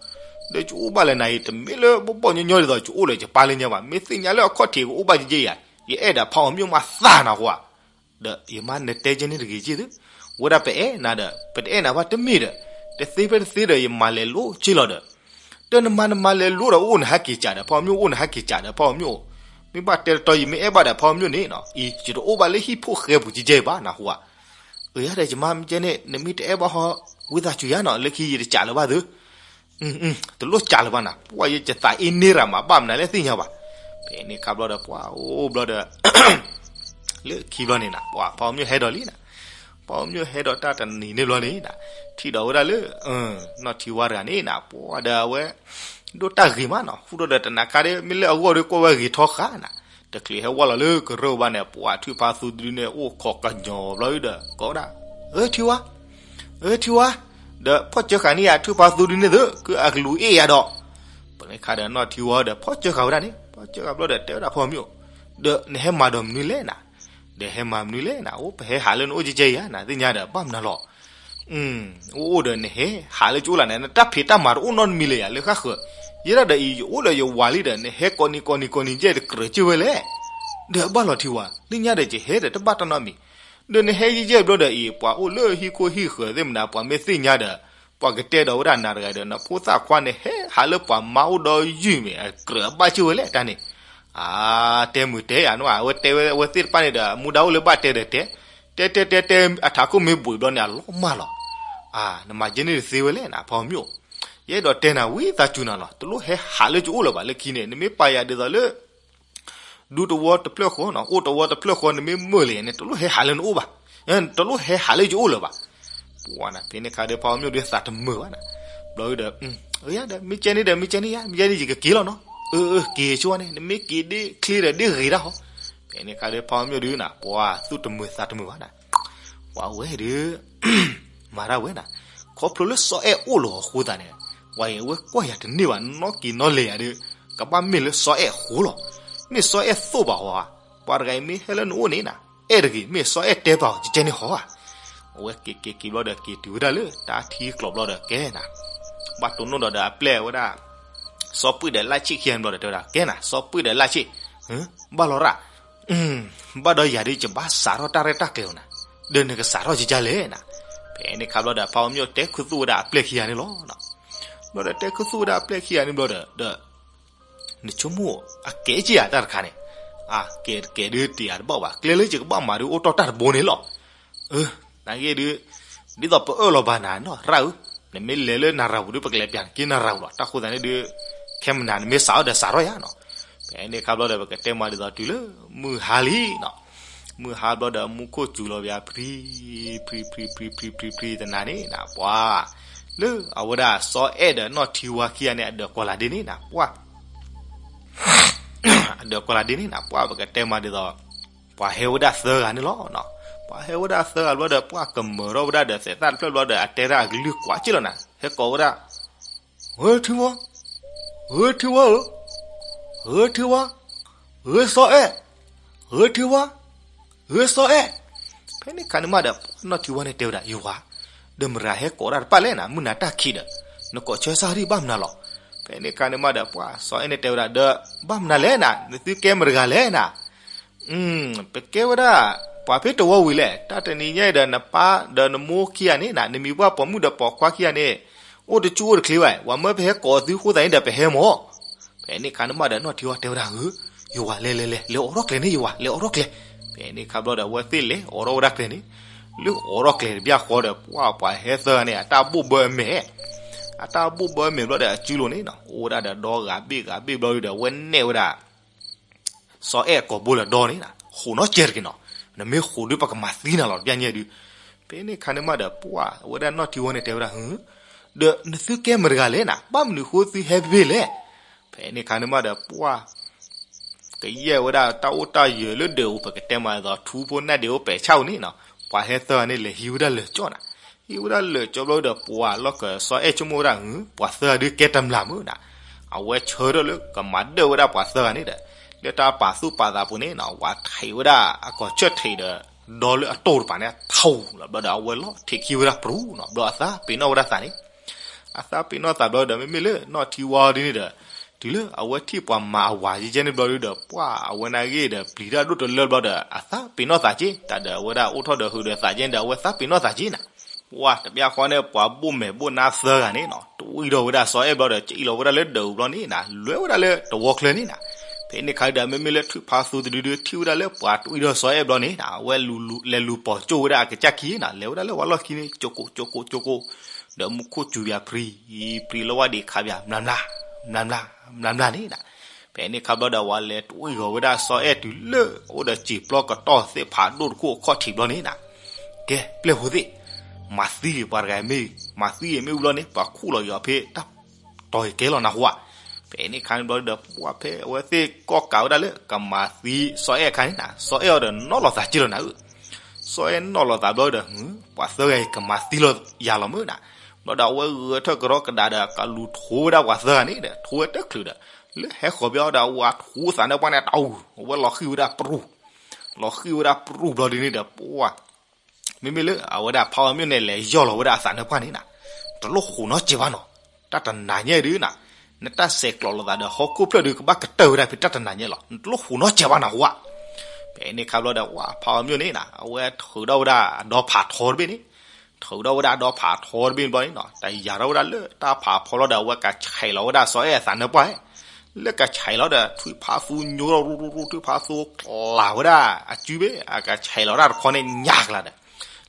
ဒီးယအိၣ်ဘၣ်လၢနၤအံၤ တမ့ၢ်လၢဘီၣ်ဘီၣ်ညီညီဒ်သိး ယအိၣ်လၢယပၢ်လၢညါဘၣ်, မ့ၢ်သ့ၣ်ညါလၢအခီၣ်ထံးကအိၣ်ဘၣ်ကဲကဲဧါ, ယအဲၣ်ဒိးဖးအီၣ်မျိၣ်မးသးနၤဃိဧါ. ဒီးယမါနတဲကဲန့ၣ်တဂ့ၤက့သု, ဝဲဒၣ်ပအဲၣ်နၤဒီး ပတအဲၣ်နၤဘၣ်တမ့ၢ်ဒီး, တသ့ဖဲတသ့ဒီး ယမၤလဲၤလိက့လီၤဒီး, ဒီးနမၤနမၤလဲၤလိဒီး အိၣ်နဟဲက့ၤစးဒီးဖးအီၣ်မျိၣ်, အိၣ်နဟဲက့ၤစးဒီးဖးအီၣ်မျိၣ်, မ့ၢ်ဘၣ်တဲတတီ ယမ့ၢ်အဲၣ်ဘၣ်ဒီးဖးအီၣ်မျိၣ်န့ၣ်နီၤ, အံၤ ယတအိၣ်ဘၣ်လၢဟံၣ်ဖိဃဲပူၤကဲကဲဘၣ်နၤဃိဧါ. အၢ ယၤဒီးယမါမ့ၢ်ကဲန့ၣ် နမ့ၢ်တအဲၣ်ဘၣ်ဟီ ဝံသးစူၤယၤနီၤ, လၢခံယတစးလၢၤဘၣ်သု တလိၣ်စးလၢၤဘၣ်နၤ, ပှၤယကသးအ့န့ရၤမး ဘၣ်မနုၤလဲၣ်သ့ၣ်ညါဘၣ်. ဖဲန့ၣ်ခါဘျီဒီး ပှၤအိၣ်ဘျီဒီး လၢခံဘျီန့ၣ်နၤ ပှၤဖးအီၣ်မျိၣ်ဟဲဒီးလံနၤ, ဖးအီၣ်မျိၣ်ဟဲဒီးတၢ်တနံၤန့ၣ်ဘျီန့ၣ်နၤ, ထံၣ်ဒီးဝဲဒၣ်လၢ နီၢ်ထံဝါတဂၤန့ၣ်နၤ, ပှၤဒီးအဝဲ ဒိၣ်တၢ်ဂ့ၤမးနီၤ, ဃူဒီးတနၤခါဒီး မ့ၢ်လၢအဂီၢ်ဒီးကွၢ်ဝဲဂ့ၤထီဃာ်နၤ, တချုးဟဲဝဲလီၤလၢကရၢၢ်ဘၣ်န့ၣ် ပှၤထုးဖးသူဒုန့ၣ် အိၣ်ခိးကညီၤဘျီဒီး ကိးဒၣ် အၢ ထံဝါ အၢ ထံဝါ, ဒီးဖီၣ်စၢဃာ်န့ၢ်ယၤ ထုးဖးသူဒုန့ၣ်သု ကအကလူးအ့ၣ်ယၤဒီး, ပန့ၣ်ခါဒီးနီၢ်ထံဝါဒီး ဖီၣ်စၢဃာ်ဝဲဒၣ်န့ၣ်, ဖီၣ်စၢဃာ်ဘျီဒီး တဲဝဲဒၣ်ဖးအီၣ်မျိၣ်, ဒီးနဟဲမၤဒီးမနုၤလဲၣ်နၤ, ဒီးဟဲမၤမနုၤလဲၣ်နၤ, အိၣ်ပဟဲဟးလၢနအိၣ်ကဲကဲယၤ နၤသ့ၣ်ညါဒီး ဘၣ်မနုၤလီၤ. အိၣ်အိၣ်ဒီးနဟဲဟးလၢကၠိလၢ်န့ၣ် နတၢ်ဖံးတၢ်မၤတအိၣ်နီတမံၤလၢၤယၤ လၢဃၣ်ဃၢၤ, ယဲဒၣ်ဒီးအံၤ ယအိၣ်ဒီးယဝၤလံဒီး နဟဲကိးနံၤကိးနံၤကိးနံၤကဲတကြၢးကၢၢ်ဝဲလဲၣ်. ဒီးဘၣ်လီၤထံဝါ လၢညါဒီးယဟဲဒီးတဘၣ်တၢ်နီတမံၤ, ဒီးနဟဲယဲၢ်ယဲၢ်ဘျီဒီးအံၤ ပှၤအိၣ်လၢဟံၣ်ခိၣ်ဟံၣ်ဃၢၤသ့ၣ်မနုၤ ပှၤမ့ၢ်သ့ၣ်ညါဒီး ပှၤကတဲဒီးဝဲဒၣ်နၤတဂၤဒီး နဖိသၣ်ခွါန့ၣ် ဟဲဟးလၢပှၤမါအိၣ်ဒီးယုၢ်မ့ၢ် အကြၢးအဘၣ်စၢၤဝဲလဲၣ်တၢ်န့ၣ်, အါ, တဲမုာ်တဲယၤနီၤ အဝဲတဲဝဲ အဝဲသ့ၣ်တဖၣ်န့ၣ်ဒီး မူဒါအိၣ်လၢဘၣ်တဲဒီးတဲ, တဲတဲတဲတဲ အထးခိၣ်မ့ၢ်ဘှံးဘျီန့ၣ် အလီၤမၢ်လီၤ. အါ, နမၤယဲန့ၣ်တသ့ဝဲလဲၣ်နၤ ဖါအီၤမျိၣ်, ယအဲၣ်ဒိးတဲနၤဝံသးစူၤနၤလီၤ တလိၣ်ဟဲဟးလၢယအိၣ်လၢၤဘၣ်လၢခံန့ၣ် နမ့ၢ်ပာ်ယၤဒ်သိးလၢ ဒူတဝီတဖျၢၣ်ဃီနီၤ အိၣ်တဝီတဖျၢၣ်ဃီ နမ့ၢ်မုာ်လံန့ၣ် တလိၣ်ဟဲဟးလၢနအိၣ်ဘၣ်, တလိၣ်ဟဲဟးလၢယအိၣ်လၢၤဘၣ်. ပှၤနၤ ဖဲန့ၣ်ခါဒီး ဖါအီၤမျိၣ်ဒုးသးတမုာ်ဘၣ်နၤ, ဘျီဒုးဒီး အၢယၤဒီး မ့ၢ်ကဲန့ၣ်ဒီး မ့ၢ်ကဲန့ၣ်ယၤ မ့ၢ်ကဲန့ၣ်ယကက့ၤလီၤနီၤ, အၢ အၢ က့ၤဆိဝဲန့ၣ် နမ့ၢ်က့ၤဒ့ချ့ဒီးဒ့ဂ့ၤတၢ်ဟီ, ဖဲန့ၣ်ခါဒီး ဖါအီၤမျိၣ်ဒုးနၤ ပှၤသူၣ်တမုာ်သးတမုာ်ဘၣ်နၤ, ပှၤဝဲဒုး မၤတၢ်ဝဲနၤ, ခီဖျိလၢစီၤအဲၣ်အိၣ်လီၤအဃိသတးန့ၣ်, ပှၤအံၤအဝဲကွၢ်ယၤတန့ၢ်ဘၣ် နီၣ်က့ၤနီၣ်လဲၤယၤဒီး ကဘၣ်မ့ၢ်လၢစီၤအဲၣ်အဃိလီၤ. မ့ၢ်စီၤအဲၣ်သိၣ်ဘၣ်ဟီဧါ, ပှၤတဂၤအံၤမ့ၢ်ဟဲလၢနအိၣ်န့ၣ်နၤ အဲၣ်တဂ့ၤ မ့ၢ်စီၤအဲၣ်တဲပာ်အီၤ ကကဲန့ၣ်ဟီဧါ. အဝဲက့ၤက့ၤက့ၤဘျီဒီး က့ၤတုၤဝဲဒၣ်လၢတၢ်ထံကျိးဘျီဒီးကဲနၤ, ဘၣ်တိၢ်နီၣ်ဒီးဒီးအပျဲၢ်ဝဲဒၣ် စီၤပှ့ၢ်ဒီးလၢ်ဆ့ၣ်ခံဂၤန့ၣ်ဘျီဒီး တဲဝဲဒၣ် ကဲနၤ စီၤပှ့ၢ်ဒီးလၢ်ဆ့ၣ်, ဘၣ်လီၤရၣ်, ဘၣ်ဒီးယၤဒုး ယဘၣ်စးထီၣ်တၢ်ရဲၣ်တၢ်ကျဲၤအီၤနၤ, ဒီးနကစးထီၣ်ယကလဲၣ်နၤ. ဖဲန့ၣ်ခါဘျီဒီး ဖါအီၤမျိၣ်တဲခူသူၣ်ဝဲဒၣ်အပျဲၢ်ခံဂၤန့ၣ်လီၤ. ဘျီဒီးတဲခူသူၣ်ဝဲဒၣ်အပျဲၢ်ခံဂၤန့ၣ်ဘျီဒီး ဒီး နဆိကမိၣ်အကဲက့ၤဧါတၢ်တခါန့ၣ်, အကဲကဲဒုးတယၤတဘၣ်ဘၣ် ကျဲလၢယကဘၣ်မၤဒုးအိၣ်တီၢ်တၢ်တဘိန့ၣ်လီၤ. အၢ, နာ်က့ဒုး ဒ်သိးပအၢၣ်လီၤဘၣ်နၤနီၢ်ရၣ်ဧၢ, နမ့ၢ်လဲၤလၢနၤရၤပူၤဒုး ပကလဲၤပျးနက့နၤရၤပူၤလီၤ. တၢ်ဃိသတးန့ၣ်ဒုး ခဲမုၢ်နၤနမ့ၢ်စးထီၣ်ဒီးစးထီၣ်ယၤနီၤ. ဖဲန့ၣ်ခါဘျီဒီး ပကတဲမၤဒ်သိးတုၤလၢမုၢ်ဟါလံနီၤ, မုၢ်ဟါဘျီဒီး မူခိၣ်စူၤလီၤပှၤ ဖရံဖရံဖရံဖရံဖရံဖရံတနၤန့ၣ်နၤ ပှၤ လၢအဝဲဒၣ်စီၤအဲၣ်ဒီးနီၢ်ထံဝါခံဂၤန့ၣ် အဒၢးကွၢ်လၢ်ဒ့န့ၣ်နၤ ပှၤ အဒၢးကွၢ်လၢ်ဒ့န့ၣ်နၤ ပှၤ ပကတဲမၤဒ်သိး ပှၤဟဲဝဲဒၣ်သၢဂၤန့ၣ်လီၤ. ပှၤဟဲဝဲဒၣ်သၢဂၤဘျီဒီး ပှၤကမၢထီၣ်ဝဲဒၣ်ဒီး သဲးသၣ်တဖျၢၣ်ဘျီဒီး အတဲဒၣ်အကလုၢ်ကွၢ်က့ၢ်လီၤနၤ ဟဲကိးဝဲဒၣ် ဂ့ၤထံဝါ, ဂ့ၤထံဝါဧၢ, ဂ့ၤထံဝါ, ဂ့ၤစီၤအဲၣ်, ဂ့ၤထံဝါ, ဂ့ၤစီၤအဲၣ်. ဖဲန့ၣ်ခါန့ၣ်မးဒီး နီၢ်ထံဝါန့ၣ်တဲဝဲဒၣ် ယဝၤ, ဒီးမတၤဟဲကိးဒၣ်တပၣ်လဲၣ်နၤ မုၢ်နၤတၢ်ခံးဒီး နကိးဆၢဆၢဒံးဘၣ်မနုၤလီၤ. ဖဲန့ၣ်ခါန့ၣ်မးဒီး ပှၤစီၤအဲၣ်န့ၣ်တဲဝဲဒၣ် ဒီးဘၣ်မနုၤလဲၣ်နၤ နသုကဲမတၤတဂၤလဲၣ်နၤ ပကဲဝဲဒၣ် ပှၤဖဲတဝီဝံၤလဲၣ်. တၢ်တနံၤညါအံၤဒီး နပၢ်ဒီးနမိၢ်ခံဂၤန့ၣ်နၤ နမံၤပှၢ်ပိာ်မုၣ်ဒီးပိာ်ခွါခံဂၤန့ၣ် အိၣ်တကူၣ်အိၣ်တချ့ဝဲ ပှၤမၢပဟဲကိးသုဃိသတးန့ၣ်ဒီး ပဟဲမၢ်. ဖဲန့ၣ်ခါန့ၣ်မးဒီး နီၢ်ထံဝါတဲဝဲဒၣ်ဧၢ, ယဝၤ လဲၤလဲၤလဲၤ လဲၤအိးထီၣ်ကျဲန့ၣ် ယဝၤ လဲၤအိးထီၣ်ကျဲ. ဖဲန့ၣ်ခါဘျီဒီး အဝဲသ့ၣ်လဲၤအိးထီၣ်ဝဲဒၣ်ကျဲန့ၣ်, လၢအိးထီၣ်ကျဲတဘျီဃီဒီး ပှၤပှၤဟဲသၢဂၤန့ၣ် အတၢ်ဘိၣ်ဘၢအမဲာ်, အတၢ်ဘိၣ်ဘၢအမဲာ်ဘျီဒီး အစုလိၤန့ၣ်နီၤ အိၣ်ဝဲဒၣ်ဒီးဒီဂၤဘ့ၣ်ဂၤဘ့ၣ်ဘျီဒီး အဝဲနဲၣ်ဝဲဒၣ် စီၤအဲၣ်ကိာ်ဘိလၢဒီန့ၣ်နၤ ဃိးနီၢ်ကဲတက့ၢ်နီၤ, နမ့ၢ်ဃိးဒုး ပကမၤသံနၤလီၤ တပျၢ်ညါဒုး. ဖဲန့ၣ်ခါန့ၣ်မးဒီး ပှၤ အဝဲဒၣ်နီၢ်ထံဝါန့ၣ်တဲဝဲဒၣ်ဧၢ, ဒီးနသုကဲမတၤတဂၤလဲၣ်နၤ ဘၣ်မနုၤဃိသုဟဲဖဲလဲၣ်. ဖဲန့ၣ်ခါန့ၣ်မးဒီး ပှၤ ကယဲၢ်ဝဲဒၣ်တၢ်အိၣ်တၢ်ယၢၤလၢဒၢးအိၣ် ပကတဲမးဒ်သိး ထူဖိနဲၣ်ဒ့းအိၣ်ပဲာ်ဆၣ်အိၣ်န့ၣ်နီၤ, ပှၤဟဲသၢဂၤန့ၣ်လဲၤဟံးဝဲဒၣ်လၢာ်ကၠီနၤ, ဟံးဝဲဒၣ်လၢာ်ကၠီဘျီဒီး ပှၤလီၢ်ကစီၤအဲၣ်ဆိကမိၣ်ဝဲဒၣ်ဧၢ, ပှၤသၢဂၤဒုးကဲတမျၢ်မုၢ်နၤ, အဝဲဆၢထၢၣ်လၢကမၤဒၢၣ်ဝဲဒၣ်ပှၤသၢဂၤန့ၣ်ဒီး လၢတၢ်ပာ်သူၣ်ပာ်သးပူၤန့ၣ်နီၤ ပှၤထံးဝဲဒၣ်အကီၢ်ဆၢၣ်ထံးဒီး ဒီလၢအတိၢ်တပၤန့ၣ် ထီၣ်လီၤဘျီဒီး အဝဲလီၤထံးခံဝဲဒၣ်ပြူၤနီၤ, ဘျီအသးပ့ၤနီၣ်ဝဲဒၣ်သးန့ၣ် အသးပ့ၤနီၣ်သးဘျီဒီး မ့မ့ၢ်လၢနီၢ်ထံဝါဒ်န့ၣ်ဒီး တုၤလၢအဝဲထံၣ်ပှၤမၤအဝၤယဲယဲန့ၣ်ဘျီဒုဒီး ပှၤအဝဲနာ်ဂ့ၤဒီး ပျံၤတၢ်ဒိၣ်တလၢဘျီဒီး အသးပ့ၤနီၣ်သးက့ တၢ်ဒီးအဝဲဒၣ်အိၣ်ထီၣ်ဒီးဟုးဒီးသးက့န့ၣ်ဒီး အဝဲသးပ့ၤနီၣ်သးက့နၤ, ပှၤတဘျီဃီန့ၣ် ပှၤဘိၣ်မဲာ်ဘိၣ်နါသၢဂၤန့ၣ်နီၤ တဝံၤဒီးဝဲဒၣ်စီၤအဲၣ်ဘျီဒီး ကအံးလီၤဝဲဒၣ်လၢဒၢးအိၣ်ဘျီန့ၣ်နၤ လဲၤဝဲဒၣ်လၢတဝီချၢန့ၣ်နၤ, ဖဲန့ၣ်ခါဒီးမ့မ့ၢ်လၢထုးဖးသူတဒုဒု ထံၣ်ဝဲဒၣ်လၢပှၤတဝံၤဒီးစီၤအဲၣ်ဘျီန့ၣ်နၤ အဝဲလဲၤလူၤပိာ်ကၠိၣ်ဝဲဒၣ်အကစၢ်ခံနၤ လဲၤဝဲဒၣ်လၢပှၤလီၢ်ခံန့ၣ် ကၠိကိး ကၠိကိး ကၠိကိး ဒီးမူခိၣ်စူၤပှၤ ဖရံ ဖရံလီၤဝဲဒံးခးပှၤ မျၢ်မျၢ် မျၢ်မျၢ် မျၢ်မျၢ်န့ၣ်နၤ, ဖဲန့ၣ်ခါဘျီဒီး ပှၤလဲၤတဝံၤဂီၤဝဲဒၣ်စီၤအဲၣ်တုၤလၢ အိၣ်ဒီးစံာ်ပျီကတီၢ်သ့ၣ်ဖးဒိၣ်တခိၣ်အခီၣ်ထံးဘျီန့ၣ်နၤ, ကဲပျဲၢ်ဖိသ့ၣ်, မၤသံပှၤတဂၤမ့ၢ်, မၤသံမ့ၢ်ဝံၤဘျီန့ၣ် ပှၤခူၣ်လီၤယီၤဖဲတၢ်တီၤကဲလီၤနၢ်ဟူဧါ. ဖဲန့ၣ်ခါန့ၣ်ဘျီဒီး ပှၤဖဲအဝဲသ့ၣ်ကီၢ်ကးဝဲဒၣ်လၢ ကမၤသံစီၤအဲၣ်အခါန့ၣ်နၤ စီၤအဲၣ်အီၤဒီးနီၣ်လီၤသးက့လီၤနၤဧၢ စီၤအဲၣ်နီၣ်လီၤသးဘျီဒီး ပှၤသၢဂၤအံၤကမၤသံလီၤယၤလီၤမုၢ်နၤ, ဘျီဒီးအဝဲဂဲၤထၢၣ်ကရီကဒါဒီး ကလူၤထိဝဲဒၣ်ပှၤသၢဂၤန့ၣ်ဒီး ထိဝဲတချုးဒီး လၢဟဲဃီၤဘျီဒီး အဝဲထိသးန့ၣ်ပှၢ်န့ၣ် တအူ, အဝဲလီၤဃံၣ်ဝဲဒၣ်ပြူၤ, လီၤဃံၣ်ဝဲဒၣ်ပြူၤဘျီဒ်န့ၣ်ဒီး ပှၤ မ့မ့ၢ်လၢအဝဲဒၣ်ဖးအီမ့ၢ်န့ၣ် လဲၤယီၢ်လီၤဝဲဒၣ်အသးန့ၣ်ပှၢ်န့ၣ်နၤ, တလိၣ်ဃိးနီတစဲးဘၣ်နီၤ, တၢ်တနၤညါဒုးနၤ, နတၢ်ဆဲးကျိးလိာ်သးဒီးဟီၣ်ခိၣ်ဖျၢၣ်ဒုး ကဘၣ်ကတၢၢ်ဝဲဒၣ်ဖဲတၢ်တနၤညါလီၤ, နတလိၣ်ဃိးနီတစဲးဘၣ်နၢ်ဟူဧါ. ဖဲန့ၣ်ခါဘျီဒီး ဝဲဖးအီၤမျိၣ်န့ၣ်နီၤ အဝဲထုးထီၣ်ဝဲဒၣ်အဒီဖးထီတဘ့ၣ်န့ၣ်, ထုးထီၣ်ဝဲဒၣ်အဒီဖးထီတဘ့ၣ်ဘျီန့ၣ်နီၤ တယာ်ထီၣ်ဝဲဒၣ်လၢတၢ်ဖးဖီလီၤဒီး အဝဲကဆဲးလီၤဝဲဒၣ်စီၤအဲၣ်အသးနၢပှၢ်, လၢကဆဲးလီၤဒီး ထွံၣ်ဖးသူညိထီၣ်ရူရူရူ ထွံၣ်ဖးသူကျးဝဲဒၣ်အစုဘ့ၣ် အကဆဲးလီၤဝဲဒၣ်တခီန့ၣ်ညၣ်ကလာ်ဒီး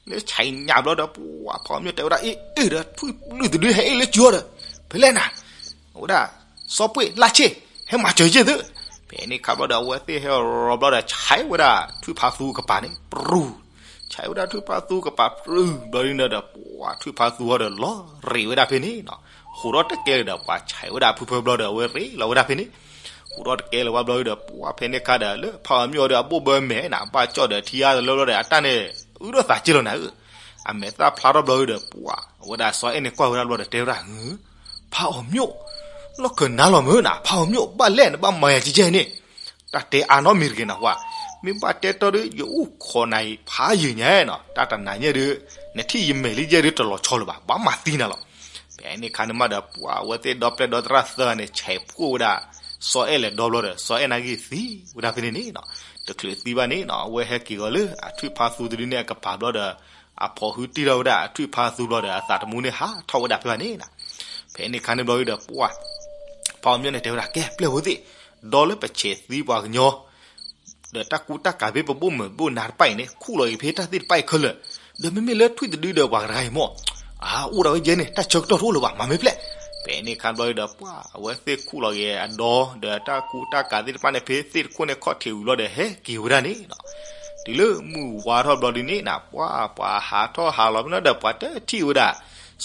လၢဆဲးညၣ်ဘျီဒီး ပှၤဖးအီၤမျိၣ်တဲဝဲဒၣ် အ့ၣ်အ့ၣ်ဒီး ထွံၣ်လုၢ်တဒုဟဲအ့ၣ်လၢစုအီၤဒီး ဖဲလဲၣ်နၤ ဝဲဒၣ် စီၤပှ့ၢ်လၢ်ဆ့ၣ် ဟဲမၤစၢၤက့ၢ်သု, ဖဲန့ၣ်ခါဘျီဒီး အဝဲသ့ၣ်ဟဲရီဘျီဒီး ဆဲးဝဲဒၣ်ထွံၣ်ဖးသူကပၤန့ၣ် ပြူၤ, ဆဲးဝဲဒၣ်ထွံၣ်ဖးသူကပၤပြူၤဘျီဒ်န့ၣ်ဒီး ပှၤထွံၣ်ဖးသူအီၤဒီးလီၤရ့းဝဲဒၣ်ဖဲန့ၣ်နီၤ, ဟူးထီၣ်တကဲလၢၤဒီး ပှၤဆဲးဝဲဒၣ်ဖုဖၢဘျီဒီး အဝဲရ့းလီၤဝဲဒၣ်ဖဲန့ၣ်, ဟူးထီၣ်တကဲလၢၤဝဲဘျီဒီး ပှၤဖဲန့ၣ်ခါဒီး လၢဖးအီၤမျိၣ်ဒီး အဘိၣ်ဘၢမဲာ်နၤ ဘၣ်ကၠီၣ်ဒီးထံအါတလၢဘျီဒီး အတၢ်န့ၣ် အုၣ်ထီၣ်သးက့ၢ်လီၤနၤဧၢ အမဲာ်သၣ်ဖျါထီၣ်ဘျီဒီး ပှၤ အဝဲဒၣ်စီၤအဲၣ်န့ၣ်ကွၢ်ဝဲဒၣ်ဘျီဒီးတဲဝဲဒၣ် ဖးအီၤမျိၣ်, လီၢ်ခၢၣ်နါလီၤမ့ၢ်နၤ ဖးအီၤမျိၣ် ဘၣ်လဲၣ်နဘၣ်မၤယၤကဲကဲန့ၣ်, တၢ်တဲအါနီတမံၤတဂ့ၤနၤဝဲ, မ့ၢ်ဘၣ်တဲတီဒီး ယအိၣ်ခိးနၤအံၤဖးယံာ်ညါနီၤ တၢ်တနၤညါဒီး နထံၣ်ယမဲာ်လံယဲၢ်ဒီးတလီၤဆီလၢၤဘၣ် ဘၣ်မၤသံနၤလီၤ. ဖဲန့ၣ်ခါန့ၣ်မးဒီး ပှၤအဝဲသ့ၣ်ဒီပျဲၢ်ဒီသရၣ်သၢဂၤန့ၣ် ဆဲးဖှိၣ်ဝဲဒၣ် စီၤအဲၣ်လဲၤဒီဘျီဒီး စီၤအဲၣ်နာ်က့သံဝဲဒၣ်ဖဲန့ၣ်န့ၣ်နီၤ, တချုးသံဘၣ်န့ၣ်နီၤ အဝဲဟဲက့ၤဂီၤလၢအထွံၣ်ဖးသူတဒုန့ၣ်အကပၤဘျီဒီး အဖီၣ်ဟုတံၢ်ထီၣ်ဝဲဒၣ်အထွံၣ်ဖးသူဘျီဒီး အသးတမူန့ၣ်ဟးထီၣ်ဝဲဒၣ်ဖဲဘၣ်န့ၣ်နီၤ, ဖဲန့ၣ်ခါန့ၣ်ဘျီဒီး ပှၤ ဖးအီၤမျိၣ်န့ၣ်တဲဝဲဒၣ် ကဲပျဲၢ်ဖိသ့ၣ်, ဒီလၢပဆဲးသံပှၤကညီ ဒီးတၢ်ကူတၢ်ကၤဖဲပဘိၣ်မုၢ်ဘိၣ်နၤတဖၣ်အံၤန့ၣ် ခူၣ်လီၤက့ၤဖဲတၢ်သ့ၣ်တဖၣ်အံၤခဲလၢာ်, ဒီးမ့မ့ၢ်လၢထွံၣ်တဒုဒီးပှၤကရၤအံၤမ့ၢ် အအိၣ်ဒၣ်ဝဲယဲန့ၣ် တၢ်ဆၢကတီၢ်တအိၣ်လၢၤဘၣ် မၤမ့ၢ်ပျဲၢ်. ဖဲန့ၣ်ခါဘျီဒီး ပှၤအဝဲသ့ၣ်ခူၣ်လီၤက့ၤအဒီ ဒီးတၢ်ကူတၢ်ကၤသ့ၣ်တဖၣ်န့ၣ် ဖဲသ့ၣ်တခိၣ်န့ၣ်ခီၣ်ထံးဝံၤဘျီဒီး ဟဲက့ၤဝဲဒၣ်န့ၣ်နီၤ, တုၤလၢမုၢ်ဝါထီၣ်ဘျီဒ်န့ၣ်နီၤ ပှၤ ပှၤဟးထီၣ်ဟးလီၤဖဲန့ၣ်ဒီး ပှၤတထံၣ်ဝဲဒၣ်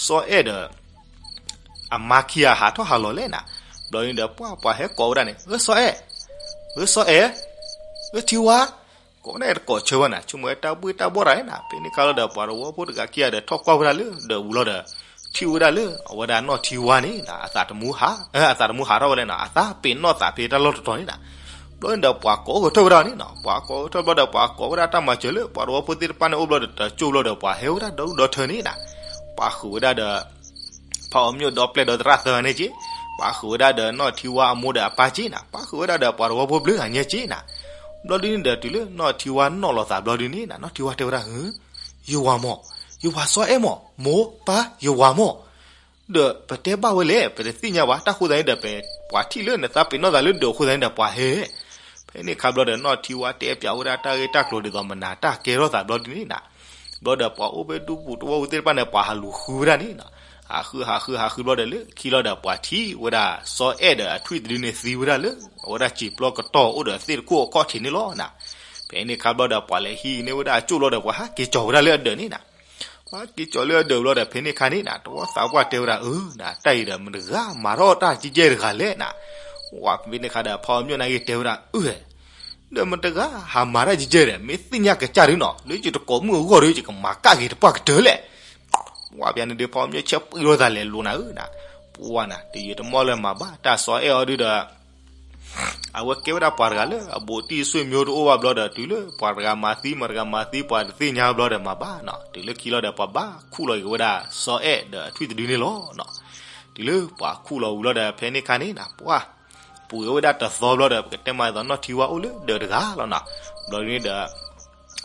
စီၤအဲၣ်ဒီး အမါခံဂၤဟးထီၣ်ဟးလီၤလဲၣ်နၤ, ဘျီဒ်န့ၣ်ဒီး ပှၤ ပှၤဟဲကိးဝဲဒၣ်န့ၣ် ဧၢ စီၤအဲၣ်, ဧၢ စီၤအဲၣ်, ဧၢထံဝါ, ကိးန့ၣ်တကိးဆၢဘၣ်နၤ ဆိကမိၣ်ဝဲတၢ်ဘှ့ၣ်တၢ်ဘှီၣ်တၢ်န့ၣ်နၤ, ဖဲန့ၣ်ခါလီၤဒီး ပှၤတဝီဖိတဂၤခံဂၤဒီးထီၣ်ကွၢ်ဝဲဒၣ်လၢဒီးဝံၤလီၤဒီး ထံၣ်ဝဲဒၣ်လၢ အဝဲဒၣ်နီၢ်ထံဝါန့ၣ် အသးတမူဟး အသးတမူဟးထီၣ်ဝဲလဲၣ်နၤ အသးပ့ၤနီၣ်သးဖဲတၢ်လီၢ်တတီၤန့ၣ်နၤ, ဘျီဒ်န့ၣ်ဒီး ပှၤကိးကထၢၣ်ဝဲဒၣ်န့ၣ်နၤ ပှၤကိးကထၢၣ်ဘျီဒီး ပှၤကိးဝဲဒၣ်တၢ်မၤစၢၤလၢ ပှၤတဝီဖိသ့ၣ်တဖၣ်န့ၣ်အိၣ်ဘျီဒီး တကၠိၢ်ဘျီဒီး ပှၤဟဲဝဲဒၣ်ဒီဒူၣ်ဒီထၢန့ၣ်နၤ, ပှၤဃုာ်ဝဲဒၣ်ဒီး ဖးအီၤမျိၣ်ဒီပျဲၢ်ဒီသရၣ်သၢဂၤန့ၣ်က့, ပှၤဃုာ်ဝဲဒၣ်ဒီးနီၢ်ထံဝါအမိၢ်ဒီးအပၢ်က့နၤ, ပှၤဃုာ်ဝဲဒၣ်ဒီးပှၤတဝီဖိဘျုးဂၤညါက့နၤ, ဘျီဒ်န့ၣ်ဒီးတုၤလၢနီၢ်ထံဝါနီၣ်လီၤသးဘျီဒ်န့ၣ်နၤ နီၢ်ထံဝါတဲဝဲဒၣ် ဧၢ, ယဝၤမၢ်, ယဝၤစီၤအဲၣ်မၢ်, မိၢ်ပၢ်ယဝၤမၢ်, ဒီးပတဲဘၣ်ဝဲလဲၣ် ပတသ့ၣ်ညါဘၣ် တၢ်ဃိသတးန့ၣ်ဒီး ပှၤထံၣ်လၢနသးပ့ၤနီၣ်သးလၢဒၢးအဃိသတးန့ၣ်ဒီးပှၤဟဲ ဖဲန့ၣ်ခါဘျီဒီး နီၢ်ထံဝါတဲပၠးဝဲဒၣ်တၢ်ဂ့ၢ်တၢ်ကျိၤဒ်သိးမနၤတၢ်ကဲထီၣ်သးဘျီဒ်န့ၣ်နၤ, ဘျီဒီးပှၤအိၣ်ဖဲဒူပူၤတဝီပူၤသ့ၣ်တဖၣ်န့ၣ် ပှၤဟးလူၤဃုဝဲဒၣ်န့ၣ်နၤ, ဟးဃုဟးဃုဟးဃုဘျီဒီးလၢခံလီၤဒီး ပှၤထံၣ်ဝဲဒၣ် စီၤအဲၣ်ဒီးအထွံၣ်တဒုန့ၣ်သံဝဲဒၣ်လၢ အဝဲဒၣ်စံာ်ပျီကတီၢ်အိၣ်ဒီးသ့ၣ်တခိၣ်အခီၣ်ထံးန့ၣ်လီၤနၤ, ဖဲန့ၣ်ခါဘျီဒီး ပှၤလဲၤဟံးန့ၢ်ဝဲဒၣ်အကၠိၣ်ဘျီဒီး ပှၤဟးက့ၤကၠီၤဝဲဒၣ်လၢအဒၢးန့ၣ်နၤ ပှၤက့ၤကၠီၤလၢအဒၢးဘျီဒီး ဖဲန့ၣ်ခါန့ၣ်နၤ တဝီသးပှၢ်တဲဝဲဒၣ် အၢ နၤ တၢ်အံၤဒီး မတဂၤမၤထီၣ်တၢ်ကဲကဲတဂၤလဲၣ်နၤ, ဝဲဖဲန့ၣ်ခါဒီး ဖးအီၤမျိၣ်နာ်က့တဲဝဲဒၣ် အၢ ဒီးမတဂၤဟးမၤတၢ်ကဲကဲဒီး မ့ၢ်သ့ၣ်ညါကစၢ်ဒုနီၤ လၢယတကိးမုၣ်အဂီၢ်ဒီး ယကမၤကၣ်က့ၤတပှၢ်ကတၢၢ်လဲၣ် ဝဲဖဲန့ၣ်ဒီး ဖးအီၤမျိၣ်ဆဲးပှံၢ်လိာ်သးလဲၤလိၤနၤဧၢနၤ, ပှၤနၤ တယံာ်တမီၢ်လၢမၤဘၣ်တၢ်စီၤအဲၣ်အီၤဒုဒီး အဝဲကဲဝဲဒၣ်ပှၤတဂၤလၢ အဘူးတံၢ်အဆွေမျိုးတအိၣ်ဘၣ်ဘျီဒီး တုၤလၢပှၤတဂၤမၤသံ မတဂၤမၤသံ ပှၤတသ့ၣ်ညါဘျီဒီးမၤဘၣ်နီၤ, တုၤလၢခံလီၤဒီး ပှၤဘၣ်ခူၣ်လီၤက့ၤဝဲဒၣ် စီၤအဲၣ်ဒီးအထွံၣ်တဒုန့ၣ်လီၤနီၤ, တုၤလၢပှၤခူၣ်လီၤဝံၤလီၤဒီး ဖဲန့ၣ်ခါန့ၣ်နၤ ပှၤ ပူၤဝဲဒၣ်တသီဘျီဒီး ပကတဲမးသိးနီၢ်ထံဝါအိၣ်လၢဒၢးတဂၤလီၤနီၤ, ဘျီဒ်န့ၣ်ဒီး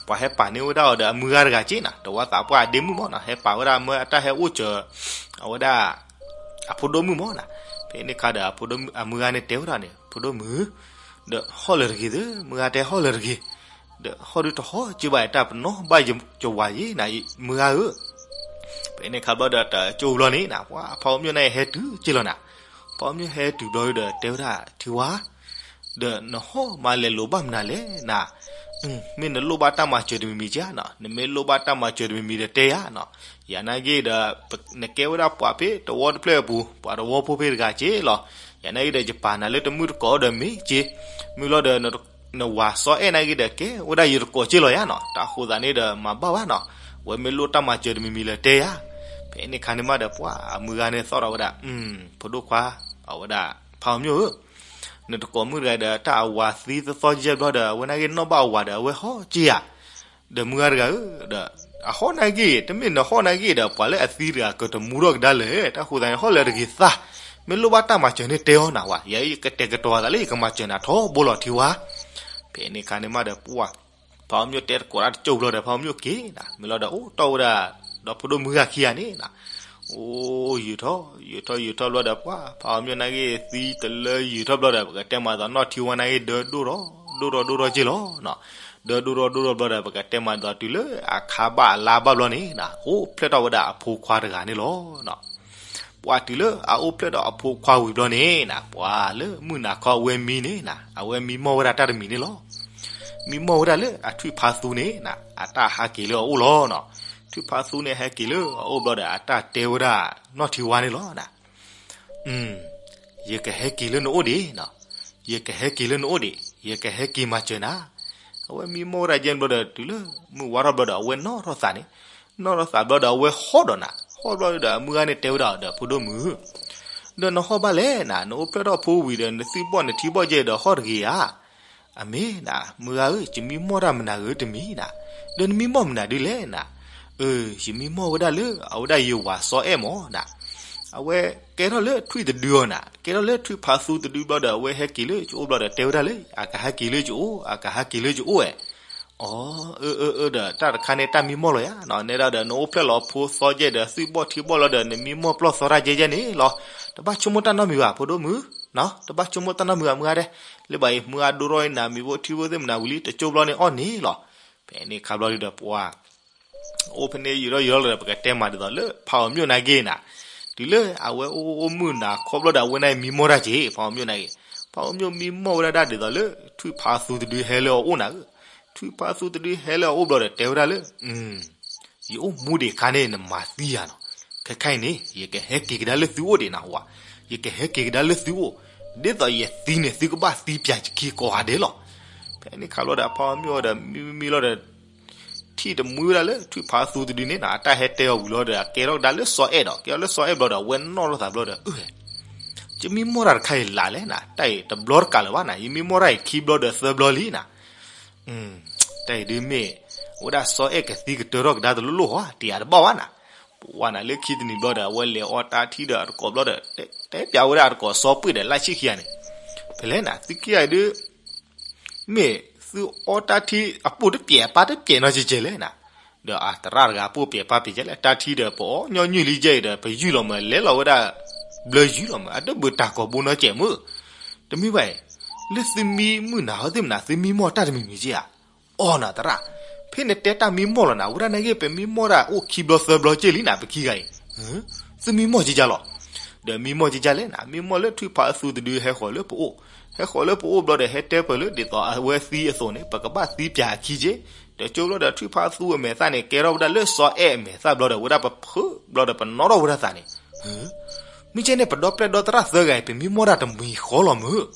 ပှၤဟဲပာ်န့ၢ်ဝဲဒၣ်အီၤဒီးအမုၢ်ဂၤတဂၤက့နၤ တဝီသးပှၢ်အဒ့မုၣ်မၢ်နီၤ ဟဲပာ်ဝဲဒၣ်မၢအတၢ်ဟဲအိၣ်စၢၤ အဝဲဒၣ် အဖိဒိၣ်မုၣ်မၢ်နီၤ, ဖဲန့ၣ်ခါဒီး အဖိဒိၣ်မုၣ် အမုၢ်ဂၤန့ၣ်တဲဝဲဒၣ်န့ၣ် ဖိဒိၣ်မုၣ် ဒီးဟီၣ်လၢာ်တဂ့ၤသ့ မုၢ်ဂၤတဲဟီၣ်လၢာ်တဂ့ၤ, ဒီးဟီၣ်ဒုတဟီၣ်က့ဘၣ် တၢ်ပနီၣ်ဘၣ်ယဝၤယ့နၤ မုၢ်ဂၤဧၢ, ဖဲန့ၣ်ခါဘျီဒီးတကၠိၢ်ဘျီန့ၣ်နၤ ပှၤဖးအီၤမျိၣ်န့ၣ်ဟဲတုၤက့လီၤနၤ, ဖးအီၤမျိၣ်ဟဲတုၤဘျီဒီးတဲဝဲဒၣ် ထံဝါ ဒီးနဟီၣ်မးလဲၤလိၤဘၣ်မနုၤလဲၣ်နၤ, မ့ၢ်နလိၣ်ဘၣ်တၢ်မၤစၢၤတမံၤမံၤက့နီၤ နမ့ၢ်လိၣ်ဘၣ်တၢ်မၤစၢၤတမံၤမံၤဒီးတဲယၤနီၤ, ယၤနာ်က့ဒီး နကဲဝဲဒၣ်ပှၤဖဲတဝီတဖျၢၣ်အပူၤ ပှၤတဝီဖိဖဲတဂၤက့လီၤ, ယၤနာ်က့ဒီးယပာ်နၤလၢတမုၢ်တကိးဒီးမ့ၢ်က့, မ့ၢ်လီၤဒီး နဝၤစီၤအဲၣ်နာ်က့ဒီးကဲဝဲဒၣ်ယတကိးက့လီၤယၤနီၤ, တၢ်ဃိသးန့ၣ်ဒီးမၤဘၣ်ဘၣ်နီၤ, ဝဲမ့ၢ်လိၣ်တၢ်မၤစၢၤတမံၤမံၤလၢတဲယၤ, ဖဲန့ၣ်ခါန့ၣ်မးဒီးပှၤအမုၢ်ဂၤန့ၣ်သီၣ်ထီၣ်ဝဲဒၣ် ဖိဒိၣ်ခွါ အဝဲဒၣ် ဖးအီၤမျိၣ်ဧၢ, နတကိးမုၣ်တဂၤဒီးတၢ်အဝၤသံသီသီယဲၢ်ဘျီဒီး အဝဲနာ်က့နီၣ်ဘၣ်အဝၤဒီး အဝဲဟီၣ်က့ဧါ, ဒီးမုၢ်ဂၤတဂၤဧၢ, ဒီးအဟီၣ်နာ်က့ တမ့ၢ်နဟီၣ်နာ်က့ဒီး ပှၤလၢအသံတဂၤကတမူထီၣ်ကဒါလၢၤ, တၢ်ဃိသးန့ၣ် ဟီၣ်လၢာ်တဂ့ၤသး, မ့ၢ်လိၣ်ဘၣ်တၢ်မၤစၢၤန့ၣ်တဲအီၤနၤဝဲ, ယၤအံၤကတဲာ်ကတီၤသးလၢယကမၤစၢၤနၤထီဘိလီၤထံဝါ, ဖဲန့ၣ်ခါန့ၣ်မးဒီးပှၤ ဖးအီၣ်မျိၣ်တဲတကိးတၢ်တကၠိၢ်ဘျီဒီး ဖးအီၣ်မျိၣ်က့ၤနၤ, မ့ၢ်လီၤဒီးအိၣ်တီၢ်ဝဲဒၣ် ဒီဖိဒိၣ်မုၣ်ဂၤခံဂၤန့ၣ်နၤ, အိၣ်ယုာ်ထီၣ် ယုာ်ထီၣ်ယုာ်ထီၣ်ဘျီဒီး ပှၤဖးအီၣ်မျိၣ်နာ်က့ သံတလၢယုာ်ထီၣ်ဘျီဒီး ပကတဲမးဒ်သိးနီၢ်ထံဝါနာ်က့ ဒၢဒိၣ်ထီၣ်ဒိၣ်ထီၣ်ဒိၣ်ထီၣ်က့ၤလီၤနၤ, ဒၢဒိၣ်ထီၣ်ဒိၣ်ထီၣ်ဘျီဒီး ပကတဲမးဒ်သိးတုၤလၢအခါဘၣ်အလါဘၣ်ဘျီန့ၣ်နၤ အိၣ်ဖျဲၣ်ထီၣ်ဝဲဒၣ်အဖိခွါတဂၤန့ၣ်လီၤနၤ. ပှၤတုၤလၢအအိၣ်ဖျဲၣ်ဒီးအဖိခွါဝံၤဘျီန့ၣ်နၤ, ပှၤလၢမုၢ်နၤခီအဝဲမံန့ၣ်နၤ, အဝဲမံမီၢ်ဝဲဒၣ်တၢ်တမံၤန့ၣ်လီၤ. မံမီၢ်ဝဲဒၣ်လၢအထွံၣ်ဖးသူန့ၣ်နၤ, အတၢ်ဟးက့ၤလၢအအိၣ်လီၤနၤ. ထွံၣ်ဖးသူန့ၣ်ဟဲက့ၤလၢအအိၣ်ဘျီဒီး အတၢ်တဲဝဲဒၣ်နီၢ်ထံဝါန့ၣ်လီၤနၤ. ယကဟဲက့ၤလၢနအိၣ်ဒံးနၤ, ယကဟဲက့ၤလၢနအိၣ်ဒံး, ယကဟဲက့ၤမၤစၢၤနၤ. အဝဲမံမီၢ်ဝဲဒၣ်ယဲၢ်ဘျီဒီး တုၤလၢမုၢ်ဝါထီၣ်ဘျီဒီး အဝဲနီၣ်ထီၣ်သးန့ၣ်, နီၣ်ထီၣ်သးဘျီဒီး အဝဲဟီၣ်ဒီးနၤ, ဟီၣ်ဘျီဒီး အမုၢ်ဂၤန့ၣ်တဲဝဲဒၣ်ဒီး ဖိဒိၣ်မုၣ်, ဒီးနဟီၣ်ဘၣ်လဲၣ်နၤ, နအိၣ်ဖျဲၣ်ထီၣ်ဖိဝံၤဒီး နသွံၣ်ဘီၣ်နထံဘီၣ်ယဲၢ်ဒီးဟီၣ်တဂ့ၤဧါ. အမ့ၢ်နၤ, မုၢ်ဂၤဧၢ, ယမံမီၢ်တၢ်မနုၤဧိၤတမံၤနၤ, ဒီးနမံမီၢ်မနုၤဒ်လဲၣ်နၤ. အၢ ယမံမီၢ်ဝဲဒၣ်လၢ အဝဲဒၣ်ယဝၤစီၤအဲၣ်မၢ်နၤ, အဝဲကဲထီၣ်လၢထွံၣ်တဒုအီၤနၤ, ကဲထီၣ်လၢထွံၣ်ဖးသူတဒုဘျီဒီး အဝဲဟဲက့ၤလၢယအိၣ်ဘျီဒီး တဲဝဲဒၣ်လၢ အကဟဲက့ၤလၢယအိၣ်, အကဟဲက့ၤလၢယအိၣ်ဝဲ. အီ အၢ အၢ အၢ ဒီးတၢ်တခါန့ၣ် တၢ်မံမီၢ်လီၤယၤနၤ, နဲဒၣ်ဒီး နအိၣ်ဖျဲၣ်လီၤဖိသီယဲၢ်ဒီး သွံၣ်ဘီၣ်ထံဘီၣ်လီၤဒီး နမံမီၢ်ပျီၢ်သီတၢ်ယဲၢ်ယဲၢ်န့ၣ်လီၤ. တဘၣ်ဆိကမိၣ်တၢ်နီတမံၤဘၣ် ဖိဒိၣ်မုၣ်, တဘၣ်ဆိကမိၣ်တၢ်နီတမံၤဘၣ် မုၢ်ဂၤဒဲး, လၢဘၣ်အံၤ မုၢ်ဂၤဒိၣ်ထီၣ်အံၤနၤ မံၤဘိၣ်ထံဘိၣ်သ့ၣ်မနၤဝံၤလံ တကၠိၢ်ဘျီန့ၣ်အီၣ်န့ၣ်လီၤ. ဖဲန့ၣ်ခါဘျီဒီး ပှၤ အိၣ်ဖဲန့ၣ်ယုာ်ထီၣ်ယုာ်ထီၣ်လီၤဒီး ပကတဲမးဒ်သိးလၢ ဖးအီၣ်မျိာ်နာ်က့နၤ, တုၤလၢအဝဲအိၣ်အိၣ်မုၢ်နၤခီဘျီဒီး အဝဲန့ၣ်မံမီၢ်တၢ်က့ၤ ဖးအီၣ်မျိာ်နာ်က့, ဖးအီၣ်မျိာ်မံမီၢ်ဝဲဒၣ်ဒ်သိးလၢ ထွံၣ်ဖးသူတဒုဟဲလၢအအိၣ်နၤဧၢ, ထွံၣ်ဖးသူတဒုဟဲလၢအအိၣ်ဘျီဒီး တဲဝဲဒၣ်လၢ ယအိၣ်မူဒံးခါန့ၣ် နမၤသံယၤနီၤ, ခဲခါအံၤန့ၣ် ယကဟဲက့ၤကဒါလၢသုအိၣ်ဒံးနၤဝဲ, ယကဟဲက့ၤကဒါလၢသုအိၣ်, ဒ်သိးယသံန့ၣ် သုကဘၣ်သံပၠးခံကိးဂၤဒဲးလီၤ. ဖဲန့ၣ်ခါဘျီဒီး ဖးအီၣ်မျိာ်ဒီး မံမံမံလီၤဒီး ထံၣ်တမှံဝဲဒၣ်လၢ ထွံၣ်ဖးသူတဒုန့ၣ်နၤ အတၢ်ဟဲတဲအီၤဝံၤလီၤဒီး အကဲထီၣ်ကဒါလၢစီၤအဲၣ်ဒီး ကဲထီၣ်လၢစီၤအဲၣ်ဘျီဒီး အဝဲနီၣ်ထီၣ်သးဘျီဒီး အၢ ယမံမီၢ်တၢ်တခါအံၤလၢ်လဲၣ်နၤ, တၢ်အံၤတဘျီတကးလၢၤဘၣ်နၤ, ယမံမီၢ်တၢ်အံၤခံဘျီဒီးသၢဘျီလံနၤ, တၢ်အံၤဒုးမ့ၢ် အဝဲဒၣ်စီၤအဲၣ်ကသံကတၢထီၣ်ကဒါတလိၣ်လိၣ်ဟီ တယာ်တဘၣ်ဘၣ်နၤ, ပှၤနၤလၢခံတနံၤဘျီဒီး အဝဲလဲၤအီတၢ်ထံဒီးအတကိးဘျီဒီး တဲပၠးဝဲဒၣ်အတကိးစီၤပှ့ၢ်ဒီးလၢဆံၣ်ခံဂၤန့ၣ်, ဖဲလဲၣ်နၤ သုခံဂၤအံၤဒုး မ့ၢ်သုအီတၢ်ထံအပိၢ်တပျဲးပၢ်တပျဲးနီတစဲးလဲၣ်နၤ, ဒီးအသရၣ်တဂၤပိၢ်ပျဲးပၢ်ပျဲးကဲလဲၣ် တၢ်ထံဒီးပအီၣ်ညီနုၢ်လံကဲအံၤဒီး ပယုၢ်လီၤမး လဲၤလီၤဝဲဒၣ် ဘျၢယုၢ်လီၤမး အတဘၣ်တၢ်ကိးဘိနီတစဲးမ့ၢ်, တမ့ၢ်ဘၣ်အံၤ, လၢသုမံမုၢ်နၤဟီသ့ၣ်မနၤ သုမံမီၢ်တၢ်တမံၤမံၤကဲဧါ, အီနၤသရၣ်, ဖဲနတဲတၢ်မံမီၢ်လီၤနၤ ဝဲဒၣ်နာ်က့ ပမံမီၢ်တၢ်အိၣ်ခံဘျီသၢဘျီကဲလံနၤ ပခံဂၤအံၤ သုမံမီၢ်ကဲကဲလီၤ, ဒီးမံမီၢ်ကဲကဲလဲၣ်နၤ မံမီၢ်လၢထွံၣ်ဖးအသူတဒုဟဲဃီၤလၢပအိၣ်, ဟဲဃီၤလၢပအိၣ်ဘျီဒီး ဟဲတဲပၢၢ်လၢဒ်သိးအဝဲသံအသိးန့ၣ် ပကဘၣ်သံပၠးအခံက့, ဒီးကၠိဘျီဒီးထွံၣ်ဖးအသူအမဲာ်သၣ်န့ၣ် ကဲထီၣ်ဝဲဒၣ်လၢစီၤအဲၣ်အမဲာ်သၣ်ဘျီဒီး ဝဲဒၣ်ပဖုဘျီဒီးပနီၣ်ထီၣ်ဝဲဒၣ်သးန့ၣ်, မ့ၢ်ကဲန့ၣ် ပဒီပျဲၢ်ဒီသရၣ်သၢဂၤအံၤ ပမံမီၢ်တၢ်တမံၤဃီလီၤမ့ၢ်,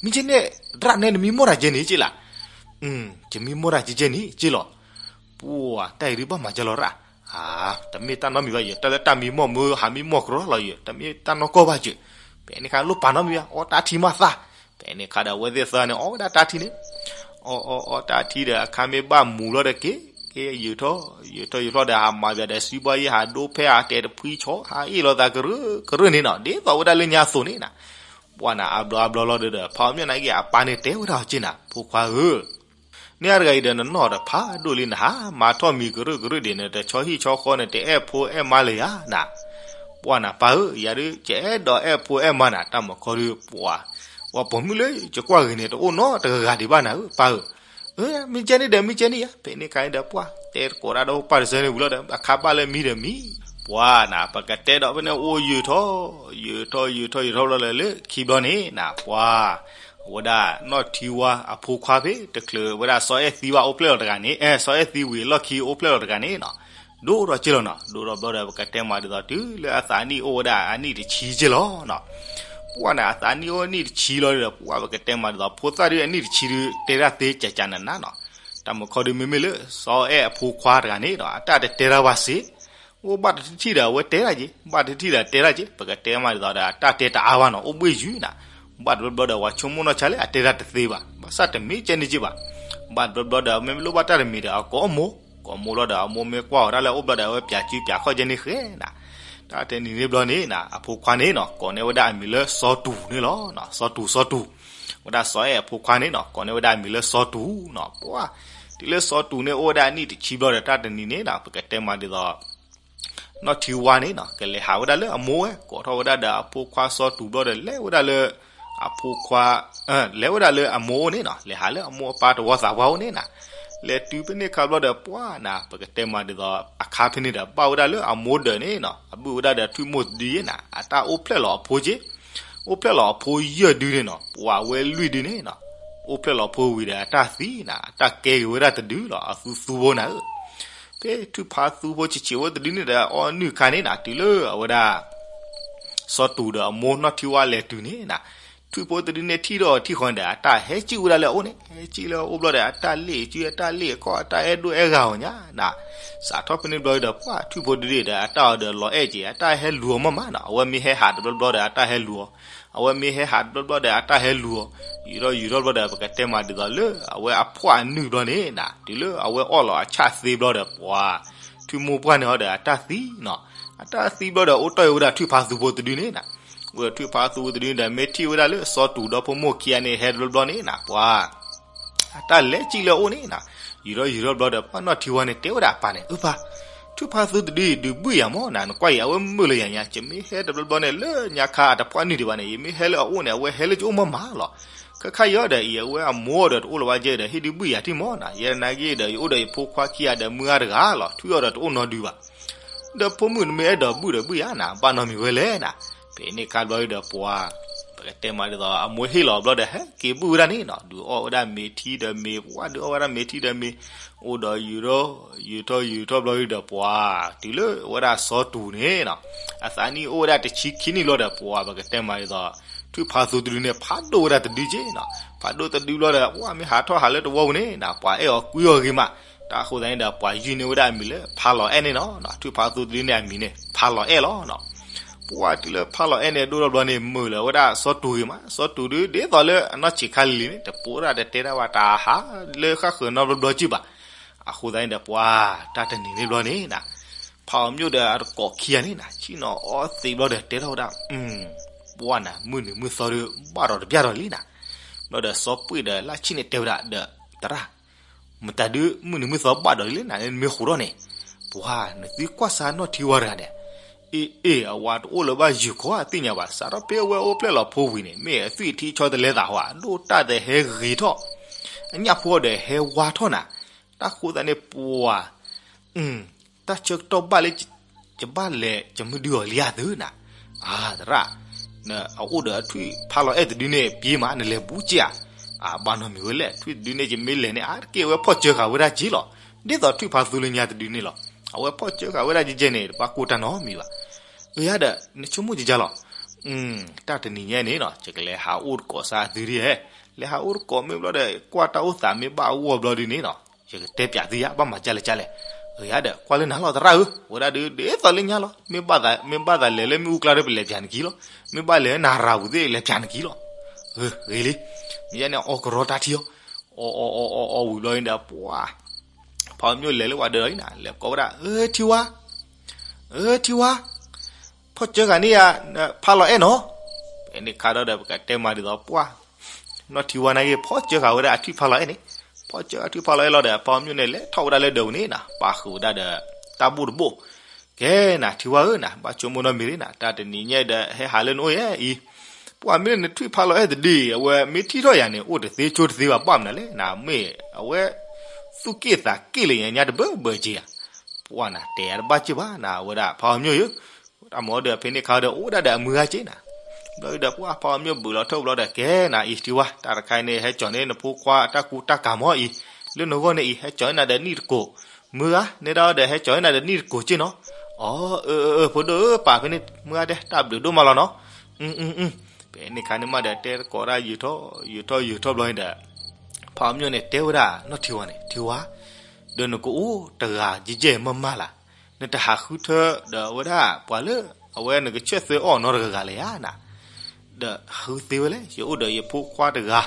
မ့ၢ်ကဲန့ၣ် သရၣ်နဲနမံမီၢ်တၢ်ကဲန့ၣ်က့လၢ် ယမံမီၢ်တၢ်ကဲကဲန့ၣ်က့လီၤ, ပှၤတၢ်အံၤဒုးဘၣ်မၤကဲလီၤရၣ်, တမ့ၢ်တၢ်နီတမံၤဘၣ်ယဲ တၢ်လၢတၢ်မံမီၢ်မ့ၢ်ဟးမံမီၢ်ကရီလီၤယဲ တမ့ၢ်တၢ်နီၢ်ကီၢ်ဘၣ်ယဲ, ဖဲန့ၣ်ခါလိၣ်ပာ်နီတမံၤဘၣ် အီတၢ်ထံမးသၣ်, ဖဲန့ၣ်ခါဒီးအဝဲသ့ၣ်သၢန့ၣ် အီဝဲဒၣ်တၢ်ထံန့ၣ်, အီအီအီတၢ်ထံဒီး အခါမ့ၢ်ဘၣ်မူၤလီၤဒီးက့ၤ, က့ၤယုာ်ထီၣ်, ယုာ်ထီၣ်ယုာ်ထီၣ်ဒီး ဟးမၤဘၣ်ဒီးစုဘီယဲၢ်ဟးဒိဖဲအတဲတဖှံဆီ ဟးအ့ၣ်လိာ်သးကရၢကရၢန့ၣ်နီၤ ဒ်သိးဝဲဒၣ်လၢညါအသိးန့ၣ်နၤ, ပှၤနၤအဘျီအဘျီလီၤဒီး ဖးအီၣ်မျိာ်နာ်က့အပၢ်န့ၣ်တဲဝဲဒၣ်အီၤက့နၤ ဖိခွါဧၢ န့ၢ်အါတဂၤအံၤဒီးနနီၢ်ဒီးဖးဒိၣ်လံနဟါ မၤထီၣ်မံၤကရၢကရၢဒံးန့ၣ် တဆီဟံၣ်ဆီဃီန့ၣ် တအဲၣ်ဖိအဲၣ်မါလၢၤယၤနၤ, ပှၤနၤပၢ်ဧၢ ယၤဒုး ယအဲၣ်ဒိးအဲၣ်ဖိအဲၣ်မါနၤ တၢ်မုၢ်ခီဒုး ပှၤ, ပှၤပိာ်မုၣ်လၢယကွၢ်ဂ့ၤန့ၣ် တအိၣ်နီတဂၤဂၤဒံးဘၣ်နၤဧၢ ပၢ်ဧၢ, မ့ၢ်ကဲန့ၣ်ဒီး မ့ၢ်ကဲန့ၣ်ယါ ဖဲန့ၣ်ခါန့ၣ်ဒီး ပှၤတဲတကိးတၢ်ဒီးပၢ်တဆၢန့ၣ်ဝံၤလီၤဒီး အခါဘၣ်လၢမံဒီးမံ, ပှၤနၤ ပကတဲဒီးဖဲန့ၣ်အိၣ်ယုာ်ထီၣ်, ယုာ်ထီၣ်ယုာ်ထီၣ်ယုာ်ထီၣ်လီၤလၢ ခံဘျီန့ၣ်နၤ ပှၤ အဝဲဒၣ်နီၢ်ထံဝါအဖိခွါဖဲ တချုးဝဲဒၣ်စီၤအဲၣ်သံဘၣ်အိၣ်ဖျဲၣ်လီၤတဂၤန့ၣ်, အဲ စီၤအဲၣ်သံဝံၤအလီၢ်ခံအိၣ်ဖျဲၣ်လီၤတဂၤန့ၣ်နီၤ, ဒိၣ်ထီၣ်က့လီၤနီၤ, ဒိၣ်ထီၣ်ဘျီဒီး ပကတဲမးဒ်သိးတုၤလၢအသးနံၣ်အိၣ်ဝဲဒၣ်အနံၣ်တဆံက့လီၤနီၤ, ပှၤန့ၣ် အသးနံၣ်အိၣ်နံၣ်တဆံလီၤဒီး ပှၤပကတဲမးဒ်သိး ဖိသၣ်ဒုးအနံၣ်တဆံဒုး တဲဒၣ်သ့ကကနနနီၤ, တၢ်မုၢ်ခီဒုးမ့မ့ၢ်လၢ စီၤအဲၣ်အဖိခွါတဂၤန့ၣ်ဒီး အတၢ်တတဲတၢ်ဘၣ်စ့ အိၣ်ဘၣ်တထံၣ်ဒီးအဝဲတဲဒၣ်က့, ဘၣ်တထံၣ်ဒီးတဲဒၣ်က့, ပကတဲမးဒ်သိးဒီး အတၢ်တဲတအါဘၣ်နီၤ, အိၣ်ဘှ့ၣ်ယုၤနၤ, ဘၣ်တဘျီဘျီဒီး ပှၤဆိကမိၣ်နီၢ်ဆါလၢအတဲဒၣ်တသ့ဘၣ်, ဘၣ်ဆၣ်တမ့ၢ်ကဲန့ၣ်က့ဘၣ်, ဘၣ်တဘျီဘျီဒီး မ့မ့ၢ်လိၣ်ဘၣ်တၢ်တမံၤဒီး အကိးအမိၢ်, ကိးမိၢ်လီၤဒီး အမိၢ်မ့ၢ်ကွၢ်အီၤဒၣ်လဲာ်အိၣ်ဘျီဒီး အဝဲပၠးစုပၠးခီၣ်ကဲန့ၣ်ဃဲနၤ, တၢ်တဲနံၤန့ၣ်ဘျီန့ၣ်နၤ အဖိခွါန့ၣ်နီၤ ကိးန့ၢ်ဝဲဒၣ်အမံၤလၢစီၤတူၤန့ၣ်လီၤ, စီၤတူၤ စီၤတူၤ, ဝဲဒၣ်စီၤအဲၣ်အဖိခွါန့ၣ်နီၤ ကိးန့ၢ်ဝဲဒၣ်အမံၤလၢစီၤတူၤနီၤ, ပှၤ တုၤလၢစီၤတူၢ်န့ၣ်အိၣ်ဝဲဒၣ်အနံၣ်တဆံဘျီဒီး တၢ်တနံၤန့ၣ်နီၤ ပကတဲမးဒ်သိး နီၢ်ထံဝါန့ၣ်နီၤ ကလဲၤဟးဝဲဒၣ်လၢအမိၢ်ဝဲ ကိးထီၣ်ဝဲဒၣ်ဒီးအဖိခွါစီၤတူၢ်ဘျီဒီး လဲၤဝဲဒၣ်လၢ အဖိခွါ လဲၤဝဲဒၣ်လၢအမိၢ်အိၣ်န့ၣ်နီၤ လဲၤဟးလၢအမိၢ်အပၢ်တဝီသးပှၢ်အိၣ်န့ၣ်နီၤ. လဲၤတုၤဖဲန့ၣ်အခါဘျီဒီး ပှၤနီၤ ပကတဲမးဒ်သိး အခါဖဲန့ၣ်ဒီး ဘၣ်ဝဲဒၣ်လၢအမိၢ်ဒၢးန့ၣ်နီၤ အဘုၣ်ဝဲဒၣ်ဒီးထွံၣ်မိၢ်တဒုယဲနီၤ အတၢ်အိၣ်ဖျဲၣ်လီၤအဖိက့ အိၣ်ဖျဲၣ်လီၤအဖိယဲၢ်ဒုန့ၣ်နီၤ ပှၤဝဲလွံၢ်ဒုန့ၣ်နီၤ အိၣ်ဖျဲၣ်လီၤဖိဝံၤဒီးအတၢ်သံနီၤ အတၢ်ကဲက့ၤဝဲဒၣ်တဒုလီၤ အသူသူဖိနၤဧၢ. ဖဲထွံၣ်ဖးသူဖိဆံးဆံးဝဲတဒုန့ၣ်ဒီး အီၣ်နုၢ်ခါန့ၣ်နီၤ တုၤလၢအဝဲဒၣ် စီၤတူၢ်ဒီးအမိၢ်နီၢ်ထံဝါလဲၤတုၤန့ၣ်နီၤ ထွံၣ်ဖိတဒုန့ၣ်ထံၣ်ထီၣ်အီၤထံၣ်ဃီန့ၣ်ဒီး အတၢ်ဟဲကံၣ်ဝဲဒၣ်လၢအအိၣ်န့ၣ် ဟဲကံၣ်လၢအအိၣ်ဘျီဒီး အတၢ်လ့ၣ်ကံၣ်အတၢ်လ့ၣ်အခီၣ် အတၢ်အဲၣ်ဒိၣ်အဲၣ်ဂၤအီၤညါနီၤ. စးထီၣ်ဖဲန့ၣ်ဘျီဒီး ပှၤထွံၣ်ဖိတဒုဒီး အတၢ်အီၤဒီးလီၤအဲၣ်က့ၤ အတၢ်ဟဲလူၤအီၤမးမးနီၤ အဝဲမ့ၢ်ဟဲဟးတဘျီဘျီဒီး အတၢ်ဟဲလူၤအီၤ အဝဲမ့ၢ်ဟဲဟးတဘျီဘျီဒီး အတၢ်ဟဲလူၤအီၤ ယူၤထီၣ်ယူၤထီၣ်ဘျီဒီး ပကတဲမးဒ်သိးလၢ အဝဲအဖှီၣ်အနုၢ်ဘျီန့ၣ်နီၤ တုၤလၢအဝဲအီၣ်လီၤအဆၣ်သ့ဘျီဒီး ပှၤထွံၣ်မိၢ်ပှၢ်န့ၣ်အီၤဒီး အတၢ်သံနီၤ အတၢ်သံဘျီဒီး အိၣ်တ့ၢ်ဝဲဒၣ်ထွံၣ်ဖးသူဖိတဒုန့ၣ်နီၤ အိၣ်ဒီးထွံၣ်ဖးသူဖိတဒုန့ၣ်ဒီး မ့ၢ်ထံၣ်ဝဲဒၣ်လၢစီၤတူၢ်ဒီဖိမိၢ်ခံဂၤန့ၣ် ဟဲတဘျီဘျီန့ၣ်နီၤ ပှၤ အတၢ်လဲၤကံၣ်လၢအအိၣ်န့ၣ်နီၤ ယူၤထီၣ်ယူၤထီၣ်ဘျီဒီး ပှၤနီၢ်ထံဝါန့ၣ်တဲဝဲဒၣ်အပၢ်န့ၣ် အၢပၢ် ထွံၣ်ဖးသူတဒုအံၤ ဒုးဘုၣ်ယၤမးနီၤ နကွၢ်အံၤ အဝဲမုာ်လၢယၤညါ ယမ့ၢ်ဟဲတဘျီဘျီန့ၣ် လၢညါခါအတဖှီၣ်နုၢ်ဒံးဘၣ်န့ၣ် ယမ့ၢ်ဟဲလၢအအိၣ်န့ၣ် အဝဲဟဲလၢယအိၣ်မးမးလီၤ. ခဲခါအံၤဒီးအံၤ အဝဲအမိၢ်ဒီးတအိၣ်လၢၤဘၣ်ကဲဒီး ဟ့ၣ်ဒုးဘုၣ်ယၤထံၣ်မးနီၤ ယဲနာ်က့ဒီး ယအိၣ်ဒီးယဖိခွါခံဂၤဒီးမုၢ်ဂၤတဂၤလီၤ ထွံၣ်အီၤဒီးတအိၣ်နီတဒုဘၣ် ဒီးဖိမုၣ်နမ့ၢ်အဲၣ်ဒိးဘုၣ်ဒီးဘုၣ်ယၤနီၤ ဘၣ်နီတမံၤဝဲလဲၣ်နီၤ. ဖဲန့ၣ်ခါဘျီဒီးပှၤ ပကတဲမးဒ်သိး အမိၢ်ဟ့ၣ်လီၤဘျီဒီး ဟဲက့ၤဘုၣ်ဝဲဒၣ်န့ၣ်နီၤ ဒုးအီၣ်ဝဲဒၣ်မ့ၤထံဒီးမ့ၤ ပှၤဒုးအီၣ်ဝဲဒၣ်မ့ၤထံဒီးမ့ၤ အိၣ်ဒီးယူၤထီၣ် ယူၤထီၣ်ယူၤထီၣ်ဘျီဒီးပှၤ တုၤလၢဝဲဒၣ်စီၤတူၢ်န့ၣ်နီၤ အသးနံၣ်အိၣ်ဝဲဒၣ်တဆံခံနံၣ်လီၤဒီးပှၤ ပကတဲမးဒ်သိး ထွံၣ်ဖးသူတဒုန့ၣ် ဖးဒိၣ်ဝဲဒၣ်တဒုက့နီၤ ဖးဒိၣ်တဒုဘျီဒီး ပှၤမ့ၢ်ဟးထီၣ်ဟးလၢတဝီပူၤန့ၣ်နီၤ ပှၤအဲၣ်အီၤကွံအီၤဂ့ၤမး တၢ်အဃိသတးန့ၣ်ဒီး ပှၤယုၢ်န့ၢ်ဝဲဒၣ်အမံၤလၢ ဖးလီၤအဲၣ်န့ၣ်နီၤ ထွံၣ်ဖးသူတဒုန့ၣ်အမံၤန့ၣ် ဖးလီၤအဲၣ်လီၤနီၤ. ပှၤတုၤလၢဖးလီၤအဲၣ်န့ၣ် ဒိၣ်ထီၣ်ဘျီန့ၣ် မုာ်လၢၤဝဲဒၣ်စီၤတူၢ်ဂ့ၤမး စီၤတူၢ်ဒုး ဒ်သိးလၢအနီၢ်ဆံးခါလံၤလံၤန့ၣ် တပိာ်ဒၣ်တတဲတၢ်ဘၣ် တဟးလၢဃၣ်ဃၢၤနီတဘျီဘျီက့ၢ်ဘၣ်. အဃိသတးန့ၣ်ဒီးပှၤ တၢ်တနံၤန့ၣ်ဘျီန့ၣ်နီၤ ဖးအီၤမၠိၣ်ဒီးအတကိးခံဂၤန့ၣ်နီၤ ဆ့ၣ်နီၤအီသံးဘျီဒီးတဲထီၣ်ဝဲဒၣ် ပှၤနီၤ မုၢ်နုာ်မုၢ်သီဒီး ဘၣ်ဒီးတဘၣ်ဒီးလံနီၤ. ဘျီဒီးစီၤပှ့ၢ်ဒီးလၢဆံၣ်န့ၣ်တဲဝဲဒၣ်ဒီး သရၣ် မတၤဒုး မုၢ်နုာ်မုၢ်သီဘၣ်ဒီးလံနီၤ နမ့ၢ်ဃိးထီၣ်န့ၣ် ပှၤ နသုကွၢ်စၢ်နီၢ်ထံဝါတဂၤန့ၣ် အ့ အ့ အဝၤတအိၣ်လၢၤဘၣ်ယုၢ်ခီ အသ့ၣ်ညါဘၣ် စးထီၣ်ဖဲအဝဲအိၣ်ဖျဲၣ်လီၤဖိဝံၤန့ၣ် မ့ၢ်အသွံၣ်ထံဆီတလဲသးဟီ အဒိၣ်တၢ်ဒီးဟဲဂ့ၤထီၣ် အညၣ်ဖိဒီးဟဲဝါထီၣ်နၤ တၢ်ဃိသတးန့ၣ်ပှၤ တၢ်ဆၢကတီၢ်ဘၣ်လၢ ယဘၣ်လဲၤ ယမုၢ်ဒုအီၤလံဧါသုနၤ, အါ သရၣ်, အအိၣ်ဒီးအထွံၣ်ဖးလီၤအဲၣ်တဒုန့ၣ် ပှ့ၤမး နလဲၤဘူးက့ၤဧါ, အါ ဘၣ်နီတမံၤဝဲလဲၣ် ထွံၣ်တဒုန့ၣ် ယမ့ၢ်လဲၤန့ၣ် အါတက့ၢ်အဝဲဖီၣ်စၢဃာ်ဝဲဒၣ်က့ၤလီၤ, ဒ်သိးထွံၣ်ဖးသူလၢညါတဒုန့ၣ်လီၤ, အဝဲဖီၣ်စၢဃာ်ဝဲဒၣ်ကဲကဲန့ၣ် တဘၣ်ကိၢ်တၢ်နီတမံၤဘၣ်, အၢ ယၤဒီး နဆိကမိၣ်ကကလီၤ, တၢ်တနံၤညါန့ၣ်နီၤ ယကလဲၤဟးအိၣ်တကိးစၢ်သုဒ်ဧါ, လဲၤဟးအိၣ်တကိးမ့ၢ်ဘျီဒီး ကွၢ်တၢ်အိၣ်သးမ့ၢ်ဘၣ်အဂီၢ်ဘျီဒုန့ၣ်နီၤ ယကတဲပၠးသုယၤ ဘၣ်မၤကလဲၣ်ကလဲၣ်, အၢ ယၤဒီး ကွၢ်လၢနၤလီၤသရၣ်ဧၢ, ဝဲဒၣ်ဒုးဒ်သိးလၢညါလီၤ, မ့ၢ်ဘၣ်သး မ့ၢ်ဘၣ်သးလဲၤလၢမ့ၣ်အူကျါဒီး ပလဲၤပၠးနခံလီၤ, မ့ၢ်ဘၣ်လဲၤလၢနရၤပူၤသ့ၣ် လဲၤပၠးနခံလီၤ, ဂ့ၤလံ, မ့ၢ်ယဲန့ၣ် အီကရီတၢ်ထံအီၤ, အီအီအီအီအီဝံၤဘျီန့ၣ်ဒီး ပှၤ ဖးအီၤမၠိၣ်လဲၤလၢဝၤဒၢးလီၤအံၤနၤ လဲၤကိးဝဲဒၣ် အၢ ထံဝါ, အၢ ထံဝါ, ဖီၣ်စၢဃာ်န့ၢ်ယၤ ဖးလီၤအဲၣ်နီၤ, ဖဲန့ၣ်ခါဒီး ပကတဲမးဒ်သိးပှၢ် နီၢ်ထံဝါန့ၣ်ဂ့ၤ ဖီၣ်စၢဃာ်ဝဲဒၣ်အထွံၣ်ဖးလီၤအဲၣ်န့ၣ်, ဖီၣ်စၢဃာ်ထွံၣ်ဖးလီၤအဲၣ်လီၤဒီး ဖးအီၤမၠိၣ်န့ၣ် လဲၤထီၣ်ဝဲဒၣ်လၢဒၢးပူၤန့ၣ်နီၤ ပာ်ဃုာ်ဝဲဒၣ်ဒီး တၢ်ဘိၣ်တဘိၣ်, ကဲနၤ ထံဝါဧၢနၤ ဘၣ်ဆိကမိၣ်နီတမံၤလံနၤ တၢ်တနံၤညါဒီး ဟဲဟးလၢနအိၣ်ယဲအံၤ, ပှၢ်မ့ၢ်လၢနထွံၣ်ဖးလီၤအဲၣ်တဒုအံၤ အဝဲမ့ၢ်ထံၣ်ထီၣ်ယၤန့ၣ် အိၣ်တသ့ဆိတသ့ဘၣ် ဘၣ်မနုၤလဲၣ်နၤ မ့ၢ်အဝဲ သူၣ်က့ၣ်သးက့ၣ်လၢညါညါတဘၢဘၢက့ၤဧါ, ပှၢ်နၤ တဲယၤတဘၣ်က့ၢ်ဘၣ်နၤ အဝဲဒၣ်ဖးအီၤမၠိၣ်ယၢ တၢ်မၤဒီးဖဲန့ၣ်ခါဒီး အိၣ်ဝဲဒၣ်ဒီးအမုၢ်ဂၤက့ၢ်နၤ, ဘျီဒီး ပှၢ်ဖးအီၤမၠိၣ်ဘုးလီၤထၢၣ်ဘျီဒီး ကဲနၤအံၤ ထံဝါ တၢ်တခါအံၤန့ၣ် ဟဲကၠီၤန့ၢ်နဖိခွါတၢ်ကူတၢ်ကၤမၢ်အံၤ, လၢနဂီၢ်န့ၣ်အံၤ ဟဲကၠီၤန့ၢ်နၤဒီးနံၣ်တကိး, မုၢ်ဂၤ နဲဒၣ်ဒီး ဟဲကၠီၤန့ၢ်နၤဒီးနံၣ်တကိးက့ၢ်နီၤ, အီ အၢ အၢ ဖိဒိၣ်ဧၢ ပာ်ဖဲန့ၣ် မုၢ်ဂၤဒဲး တၢ်ဘျုးဒိၣ်မးလီၤနီၤ, ဖဲန့ၣ်ခါန့ၣ်မးဒီး တဲသကိးတၢ်ယုာ်ထီၣ် ယုာ်ထီၣ်ယုာ်ထီၣ်ဘျီန့ၣ်ဒီး ဖးအီၤမၠိၣ်န့ၣ် တဲဝဲဒၣ်နီၢ်ထံဝါန့ၣ် ထံဝါ, ဒီးနကအိၣ်တဂၤယဲၢ်ယဲၢ်မးမးလၢ်, နတဟးဃုထၢဒီးဝဲဒၣ်ပှၤလၢ အဝဲနကဆဲးသွဲအီၣ်နီတဂၤဂၤလၢၤဧါနၤ, ဒီးဟးဃုသ့ဝဲလဲၣ် ယအိၣ်ဒီးယဖိခွါတဂၤ,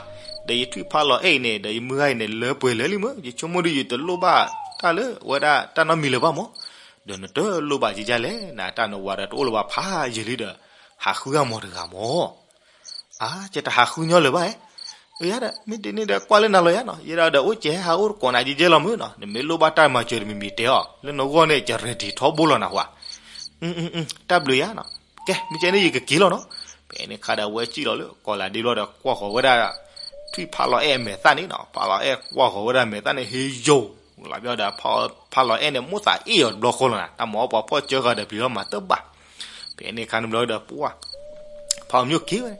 ဒီးယထွံၣ်ဖးလီၤအဲၣ်အံၤန့ၣ် ဒီးယမုၢ်ဂၤအံၤန့ၣ် လၢပှဲၤလၢာ်လံမး ယဆိကမိၣ်ဒီးယတလိၣ်ဘၣ်တၢ်လၢဝဲဒၣ်တၢ်နီတမံၤလၢၤဘၣ်မး, ဒီးနတလိၣ်ဘၣ်ကကလဲၣ်နၤ တၢ်နဝၤဒီးတအိၣ်လၢၤဘၣ်ဖးယံာ်လံဒီး ဟးဃုဂၤမီၤတဂၤမး အါ ကတဟးဃုညီလၢၤဘၣ်ဧါ, ယၤဒီး မ့ၢ်ဒ်န့ၣ်ဒီး ကွၢ်လၢနၤလီၤယၤနီၤ, ယဲဒၣ်ဒီး အိၣ်ကဲဟဲဟးအိၣ်တကိးနၤယဲယဲလီၤမုၢ်နီၤ, နမ့ၢ်လိၣ်ဘၣ်တၢ်မၤစၢၤတမံၤမံၤတဲအီၤ, လၢနဂီၢ်န့ၣ် ကရဲဒံးထီဘိလီၤနၤဝဲ, တၢ်ဘျုးယၤနီၤ, ကဲ မ့ၢ်ကဲန့ၣ် ယကက့ၤလီၤနီၤ. ဖဲန့ၣ်ခါဒီး အဝဲစံၣ်လီၤလၢ ကီၤလၤဒ့ဘျီဒီး ကွၢ်ဃီၤဝဲဒၣ် ထွံၣ်ဖးလီၤအဲၣ်အမဲာ်သၣ်န့ၣ်နီၤ, ဖးလီၤအဲၣ်ကွၢ်ဃီၤဝဲဒၣ်မဲာ်သၣ်န့ၣ် ဟ့ယိာ် လီၤဘျီဒီး ဖးလီၤအဲၣ်န့ၣ် မိၣ်သးအ့ၣ်အီၤတဘျီဃီလီၤနၤ, တၢ်မၤအီၣ်ပှၤဖီၣ်စၢဃာ်ဒီးပျံၤလီၤမၤတဘၣ်. ဖဲန့ၣ်ခါန့ၣ်ဘျီဒီး ပှၢ် ဖးအီၤမျိၣ်က့ၤဝဲ,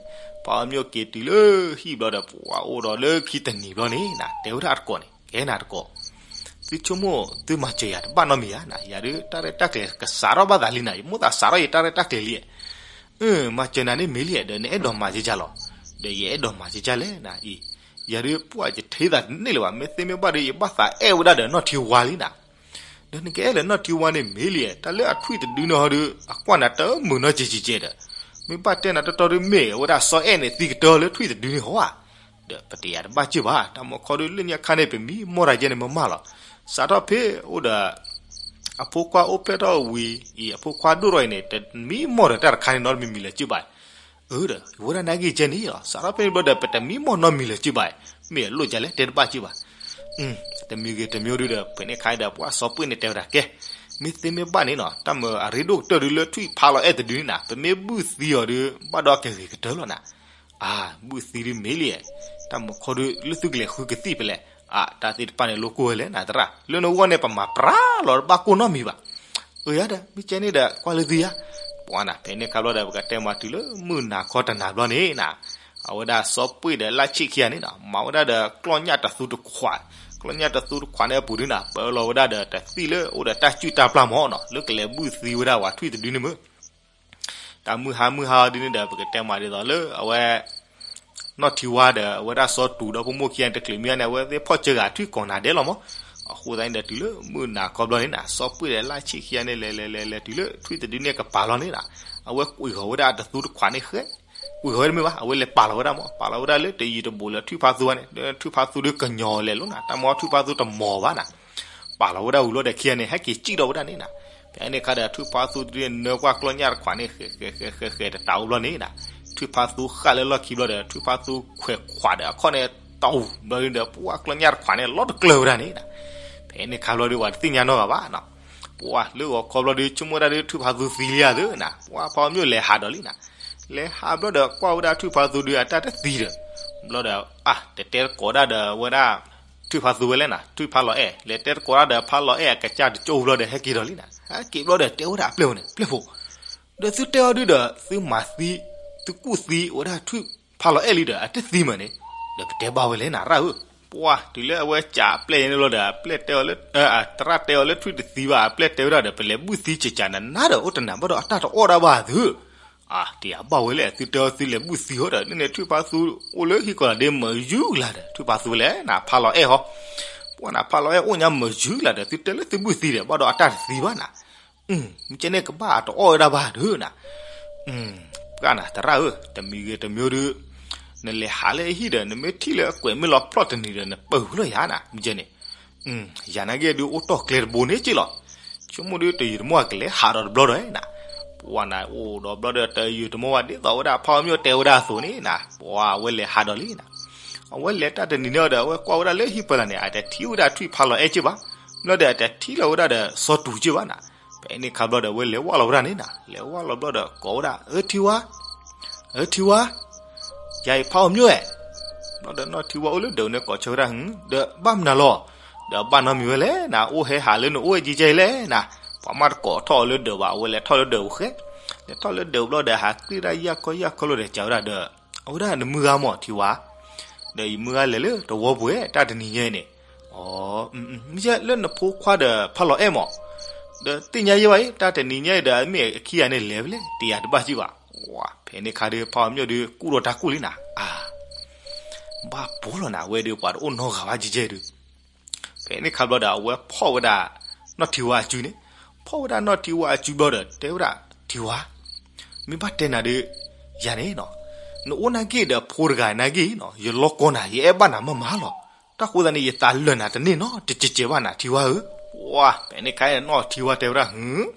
ဖးအီၤမျိၣ်က့ၤတုၤလၢဟံၣ်ဘျီဒီး ပှၢ်အိၣ်ဒီးလၢခံတနံၤဘျီန့ၣ်နၤ, တဲဝဲဒၣ်အတကိးန့ၣ်, ကဲနၤတကိး, သုဆိကမိၣ်သုမၤစၢၤယၤတဘၣ်နီတမံၤဧါနၤ, ယၤဒုးတၢ်ရဲၣ်တၢ်ကျဲၤကစးထီၣ်ဘၣ်သးလံနၤ, ယမိၣ်သးစးထီၣ်ယတၢ်ရဲၣ်တၢ်ကျဲၤလံ, မၤစၢၤနၤန့ၣ်မ့ၢ်လံ, ဒီးနအဲၣ်ဒိးမၤကကၢ်လီၤ, ဒီးယအဲၣ်ဒိးမၤကကၢ်လဲၣ်နၤအံၤ, ယၤဒုးပှၢ်ယထံသးတန့ၢ်လၢၤဘၣ်, မ့ၢ်သ့မ့ၢ်ဘၣ်ဒီး ယဘၣ်သးအဲၣ်ဝဲဒၣ်ဒီးနီၢ်ထံဝါလံနၤ ဒီးနကအဲၣ်လၢနီၢ်ထံဝါန့ၣ်မ့ၢ်လံ, တၢ်လၢအထွံၣ်တဒုန့ၣ်ဟီဒီး အကွၢ်နၤတမုာ်နီၢ်ကဲကဲကဲဒီး, မ့ၢ်ဘၣ်တဲနၤတီတီဒီး မ့ၢ်ဝဲဒၣ်စီၤအဲၣ်န့ၣ်သံကတၢၢ်လၢထွံၣ်တဒုန့ၣ်ဟီဧါ. ဒီးပတယၤတဘၣ်စ့ၢ်ဘၣ်, တၢ်မီခီဒီး လၢညါခါန့ၣ် ပမံမီၢ်တၢ်ယဲန့ၣ်မ့ၢ်မးလီၤ, စးထီၣ်ဖဲအိၣ်ဒီး အဖိခွါအိၣ်ဖျဲၣ်ထီၣ်ဝံၤအံၤ အဖိခွါဒိၣ်ထီၣ်အံၤန့ၣ် တမံမီၢ်ဒီးတၢ်တခါန့ၣ်နီတမံၤမံၤလၢၤစ့ၢ်ဘၣ်. အၢ ဒီး ဝဲဒၣ်နာ်က့ၤကဲန့ၣ်လီၤ, စးထီၣ်ဖဲန့ၣ်ဘျီဒီး ပတမံမီၢ်နီတမံၤလၢၤစ့ၢ်ဘၣ်, မ့ၢ်အလိၣ်ကလဲၣ် တဲတဘၣ်စ့ၢ်ဘၣ်. တမံၤဂ့ၤတမံၤဒီး ဖဲန့ၣ်ခါဒီး ပှၤစီၤပှ့ၣ်န့ၣ်တဲဝဲဒၣ်ကဲ, မ့ၢ်သ့မ့ၢ်ဘၣ်န့ၣ်နီၤ တၢ်မၤအရ့ဒိၣ်ကတၢၢ်ဒုးလၢထွံၣ်ဖးလီၤအဲၣ်တဒုန့ၣ်နၤ ပမ့ၢ်ဘုၣ်သံအီၤဒီး ဘၣ်ဒီးကဂ့ၤကတၢၢ်လီၤနၤ. အၢ ဘုၣ်သံဒုးမ့ၢ်လံ, တၢ်မၤခီဒုးလၢသုကလဲၤဃုကသံၣ်ဖဲလဲၣ်, အၢ တၢ်သ့ၣ်တဖၣ်န့ၣ် လိၣ်ကိၢ်ဝဲလဲၣ်နၤသရၣ်, လၢနဂီၢ်န့ၣ် ပမၤပြးလီၤတဘၣ်ကိၢ်နီတမံၤဘၣ်. အၢ ယၤဒီး မ့ၢ်ကဲန့ၣ်ဒီး ကွၢ်လၢသုယၤ, ပှၤနၤ ဖဲန့ၣ်ခါဘျီဒီး ပကတဲမၤတုၤလၢမုၢ်နၤခီတနၤဘျီန့ၣ်နၤ, အဝဲဒၣ်စီၤပှ့ၣ်ဒီးလၢဆံးခံဂၤန့ၣ်နၤ မၤဝဲဒၣ်ဒီးကျီၢ်ညၣ်တသူတခွး, ကျီၢ်ညၣ်တသူတခွးန့ၣ်အပူၤဒုးနၤ ပၢလီၤဝဲဒၣ်ဒီးတသံၣ်လၢအိၣ်ဒီးတၢ်စုၣ်တၢ်ပျၢ်မးနီၤ လၢကလဲၤဘုၣ်သံဝဲဒၣ်ဝဲထွံၣ်တဒုန့ၣ်မုၢ် တၢ်မုၢ်ဟါမုၢ်ဟါဒ်န့ၣ်ဒီး ပကတဲမၤဒ်သိးလၢအဝဲ နီၢ်ထံဝါဒီးအဝဲဒၣ်စီၤတူာ်ဒီးဖိမိၢ်ခံဂၤန့ၣ် တချုးမံၤန့ၣ် အဝဲသ့ၣ်ဖီၣ်စၢဃာ်ထွံၣ်ကိးနၤဒဲးလီၤမး. အဃိသတးန့ၣ်ဒီး တုၤလၢမုၢ်နၤခီဘျီန့ၣ်နၤ စီၤပှ့ၣ်ဒီးလၢဆံးခံဂၤန့ၣ် လဲၤလဲၤလဲၤလဲၤတုၤလၢထွံၣ်တဒုန့ၣ်ကပၤလီၤန့ၣ်နၤ, အဝဲကွံာ်ဃီၤဝဲဒၣ်အတသူတခွးန့ၣ်ဃဲ, ကွံာ်ဃီၤဝဲတမ့ၢ်ဘၣ် အဝဲလဲၤပာ်လီၤဝဲဒၣ်မး ပာ်လီၤဝဲဒၣ်လၢတယံၤတဘူးလၢထွံၣ်ဖါသူန့ၣ် ထွံၣ်ဖါသူဒုးကညီၤလဲၤလိာ်နၤ တၢ်မၤထွံၣ်ဖါသူတမီၤဘၣ်နၤ ပာ်လီၤဝဲဒၣ်ဝံၤဘျီဒီးခံဂၤန့ၣ် ဟဲက့ၤစံၣ်ဒီးဝဲဒၣ်န့ၣ်နၤ. ဖဲန့ၣ်ခါဒီး ထွံၣ်ဖါသူဒုးနၢကွၢ်ကျီၢ်ညၣ်တခွးန့ၣ် ဃဲးဃဲးဃဲးဃဲးဃဲးတတးအိၣ်ဘျီန့ၣ်နၤ, ထွံၣ်ဖါသူဃၣ်လၢလီၢ်ခံဘျီဒီး ထွံၣ်ဖါသူခွဲးခွးဒီးအခီၣ်န့ၣ် တအူၤဘျီဒီး ပှၢ်ကျီၢ်ညၣ်တခွးန့ၣ် လီၤတကျၢၤဝဲဒၣ်န့ၣ်နၤ. ဖဲန့ၣ်ခါဘျီဒီး ပှၤတသ့ၣ်ညါနီတဂၤဘၣ်နီၤ, ပှၢ်လၢဂီၤခီဘျီဒီး ဆိကမိၣ်ဝဲဒၣ်ဒီး ထွံၣ်ဖါသူသံလံဧါသ့နၤ, ပှၢ်ဖါအီၤမျိၣ်လဲၤဟးဒီးလံနၤ. လဲၤဟးဘျီဒီး ကွၢ်ဝဲဒၣ်ထွံၣ်ဖါသူဒုးအတၢ်တသံဒီး, ဘျီဒီး အါ တတဲတကိးဒၣ်ဒီးဝဲဒၣ် ထွံၣ်ဖါသူဝဲလဲၣ်နၤ, ထွံၣ်ဖါလီၤအဲၣ် လဲၤတဲတကိးဒၣ်ဒီးဖါလီၤအဲၣ်အကစၢ်တကၠိဘျီဒီး ဟဲက့ၤဒီးလံနၤ, ဟဲက့ၤဘျီဒီး တဲဝဲဒၣ်အပျဲၢ်ဝဲန့ၣ် ပျဲၢ်ဖိ, ဒီးသုတဲအီၤဒုးဒီး သုမၤသံ, သုကူၣ်သံဝဲဒၣ်ထွံၣ်ဖါလီၤအဲၣ်လံဒီး အတသံမးန့ၣ်, ဒီးပတဲဘၣ်ဝဲလဲၣ်နၤရၣ်ဧၢ, ပှၢ်တုၤလၢအဝဲကးအပျဲၢ်ယဲန့ၣ်ဘျီဒီး အပျဲၢ်တဲအီၤလၢ, သရၣ်တဲအီၤလၢထွံၣ်တသံဘၣ် အပျဲၢ်တဲဝဲဒၣ်ဒီး ပလဲၤဘုၣ်သံကကနၤနၤဒီး အိၣ်တနၤဘၣ်ဒီးအတၢ်တအီၣ်ဒၣ်ဘၣ်သု အါ တယၤဘၣ်ဝဲလဲၣ် သုတဲအီၤသုလဲၤဘုၣ်သံဟီဒီး န့ၣ်န့ၣ် ထွံၣ်ဖါသူအိၣ်လၢဟံၣ်ကီၤလၤဒ့မုၢ်ယူၤကလၤဒီး ထွံၣ်ဖါသူလဲၣ်နၤ ဖါလီၤအဲၣ်ဟီ, ပှၢ်နၤဖါလီၤအဲၣ်အိၣ်ညါမုၢ်ယူၤကလၤဒီး သုတဲလၢသုဘုၣ်သံဒီး ဘၣ်ဒီးအတၢ်တသံဘၣ်နၤ, မ့ၢ်ကဲန့ၣ်ကဘၣ်အတအီၣ်ဝဲဒၣ်ဘၣ်ဒုးနၤ, ပှၢ်နၤသရၣ်ဧၢ တမံၤဂ့ၤတမံၤဒုး, နလဲၤဟးလၢဟံၣ်ဒီး နမ့ၢ်ထံၣ်လၢအကွဲးမ့ၢ်လီၤဖျီၣ်တနံၤဒီး နပၢၤလီၤယၤနၤ မ့ၢ်ကဲန့ၣ် ယၤနာ်က့ဒုးအိၣ်တီၢ်ကျဲတဘိန့ၣ်က့လီၤ, ဆိကမိၣ်ဒုးတယံာ်တမီၢ်အကလဲၤဟးဒီးတဘျီဒီးနၤ, ပှၢ်နၤအိၣ်ဒီးဘျီဒီးတယံာ်တမီၢ်ဘၣ်ဒ်သိးဝဲဒၣ်ဖါအီၤမျိၣ်တဲဝဲဒၣ်အသိးန့ၣ်နၤ, ပှၢ်အဝဲလဲၤဟးဒီးလံနၤ, အဝဲလဲၤတၢ်တနံၤန့ၣ်ဒီး အဝဲကွၢ်ဝဲဒၣ်လၢဟံၣ်ပၢၤလၢ်န့ၣ် အတထံၣ်ဝဲဒၣ်ထွံၣ်ဖါလီၤအဲၣ်က့ဘၣ်, ဘျီဒီးအတထံၣ်လီၤဝဲဒၣ်ဒီးစီၤတူာ်က့ဘၣ်နၤ, ဖဲန့ၣ်ခါဘျီဒီး အဝဲလဲၤဝၢ်လီၤဝဲဒၣ်န့ၣ်နၤ လဲၤဝၢ်လီၤဘျီဒီး ကိးဝဲဒၣ် အၢထံဝါ အၢထံဝါ, ယၤအံၤဖါအီၤမျိၣ်ဧဲ, ဘျီဒီးနီၢ်ထံဝါအိၣ်လၢဒၢးန့ၣ်ကိးဆၢဝဲဒၣ် ဒီးဘၣ်မနုၤလီၤ, ဒီးဘၣ်နီတမံၤဝဲလဲၣ်နၤ အိၣ်ဟဲဟးလၢနအိၣ်ဝဲကဲကဲအံၤလဲၣ်နၤ, ပှၤမ့ၢ်တကိးထီၣ်အီၤလၢဒၢးဘၣ် အဝဲလဲၤထီၣ်လၢဒၢးပူၤဃဲ, လဲၤထီၣ်လၢဒၢးပူၤဘျီဒီး ဟးကြံၢ်ဒၣ်ယၢ်ခီယၢ်ခီလီၤဒီး ကးဝဲဒၣ်ဒီး အဝဲဒၣ်နမုၢ်ဂၤမ့ၢ်ထံဝါ, ဒီးယမုၢ်ဂၤလဲၤလၢတဝီပူၤဝဲ တၢ်တနံၤညါအံၤန့ၣ်, အ မ့ၢ်လၢနဖိခွါဒီးဖါလီၤအဲၣ်မ့ၢ်, ဒီးသ့ၣ်ညါယဲဘၣ်အံၤ တၢ်တနံၤညါအံၤဒီး မ့ၢ်အခံဂၤန့ၣ်လဲၤဖဲလဲၣ် တယၤတဘၣ်စံးဘၣ်, ဝါ ဖဲန့ၣ်ခါဒီး ဖါအီၤမျိၣ်ဒုးကူၣ်ဒီးတၢ်ကူၣ်လံနၤ, အါ ဘၣ်ဘိလီၤနၤ အဝဲဒုးပှၤတအိၣ်နီတဂၤဘၣ်ကဲကဲဒုး ဖဲန့ၣ်ခါဘျီဒီး အဝဲဖီၣ်ဝဲဒၣ်နီၢ်ထံဝါအစုန့ၣ်, ဖီၣ်ဝဲဒၣ်နီၢ်ထံဝါအစုဘျီဒီး တဲဝဲဒၣ် ထံဝါ, မ့ၢ်ဘၣ်တဲနၤဒီး ယၤန့ၣ်နီၤ, နအိၣ်နာ်က့ဒီးဖိတဂၤနာ်က့နီၤ ယလီၤကီနၤ ယအဲၣ်ဘၣ်နၤမးမးလီၤ. တၢ်ဃိသတးန့ၣ် ယသးလၢာ်နၤတန့ၢ်နီတစဲးစဲးဘၣ်နၤ ထံဝါဧၢ ပှၢ် ဖဲန့ၣ်ခါအံၤနီၢ်ထံဝါတဲဝဲဒၣ်,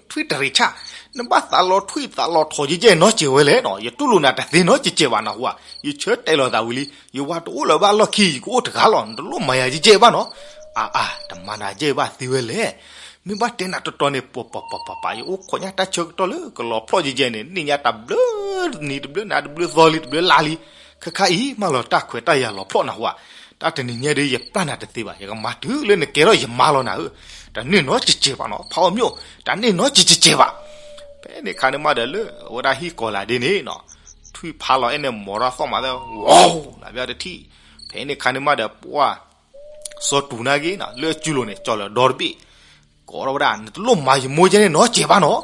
ထွံၣ်တရံးဆၣ်, နဘၣ်သးလီၤထွံၣ်သးလီၤထိးယဲၢ်ယဲၢ်နီတစဲးဝဲလဲၣ်နီၤ, ယတူၢ်လိာ်နၤတသ့နီတစဲးဘၣ်နဟူဧါ, ယဆၢတဲာ်လီၤသးဝံၤလံ, ယဝၤတအိၣ်လၢၤဘၣ်လီၢ်ခံ ယကအိၣ်တဂၤလီၤ, နတလိၣ်မၤယၤယဲၢ်ယဲၢ်ဘၣ်နီၤ, အါအါ တမၤနၤယဲၢ်ဘၣ်သ့ဝဲလဲၣ်, မ့ၢ်ဘၣ်တဲနၤတီတီန့ၣ် ပှၤပှၤပှၤပှၤ ယအိၣ်ခိးညါတၢ်ဆၢကတီၢ်လၢကလီၤဖျီၣ်ယဲၢ်ယဲၢ်န့ၣ် နံၣ်ညါတဘျုးနံၤတဘျုးနၤတဘျုးသီလံတဘျုးလါလံ, ခဲခါအံၤမးလီၤတၢ်ခွဲးတၢ်ယာ်လီၤဖျီၣ်နဟူဧါ, တၢ်တနံၤညါဒီး ယပျၢ်နၤတသ့ဘၣ်, ယကမၤတုၤလၢနကဲထီၣ်ယမါလီၤနၤဧၢ, တန့ၢ်နီတစဲးဘၣ်နီၤ, ဖးအီၣ်မျိၣ် တန့ၢ်နီတစဲးဘၣ်. ဖဲန့ၣ်ခါန့ၣ်မးဒီးလၢအဝဲဒၣ်ဟံၣ်ကီၤလၤဒ့န့ၣ်နီၤ, ထွံၣ်ဖးလီၤအဲၣ်န့ၣ် မိၤထီၣ်သီၣ်မးသၢ ဝီလၢဘၣ်တထံၣ်, ဖဲန့ၣ်ခါန့ၣ်မးဒီးပှၢ် စီၤတူၤနာ်က့နီၤ လၢအစုလိၤန့ၣ် ကၠီၤလၢဒီတဘ့ၣ် ကိးထီၣ်ဝဲဒၣ် နတလိၣ်မၤယမိၢ်ယဲၢ်န့ၣ်နီတစဲးဘၣ်နီၤ.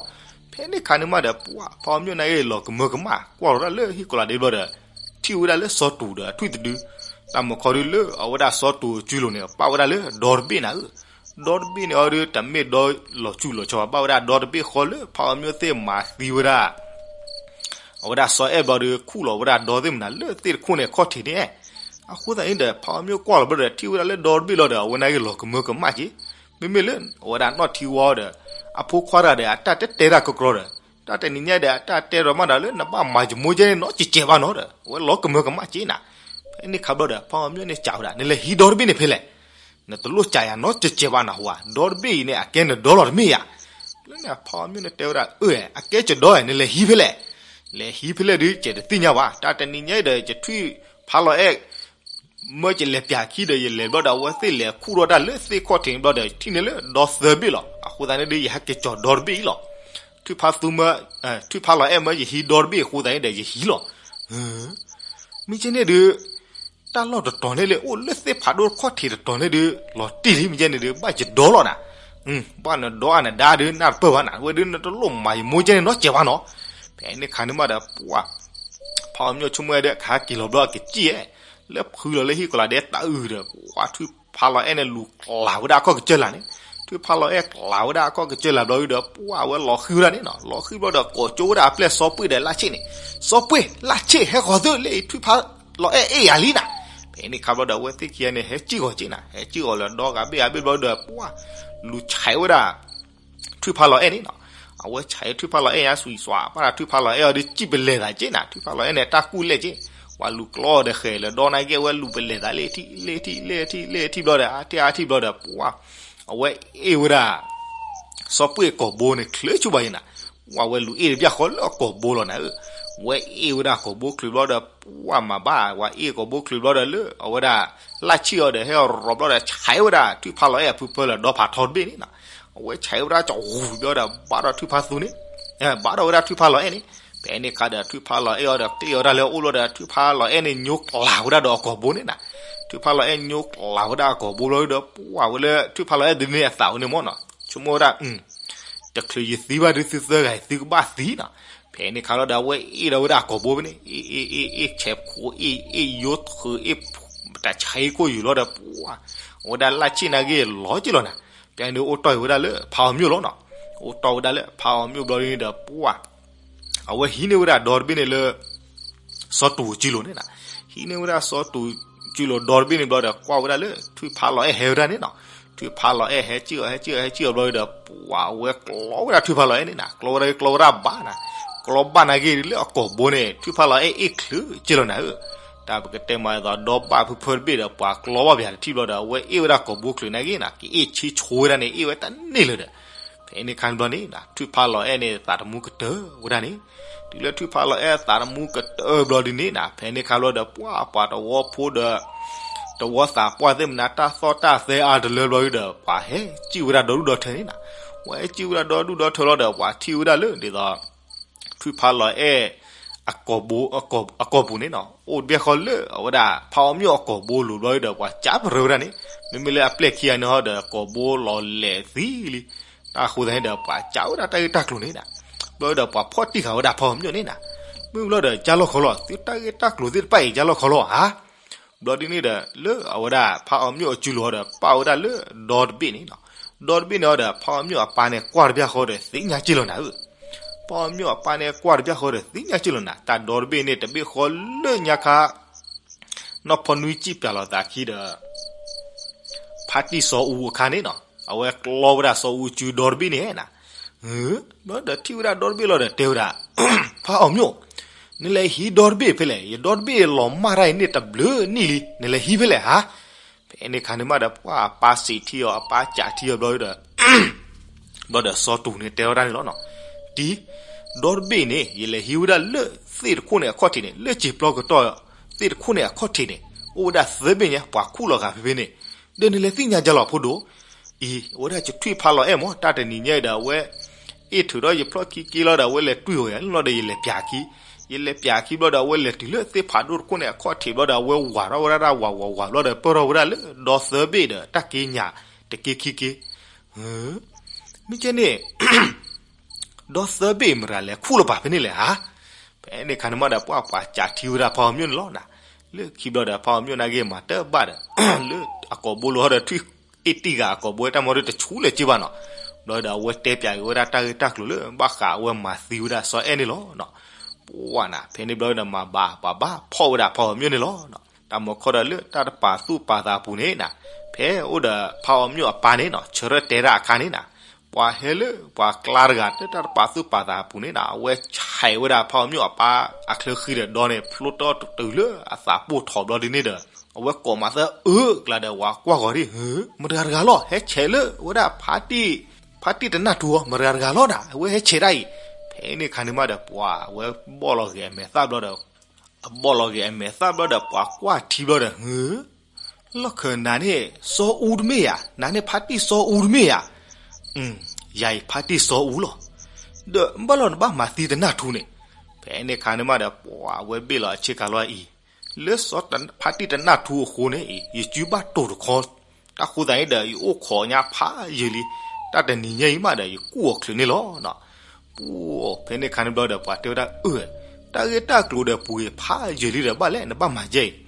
ဖဲန့ၣ်ခါန့ၣ်မးဒီး ပှၢ်ဖးအီၣ်မျိၣ်နာ်က့လီၤကမၢကမၣ် ကွၢ်လီၤဝဲဒၣ်လၢဟံၣ်ကီၤလၤဒ့ဘျီဒီး ထံၣ်ဝဲဒၣ်လၢစီၤတူၤဒီးထွံၣ်တဒု, တၢ်မုၢ်ခီဒုလၢအဝဲဒၣ်စီၤတူၤစုလိၤန့ၣ် ပာ်ဝဲဒၣ်လၢဒီတဘ့ၣ်နၤဧၢ, ဒီတဘ့ၣ်န့ၣ်အီၤဒု တမ့ၢ်ဒီလီၤစုလီၤဆီဘၣ် ဘၣ်ဝဲဒၣ်ဒီတဘ့ၣ်ဃီလၢဖးအီၣ်မျိၣ်သ့ၣ်မၤသံဝဲဒၣ် အဝဲဒၣ်စီၤအဲၣ်ဘျီဒီး ခူၣ်လီၤဝဲဒၣ်ဒီသ့ၣ်မနုၤလၢသ့ၣ်တခိၣ်န့ၣ်ခီၣ်ထံးန့ၣ်, အဃိသတးန့ၣ်ဒီး ဖးအီၣ်မျိၣ်ကွၢ်လီၤဘျီဒီး ထံၣ်ဝဲဒၣ်လၢဒီတဘ့ၣ်လီၤဒီး အဝဲနာ်က့လီၤကမၢကမၣ်က့, မ့မ့ၢ်လၢအဝဲဒၣ်နီၢ်ထံဝါဒီး အဖိခွါတဂၤဒီး အတၢ်တတဲတၢ်ကကြီဒီး တၢ်တနံၤညါဒီး အတၢ်တဲဒီးမးဒီးလၢ နဘၣ်မၤယမိၢ်ယဲၢ်န့ၣ်နီတစဲးဘၣ်နီၤဒီး အဝဲလီၤကမၢကမၣ်က့နၤ. ဖဲန့ၣ်ခါဘျီဒီး ဖးအီၣ်မျိၣ်န့ၣ်စံးဝဲဒၣ် နလဲၤဟံးဒီတဘ့ၣ်န့ၣ်ဖဲလဲၣ် နတလိၣ်စံးယၤနီတစဲးဘၣ်နဟူဧါ, ဒီတဘ့ၣ်အံၤန့ၣ် အကဲနဒီလီၤတမ့ၢ်ဧါ. လၢန့ၣ်ဖးအီၣ်မျိၣ်န့ၣ်တဲဝဲဒၣ် အၢ အကဲယဒီဧါ, နလဲၤဟံးဖဲလဲၣ်. လဲၤဟံးဖဲလဲၣ်ဒုး ယတသ့ၣ်ညါဘၣ်, တၢ်တနံၤညါဒီး ယထွံၣ်ဖးလီၤအဲၣ် မၢယလဲၤပၠးခံဒီး ယလဲၤဘျီဒီး အဝဲသ့ၣ်လဲၤခူၣ်ထီၣ်တၢ်လၢသ့ၣ်ခီၣ်ထံးဘျီဒီး ထံၣ်န့ၢ်လၢဒီသၢဘ့ၣ်လီၤ. အဃိသတးန့ၣ်ဒီး ယဟဲက့ၤကၠီၤဒီတဘ့ၣ်အံၤလီၤ. ထွံၣ်ဖးသူမၢ ထွံၣ်ဖးလီၤအဲၣ်မၢယဟံးဒီတဘ့ၣ်အဃိသတးန့ၣ်ဒီး ယဟံးလီၤ. မ့ၢ်ကဲန့ၣ်ဒုး တၢ်လီၢ်တတီၤန့ၣ်လၢအိၣ်လၢသ့ၣ်ဖးဒိၣ်ခီၣ်ထံးတတီၤန့ၣ်ဒုး လီၤတံၢ်လံ မ့ၢ်ကဲန့ၣ်ဒုး ဘၣ်ယဒီလီၤနၤ. ဘၣ်နဒီအနဒါဒုး နၢ်တပၢၢ်ဘၣ်နၤ, ဝဲဒုးနတလိၣ်မၤယမိၢ်ယဲၢ်န့ၣ်နီတစဲးဘၣ်နီၤ. ဖဲန့ၣ်ခါန့ၣ်မးဒီး ပှၢ် ဖးအီၣ်မျိၣ်ဆိကမိၣ်ဝဲဒီး ကဟဲက့ၤလီၤဘျီကစံၣ်ဧဲ, လၢဖုလီၤလၢဟံၣ်ကီၤလၤဒဲးတၢ်အုၣ်ဒီး ပှၢ်ထွံၣ်ဖးလီၤအဲၣ်န့ၣ်လူၤကျးဝဲဒၣ်အခီၣ်ကစၢၢ်လာ်န့ၣ်, ထွံၣ်ဖးလီၤအဲၣ်ကျးဝဲဒၣ်အခီၣ်ကစၢၢ်လာ်ဘျီဒုးဒီး ပှၢ်ဝဲလီၤဃံဝဲဒၣ်န့ၣ်နီၤ, လီၤဃံဘျီဒီး ကိးကၠိဝဲဒၣ်အပျဲၢ်စီၤပှ့ၢ်ဒီးလၢ်ဆ့ၣ်န့ၣ်, စီၤပှ့ၢ် လၢ်ဆ့ၣ် ဟဲဃီၤသုလၢထွံၣ်ဖးလီၤအဲၣ်အ့ၣ်ယၤလံနၤ. ဖဲန့ၣ်ခါဘျီဒီး အဝဲသ့ၣ်ခံဂၤန့ၣ် ဟဲစံၣ်ဃီၤက့နၤ, ဟဲစံၣ်ဃီၤလၢဒီဂၤဘ့ၣ်ဂၤဘ့ၣ်ဘျီဒီး ပှၢ်လူၤဆဲးဝဲဒၣ် ထွံၣ်ဖးလီၤအဲၣ်န့ၣ်နီၤ. အဝဲဆဲးထွံၣ်ဖးလီၤအဲၣ်ညါ စွံစွး ပၣ်ဒီးထွံၣ်ဖးလီၤအဲၣ်အီၤဒီး စံၣ်ပလဲၤသးက့နၤ, ထွံၣ်ဖးလီၤအဲၣ်န့ၣ် တၢ်ကူၣ်လဲၣ်က့, ပှၢ်လူၤကျီဒီးဃဲၤလၢဒီနာ်က့ အဝဲလူၤပလဲၤသးလၢထံၣ်လၢထံၣ်လၢထံၣ်လၢထံၣ်ဘျီဒီး အါထံၣ်အါထံၣ်ဘျီဒီး ပှၢ် အဝဲအ့ၣ်ဝဲဒၣ် စီၤပှ့ၢ်အကိာ်ဘိန့ၣ် ချၢးဆူၣ်ဘၣ်က့နၤ, ပှၢ်ဝဲလူၤအ့ၣ်တဘျီဃီလၢအကိာ်ဘိလီၤနၤဧၢ. ဝဲအ့ၣ်ဝဲဒၣ်ကိာ်ဘိချုးဘျီဒီး ပှၢ်မၤဘၣ် ဝဲအ့ၣ်ကိာ်ဘိချုးဘျီဒီးလၢ အဝဲဒၣ် လၢ်ဆံၣ်အီၤဒီး ဟဲအီၤရီဘျီဒီး ဆဲးဝဲဒၣ် ထွံၣ်ဖးလီၤအဲၣ်အဖုဖၢလၢ ဒီဖးထီတဘ့ၣ်န့ၣ်နီၤ. အဝဲဆဲးဝဲဒၣ်ကၠီၤဝူၤဘျီဒီး ဘၣ်ဒီးထွံၣ်ဖးသူန့ၣ်, ဘၣ်ဒီးဝဲဒၣ်ထွံၣ်ဖးလီၤအဲၣ်န့ၣ်, ဖဲန့ၣ်ခါဒီး ထွံၣ်ဖးလီၤအဲၣ်အီၤဒီး ကျ့ၣ်အီၤတၢ်လၢအအိၣ်လီၤဒီး ထွံၣ်ဖးလီၤအဲၣ်န့ၣ် ညိကျးဝဲဒၣ်ဒီးအကိာ်ဘိန့ၣ်နၤ. ထွံၣ်ဖးလီၤအဲၣ်ညိကျးဝဲဒၣ်အကိာ်ဘိဘျီဒီး ပှၢ်ဝဲလၢ ထွံၣ်ဖးလီၤအဲၣ်ဒ်န့ၣ်အသးဝဲန့ၣ်မ့ၢ်နီၤ, ဆိကမိၣ်ဝဲဒၣ် တချုးယသံဘၣ်ဒုး သုသၢဂၤအံၤ သုကဘၣ်သံနီၤ. ဖဲန့ၣ်ခါလီၤဒီး အဝဲအ့ၣ်ဒီးဝဲဒၣ်အကိာ်ဘိဖဲန့ၣ် အ့ၣ်အ့ၣ်အ့ၣ်အ့ၣ် ဆဲးခိၣ်အ့ၣ်အ့ၣ်ယိထၢအ့ၣ် တၢ်ဆဲးခိၣ်ယုာ်လီၤဒီး ပှၢ် အဝဲဒၣ်လၢ်ဆံၣ်နာ်က့ၤလီၤက့ၤလီၤနၤ. ဖဲန့ၣ်အိၣ်တီၢ်ဝဲဒၣ်လၢဖးအီၤမျိၣ်လီၤနီၤ. အိၣ်တီၢ်ဝဲဒၣ်လၢဖးအီၤမျိၣ်ဘျီဒ်န့ၣ်ဒီး ပှၢ် အဝဲဟံးန့ၢ်ဝဲဒၣ်ဒီတဘ့ၣ်န့ၣ်လၢ စီၤတူၤစုလိၤန့ၣ်နၤ. ဟံးန့ၢ်ဝဲဒၣ်စီၤတူၤစုလိၤဒီတဘ့ၣ်န့ၣ်ဘျီဒီး ကွၢ်ဝဲဒၣ်လၢ ထွံၣ်ဖးလီၤအဲၣ်ဟဲဝဲဒၣ်န့ၣ်နီၤ. ထွံၣ်ဖးလီၤအဲၣ်ဟဲစံၣ်အီၤ ဟဲစံၣ်အီၤ ဟဲစံၣ်အီၤဘျီဒီး ပှၢ်ဝဲကျီဝဲဒၣ်ထွံၣ်ဖးလီၤအဲၣ်န့ၣ်နၤ. ကျီဝဲဒၣ် ကျီဝဲဒၣ်ဘၣ်နၤ. ကျီဘၣ်နာ်က့ၤလၢအကိာ်ဘိန့ၣ် ထွံၣ်ဖးလီၤအဲၣ်အ့ၣ်ချုးက့ၤလီၤနၤဧၢ. တၢ်ပကတဲမးအသိး ဒီဘၣ်ဖုဖၢတဘ့ၣ်ဒီး ပှၤကျီဘၣ်ပယၤတထံၣ်ဘျီဒီး အဝဲအ့ၣ်ဝဲဒၣ်ကိာ်ဘိချုးနာ်က့ၤနၤ. ကအ့ၣ်ဆ့ဆိဝဲဒၣ်န့ၣ် အ့ၣ်ဝဲတန့ၢ်လၢၤဒီး ဖဲန့ၣ်ခါဘျီန့ၣ် ထွံၣ်ဖးလီၤအဲၣ်န့ၣ် သးတမူကတၢၢ်ဝဲဒၣ်န့ၣ်. တုၤလၢထွံၣ်ဖးလီၤအဲၣ်သးတမူကတၢၢ်ဘျီဒ်န့ၣ်နၤ ဖဲန့ၣ်ခါဘျီဒီး ပှၢ်ပှၤတဝီဖိဒီး တဝီသးပှၢ်သ့ၣ်မနုၤ တၢ်သီၣ်တၢ်သဲအါတလၢဘျီဒီး ပှၤဟဲစံၣ်ဝဲဒၣ်ဒီဒူၣ်ဒီထၢန့ၣ်နၤ. ပှၤဟဲစံၣ်ဝဲဒၣ်ဒီဒူၣ်ဒီထၢလီၤဒီး ပှၤထံၣ်ဝဲဒၣ်လၢ ဒ်သိး ထွံၣ်ဖးလီၤအဲၣ် အကိာ်ပူၤန့ၣ်နီၤ အိၣ်တဘ့ၣ်ဃီလၢအဝဲဒၣ် ဖးအီၣ်မျိၣ်အကိာ်ဘိလိၤဘျီဒီး ပှၤကးပရၢဝဲဒၣ်န့ၣ် မ့မ့ၢ်လၢအပျဲၢ်ခံဂၤန့ၣ်ဟီဒီး ကိာ်ဘိလီၤလဲၤသံလံ. တၢ်ဃိသတးန့ၣ်ဒီး ပှၤကးဝဲဒၣ်တၢ်ဂ့ၢ်တၢ်ကျိၤန့ၣ်နၤ ဘျီဒီး ပှၤဖီၣ်တံၢ်ဃာ်ဝဲဒၣ်ဖးအီၣ်မျိၣ်န့ၣ်နၤ. မ့ၢ်ဘျီဒီး ကၢ်လီၢ်ခီလီၤ သုတၢ်ဂ့ၢ်တၢ်ကျိၤသ့ၣ်တဖၣ်အံၤ ကၢ်လီၢ်ခီလီၤဧါ. ဘျီဒ်န့ၣ်ဒီး လၢအဝဲဒၣ် ဖးအီၣ်မျိၣ်အစုလိၤဟီဒီး ပာ်ဝဲဒၣ်လၢဒီတဘ့ၣ်န့ၣ်နီၤ. ဒီတဘ့ၣ်န့ၣ်ဟီဒီး ဖးအီၣ်မျိၣ်အပၢ်န့ၣ် ကွၢ်တဘျီဃီဒီး သ့ၣ်ညါက့ၢ်လီၤနၤဧၢ. ဖးအီၣ်မျိၣ်အပၢ်န့ၣ် ကွၢ်တဘျီဃီဒီး သ့ၣ်ညါက့ၢ်လီၤနၤ. တၢ်ဒီတဘ့ၣ်န့ၣ် တဘ့ၣ်ဃီလၢညါခါ နီၢ်ဖီနွံစံၣ်ပၠးလီၤသးခံဒီး ဖါတံၢ်စီၤအူအခါန့ၣ်နီၤ. အဝဲကျီဝဲဒၣ်စီၤအူစုဒီတဘ့ၣ်န့ၣ်နၤ, ဘျီဒီးထံၣ်ဝဲဒၣ်ဒီတဘ့ၣ်လီၤဒီးတဲဝဲဒၣ်, ဖးအီၣ်မျိၣ်, နလဲၤဟံးဒီတဘ့ၣ်ဖဲလဲၣ်, ယဒီတဘ့ၣ်လီၤမၢ်တၢ်အံၤန့ၣ်တဘျုးနံၣ်လံ, နလဲၤဟံးဖဲလဲၣ်ဧါ. ဖဲန့ၣ်ခါန့ၣ်မးဒီးပှၤအပၢ်စံးထံအီၤ အပၢ်ကးထံအီၤဘျီဒီး ဘျီဒီးစီၤတူၢ်န့ၣ်တဲဝဲဒၣ်န့ၣ်လီၤနီၤ, တံၤ, ဒီတဘ့ၣ်န့ၣ် ယလဲၤဟံးဝဲဒၣ်လၢသ့ၣ်တခိၣ်န့ၣ်အခီၣ်ထံးန့ၣ်, လၢစံာ်ပျီကတီၢ်သ့ၣ်တခိၣ်န့ၣ်အခီၣ်ထံးန့ၣ်, အိၣ်ဝဲဒၣ်သၢဘ့ၣ်ညါ ပှၤခူၣ်လီၤဂာ်ဖဲဖဲန့ၣ်, ဒီးနလဲၤသ့ၣ်ညါယၤလီၤဖိဒိၣ်, အံၤ အဝဲဒၣ်ယထွံၣ်ဖးလီၤအဲၣ်မး တၢ်တနံၤညါအံၤဒီး အဝဲ အ့ၣ်ထုးဒီးယဖျီၣ်ခံက့လီၤဒီး အဝဲလဲၤတွံၢ်အီၤယၤလီၤဒီး ယလဲၤပၠးခံ, ယလဲၤပၠးခံဘျီဒီး အဝဲလဲၤတုၤလၢသ့ၣ်ဖးဒိၣ်တခိၣ်န့ၣ်အခီၣ်ထံးဘျီဒီး အဝဲဝးထီၣ်ဝဲဒၣ်တၢ်ဝးဝးဝးဘျီဒီး ပၢၢ်ထီၣ်ဝဲဒၣ်လၢဒီသၢဘ့ၣ်ဒီး တၢ်က့ညၣ်တက့ခံက့, မ့ၢ်ကဲန့ၣ် ဒီသၢဘ့ၣ်မတၤလဲၤခူၣ်လီၤဘၣ်ဖဲန့ၣ်လဲၣ်ဧါ. ဖဲန့ၣ်ခါန့ၣ်မးဒီး ပှၤပှၤကးထံဝဲဒၣ်ဖးအီၣ်မျိၣ်န့ၣ်လီၤနၤ, လၢခံဘျီဒီး ဖးအီၣ်မျိၣ်နာ်က့မၤတၢ်ဘၣ်ဒီး လၢအကိာ်ဘိလီၤဒီး ထွံၣ်အ့ၣ်တံၢ်ဂၤအကိာ်ဘိတၢ်မီဒီးတဆူလဲၣ်က့ဘၣ်နီၤ, ဘျီဒီးအဝဲတဲပၠးက့ၤဝဲဒၣ်တၢ်ဂ့ၢ်တၢ်ကျိၤလၢဘၣ်ဃးအဝဲမၤသံဝဲဒၣ်စီၤအဲၣ်န့ၣ်လီၤ. ပှၤနၤ ဖဲန့ၣ်ဘျီဒီးမၤဘၣ် ပှၤဘၣ်ဖီၣ်ဝဲဒၣ်ဖးအီၣ်မျိၣ်န့ၣ်လီၤ. တၢ်မၤခီဒီးလၢတၢ်တပာ်သူၣ်ပာ်သးအပူၤန့ၣ်နၤ, ဖဲအိၣ်ဒီးဖးအီၣ်မျိၣ်အပၢ်န့ၣ်နီၤ ဆၢထၢၣ်တဲတၢ်အခါန့ၣ်နၤ, ပှၤဟဲလၢပှၤကျါတဂၤ လၢတၢ်တပာ်သူၣ်ပာ်သးအပူၤန့ၣ်နၤ အဝဲဆဲးဝဲဒၣ်ဖးအီၣ်မျိၣ်အပၢ်အချၢဃံဒီးဒီန့ၣ် ဖျိတီတုၤလၢအသးပိၢ်ထီၣ်ဘျီဒ်န့ၣ်ဒီး အဝဲကိးမၤသၢအၢကျါဒီး ဝၤကွၢ်ဂီၤဒ် မတၤတဂၤလီၤ ဟဲဆဲးလၢဝဲဒၣ် ဖါတံၢ်တနၢ်ထူအီၤ မတၤတဂၤလီၤနၤ အဝဲဟဲဆဲးဒၣ်အံၤ. ဖဲန့ၣ်ခါန့ၣ်မးဒီး ပှၤအဝဲဘီၣ်လီၤဂ့ၤအမဲာ်သၣ်ဘျီဒီး အဘီၣ်လီၤဂ့ၤအမဲာ်သၣ်ဘျီဒီး ပှၤကွၢ်ထံဘျီဒီး လီၢ်ခၢၣ်နၤန့ၣ် စီၤအူတမ့ၢ်ဧါ, နၤန့ၣ်ဖါတံၢ်စီၤအူတမ့ၢ်ဧါ. ယၤအံၤဖါတံၢ်စီၤအူလီၤ. ဒီးဘၣ်လီၤနဘၣ်မၤသံတနၢ်ထူန့ၣ်. ဖဲန့ၣ်ခါန့ၣ်မးဒီး ပှၤအဝဲဘ့ၣ်လီၤအဆ့ကၤလီၤအံၤ, လၢစီၤဖါတံၢ်တနၢ်ထူအဃိန့ၣ်အံၤ ယစုဘၣ်တိၢ်တခီ, တၢ်ဃိသတးန့ၣ်ဒီး ယအိၣ်ခိးညါဖးယံာ်လံ, တၢ်တနံၤညါအံၤမးဒီး ယကူၣ်အီၤချုးန့ၣ်လီၤ. ပှၤဖဲန့ၣ်ခါန့ၣ်ဘျီဒီး ပှၤတဲဝဲဒၣ်အၢ, တၢ်ဂ့ၢ်တၢ်ကျိၤဒီးပှ့ၤဖးယံာ်လံဒီး ဘၣ်လဲၣ် နဘၣ်မၤယဲအံ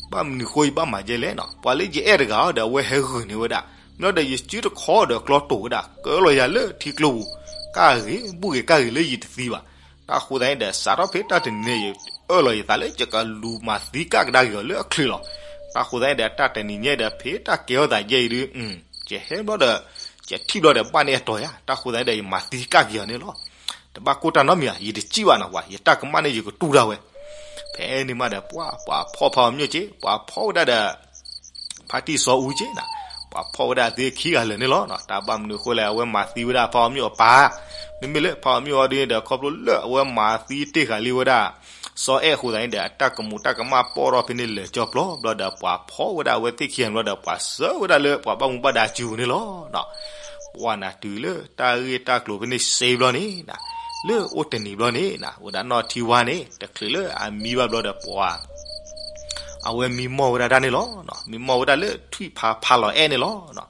ၤ. ဘၣ်မနုၤဃိယဘၣ်မၤယဲလဲၣ်နီၤ, ပှၤလၢယအဲၣ်တဂၤအီၤဒီး အဝဲဟဲဂုာ်န့ၢ်ဝဲဒၣ်, မ့ၢ်ဒီးယစုတခီဒီးကျီတိာ်ဝဲဒၣ် ကၢလီၤယၤလၢထံကျိပူၤ, ကၣ်ဂ့ၤ ဘူၣ်ဂ့ၤကၣ်ဂ့ၤလၢယတသံဘၣ်. တၢ်ဃိသတးန့ၣ်ဒီး စးထီၣ်ဖဲတၢ်တနံၤန့ၣ် ယအၢၣ်လီၤယသးလၢယကလူၤမၤသံကၣ်ကဒါက့ၤအီၤလၢအချုးလီၤ. တၢ်ဃိသတးန့ၣ်ဒီး တၢ်တနံၤညါဒီး ဖဲတၢ်ကဲထီၣ်သးယဲအံၤဒုး ယဟဲဘျီဒီး ယထံၣ်ဘျီဒီး ဘၣ်န့ၢ်အတီၤယၤ, တၢ်ဃိသတးဒီး ယမၤသံကၣ်က့ၤအီၤန့ၣ်လီၤ. တဘၣ်ကိၢ်တၢ်နီတမံၤဧါ, ယတစံၣ်ဘၣ်နီၤဝဲ, ယတၢ်ကမၣ်န့ၣ် ယကတူၢ်ဒၣ်ဝဲ. ဖဲန့ၣ်မးဒီး ပှၤ ပှၤဖီၣ်ဖးအီၣ်မျိၣ်က့, ပှၤဖီၣ်ဝဲဒၣ်ဒီး ဖါတံၢ်စီၤအူက့နၤ, ပှၤဖီၣ်ဝဲဒၣ်သ့ခံဂၤလၢာ်န့ၣ်လီၤ. တၢ်ဘၣ်မနုၤအဃိလဲၣ်, အဝဲမၤသံဝဲဒၣ်ဖးအီၣ်မျိၣ်အပၢ်, မ့မ့ၢ်လၢဖးအီၣ်မျိၣ်အီၤဒ်န့ၣ်ဒီး ခီဖျိလၢအဝဲမၤသံတ့ၢ်ဃာ်လံဝဲဒၣ် စီၤအဲၣ်အဃိသတးန့ၣ်ဒီး အတၢ်ကမူးတၢ်ကမၣ်ပီၢ်ထီၣ်ဖဲန့ၣ်လၢာ်ကၠီပျီဘျီဒီး ပှၤဖီၣ်ဝဲဒၣ်အဝဲသ့ၣ်ခံဂၤန့ၣ်ဘျီဒီး ပှၤစၢဝဲဒၣ်လၢပှၤဘၣ်မူဘၣ်ဒါစုပူၤန့ၣ်လီၤ. ပှၤနၤတုၤလၢတၢ်ဂ့ၢ်တၢ်ကျိၤဖဲန့ၣ်စ့ဘျီန့ၣ်နၤ, လၢအိၣ်တနံၤဘျီန့ၣ်နၤ, ဝဲဒၣ်နီၢ်ထံဝါန့ၣ် တချုးလၢအမံဘၣ်ဘျီဒီး ပှၤ အဝဲမံမီၢ်ဝဲဒၣ်တၢ်န့ၣ်လီၤ. မံမီၢ်ဝဲဒၣ်လၢထွံၣ်ဖါဖးလီၤအဲၣ်န့ၣ်လီၤ.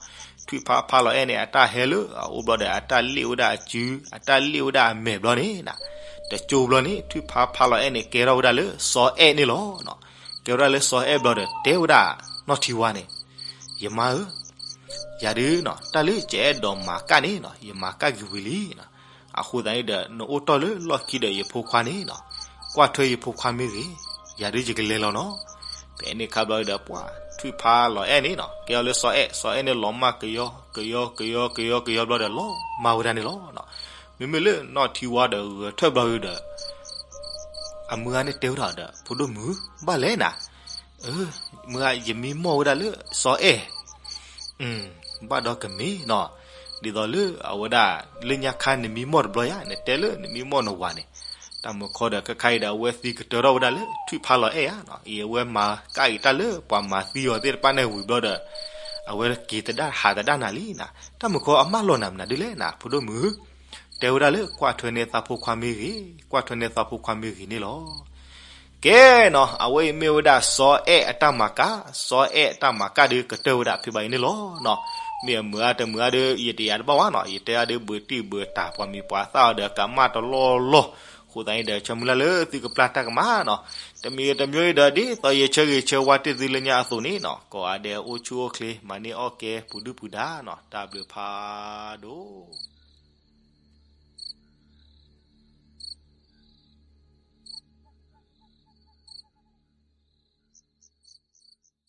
ထွံၣ်ဖါဖးလီၤအဲၣ်န့ၣ် အတၢ်ဟဲလၢအအိၣ်ဘျီဒီး အတၢ်လ့ၣ်ဝဲဒၣ်အစု, အတၢ်လ့ၣ်ဝဲဒၣ်အမဲာ်ဘျီန့ၣ်နၤ, တကၠိဘျီန့ၣ် ထွံၣ်ဖါဖးလီၤအဲၣ်န့ၣ် ကဲထီၣ်ဝဲဒၣ်လၢစီၤအဲၣ်န့ၣ်လီၤ. ကဲဝဲဒၣ်လၢစီၤအဲၣ်ဘျီဒီး တဲဝဲဒၣ်နီၢ်ထံဝါန့ၣ်, ယမါဧၢ, ယၤဒုးနီၤ တၢ်လၢယအဲၣ်ဒိးမၤကၣ်န့ၣ်နီၤ ယမၤကၣ်က့ၤဝံၤလံနီၤ. အဃိသတးန့ၣ်ဒီး နအိၣ်တ့ၢ်လၢလီၢ်ခံဒီးယဖိခွါန့ၣ်နီၤ, ကွၢ်ထွဲယဖိခွါမ့ၢ်ဂ့ၤ, ယၤဒုးယကလဲၤလီၤနီၤ. ဖဲန့ၣ်ခါဘျီဒီး ပှၤထွံၣ်ဖါလီၤအဲၣ်န့ၣ်နီၤ ကဲအီၤလၢစီၤအဲၣ်, စီၤအဲၣ်န့ၣ်လီၤမၢ်ကယီကယီကယီကယီကယီဘျီဒီး လီၤမၢ်ဝဲဒၣ်န့ၣ်လီၤ. မ့မ့ၢ်လၢနီၢ်ထံဝါဒီးဂဲၤထၢၣ်ဘျီဒီး အမုၢ်ဂၤန့ၣ်တဲဝဲဒၣ်ဒီး ဖိဒိၣ်မုၣ် ဘၣ်လဲၣ်နၤ, မုၢ်ဂၤ ယမံမီၢ်ဝဲဒၣ်လၢစီၤအဲၣ်, ဘၣ်ဒီးကမ့ၢ်နီၤ, ဒ်သိးလၢအဝဲဒၣ် လၢညါခါနမံမီၢ်တဘျီယါ နတဲလၢနမံမီၢ်နဝၤန့ၣ်, တၢ်မုၢ်ခီဒီးခဲခါအံၤဒီး အဝဲသံကတၢၢ်ထီၣ်ဝဲဒၣ်လၢထွံၣ်ဖါလီၤအဲၣ်ဧါ, အံၤအဝဲမၤကၣ်အံၤတၢ်လၢပှၤမၤသံအီၤသ့ၣ်တဖၣ်န့ၣ်ဝံၤဘျီဒီး အဝဲက့ၤတဒၣ်ဟးတဒၣ်နၤလံနၤ, တၢ်မုၢ်ခီအမၢလီၤနၤမနုၤဒ်လဲၣ်နၤ ဖိဒိၣ်မုၣ်, တဲဝဲဒၣ်လၢ ကွၢ်ထွဲန့ၢ်သးဖိခွါမ့ၢ်ဂ့ၤ, ကွၢ်ထွဲန့ၢ်သးဖိခွါမ့ၢ်ဂ့ၤန့ၣ်လီၤ. ကဲနီၤ အဝဲအံၤမ့ၢ်ဝဲဒၣ်စီၤအဲၣ်အတၢ်မၤကၣ်, စီၤအဲၣ်အတၢ်မၤကၣ်ဒီးကတၢၢ်ဝဲဒၣ်ဖဲဘၣ်အံၤန့ၣ်လီၤ. မ့ၢ်အမုၢ်ဂၤတမုၢ်ဂၤဒီး ယတယာ်တဘၣ်ဝဲနီၤ, ယတဲအါဒုးဘုးတံၢ်ဘုးတၢ် ပှၤမံၤပှၤသၣ်အီၤဒီးကမၣ်တလီၢ်လီၢ်, အဃိသတးန့ၣ်ဒီး ဆၢမုၢ်လၢ်လၢသုကပျၢ်တၢ်ကမၣ်နီၤ, တမံၤတမံၤအံၤဒီး ဒ်သိးယဆၢဂ့ၤဆၢဝါတ့ၢ်သုလၢညါအသိးန့ၣ်နီၤ, ကိးဂၤဒဲးအိၣ်ဆူၣ်အိၣ်ချ့ မၤန့ၢ်အီၣ်ကဲ ပူၤဒုၣ်ပူၤဒါနီၤ, တၢ်ဘျုးဖးဒိၣ်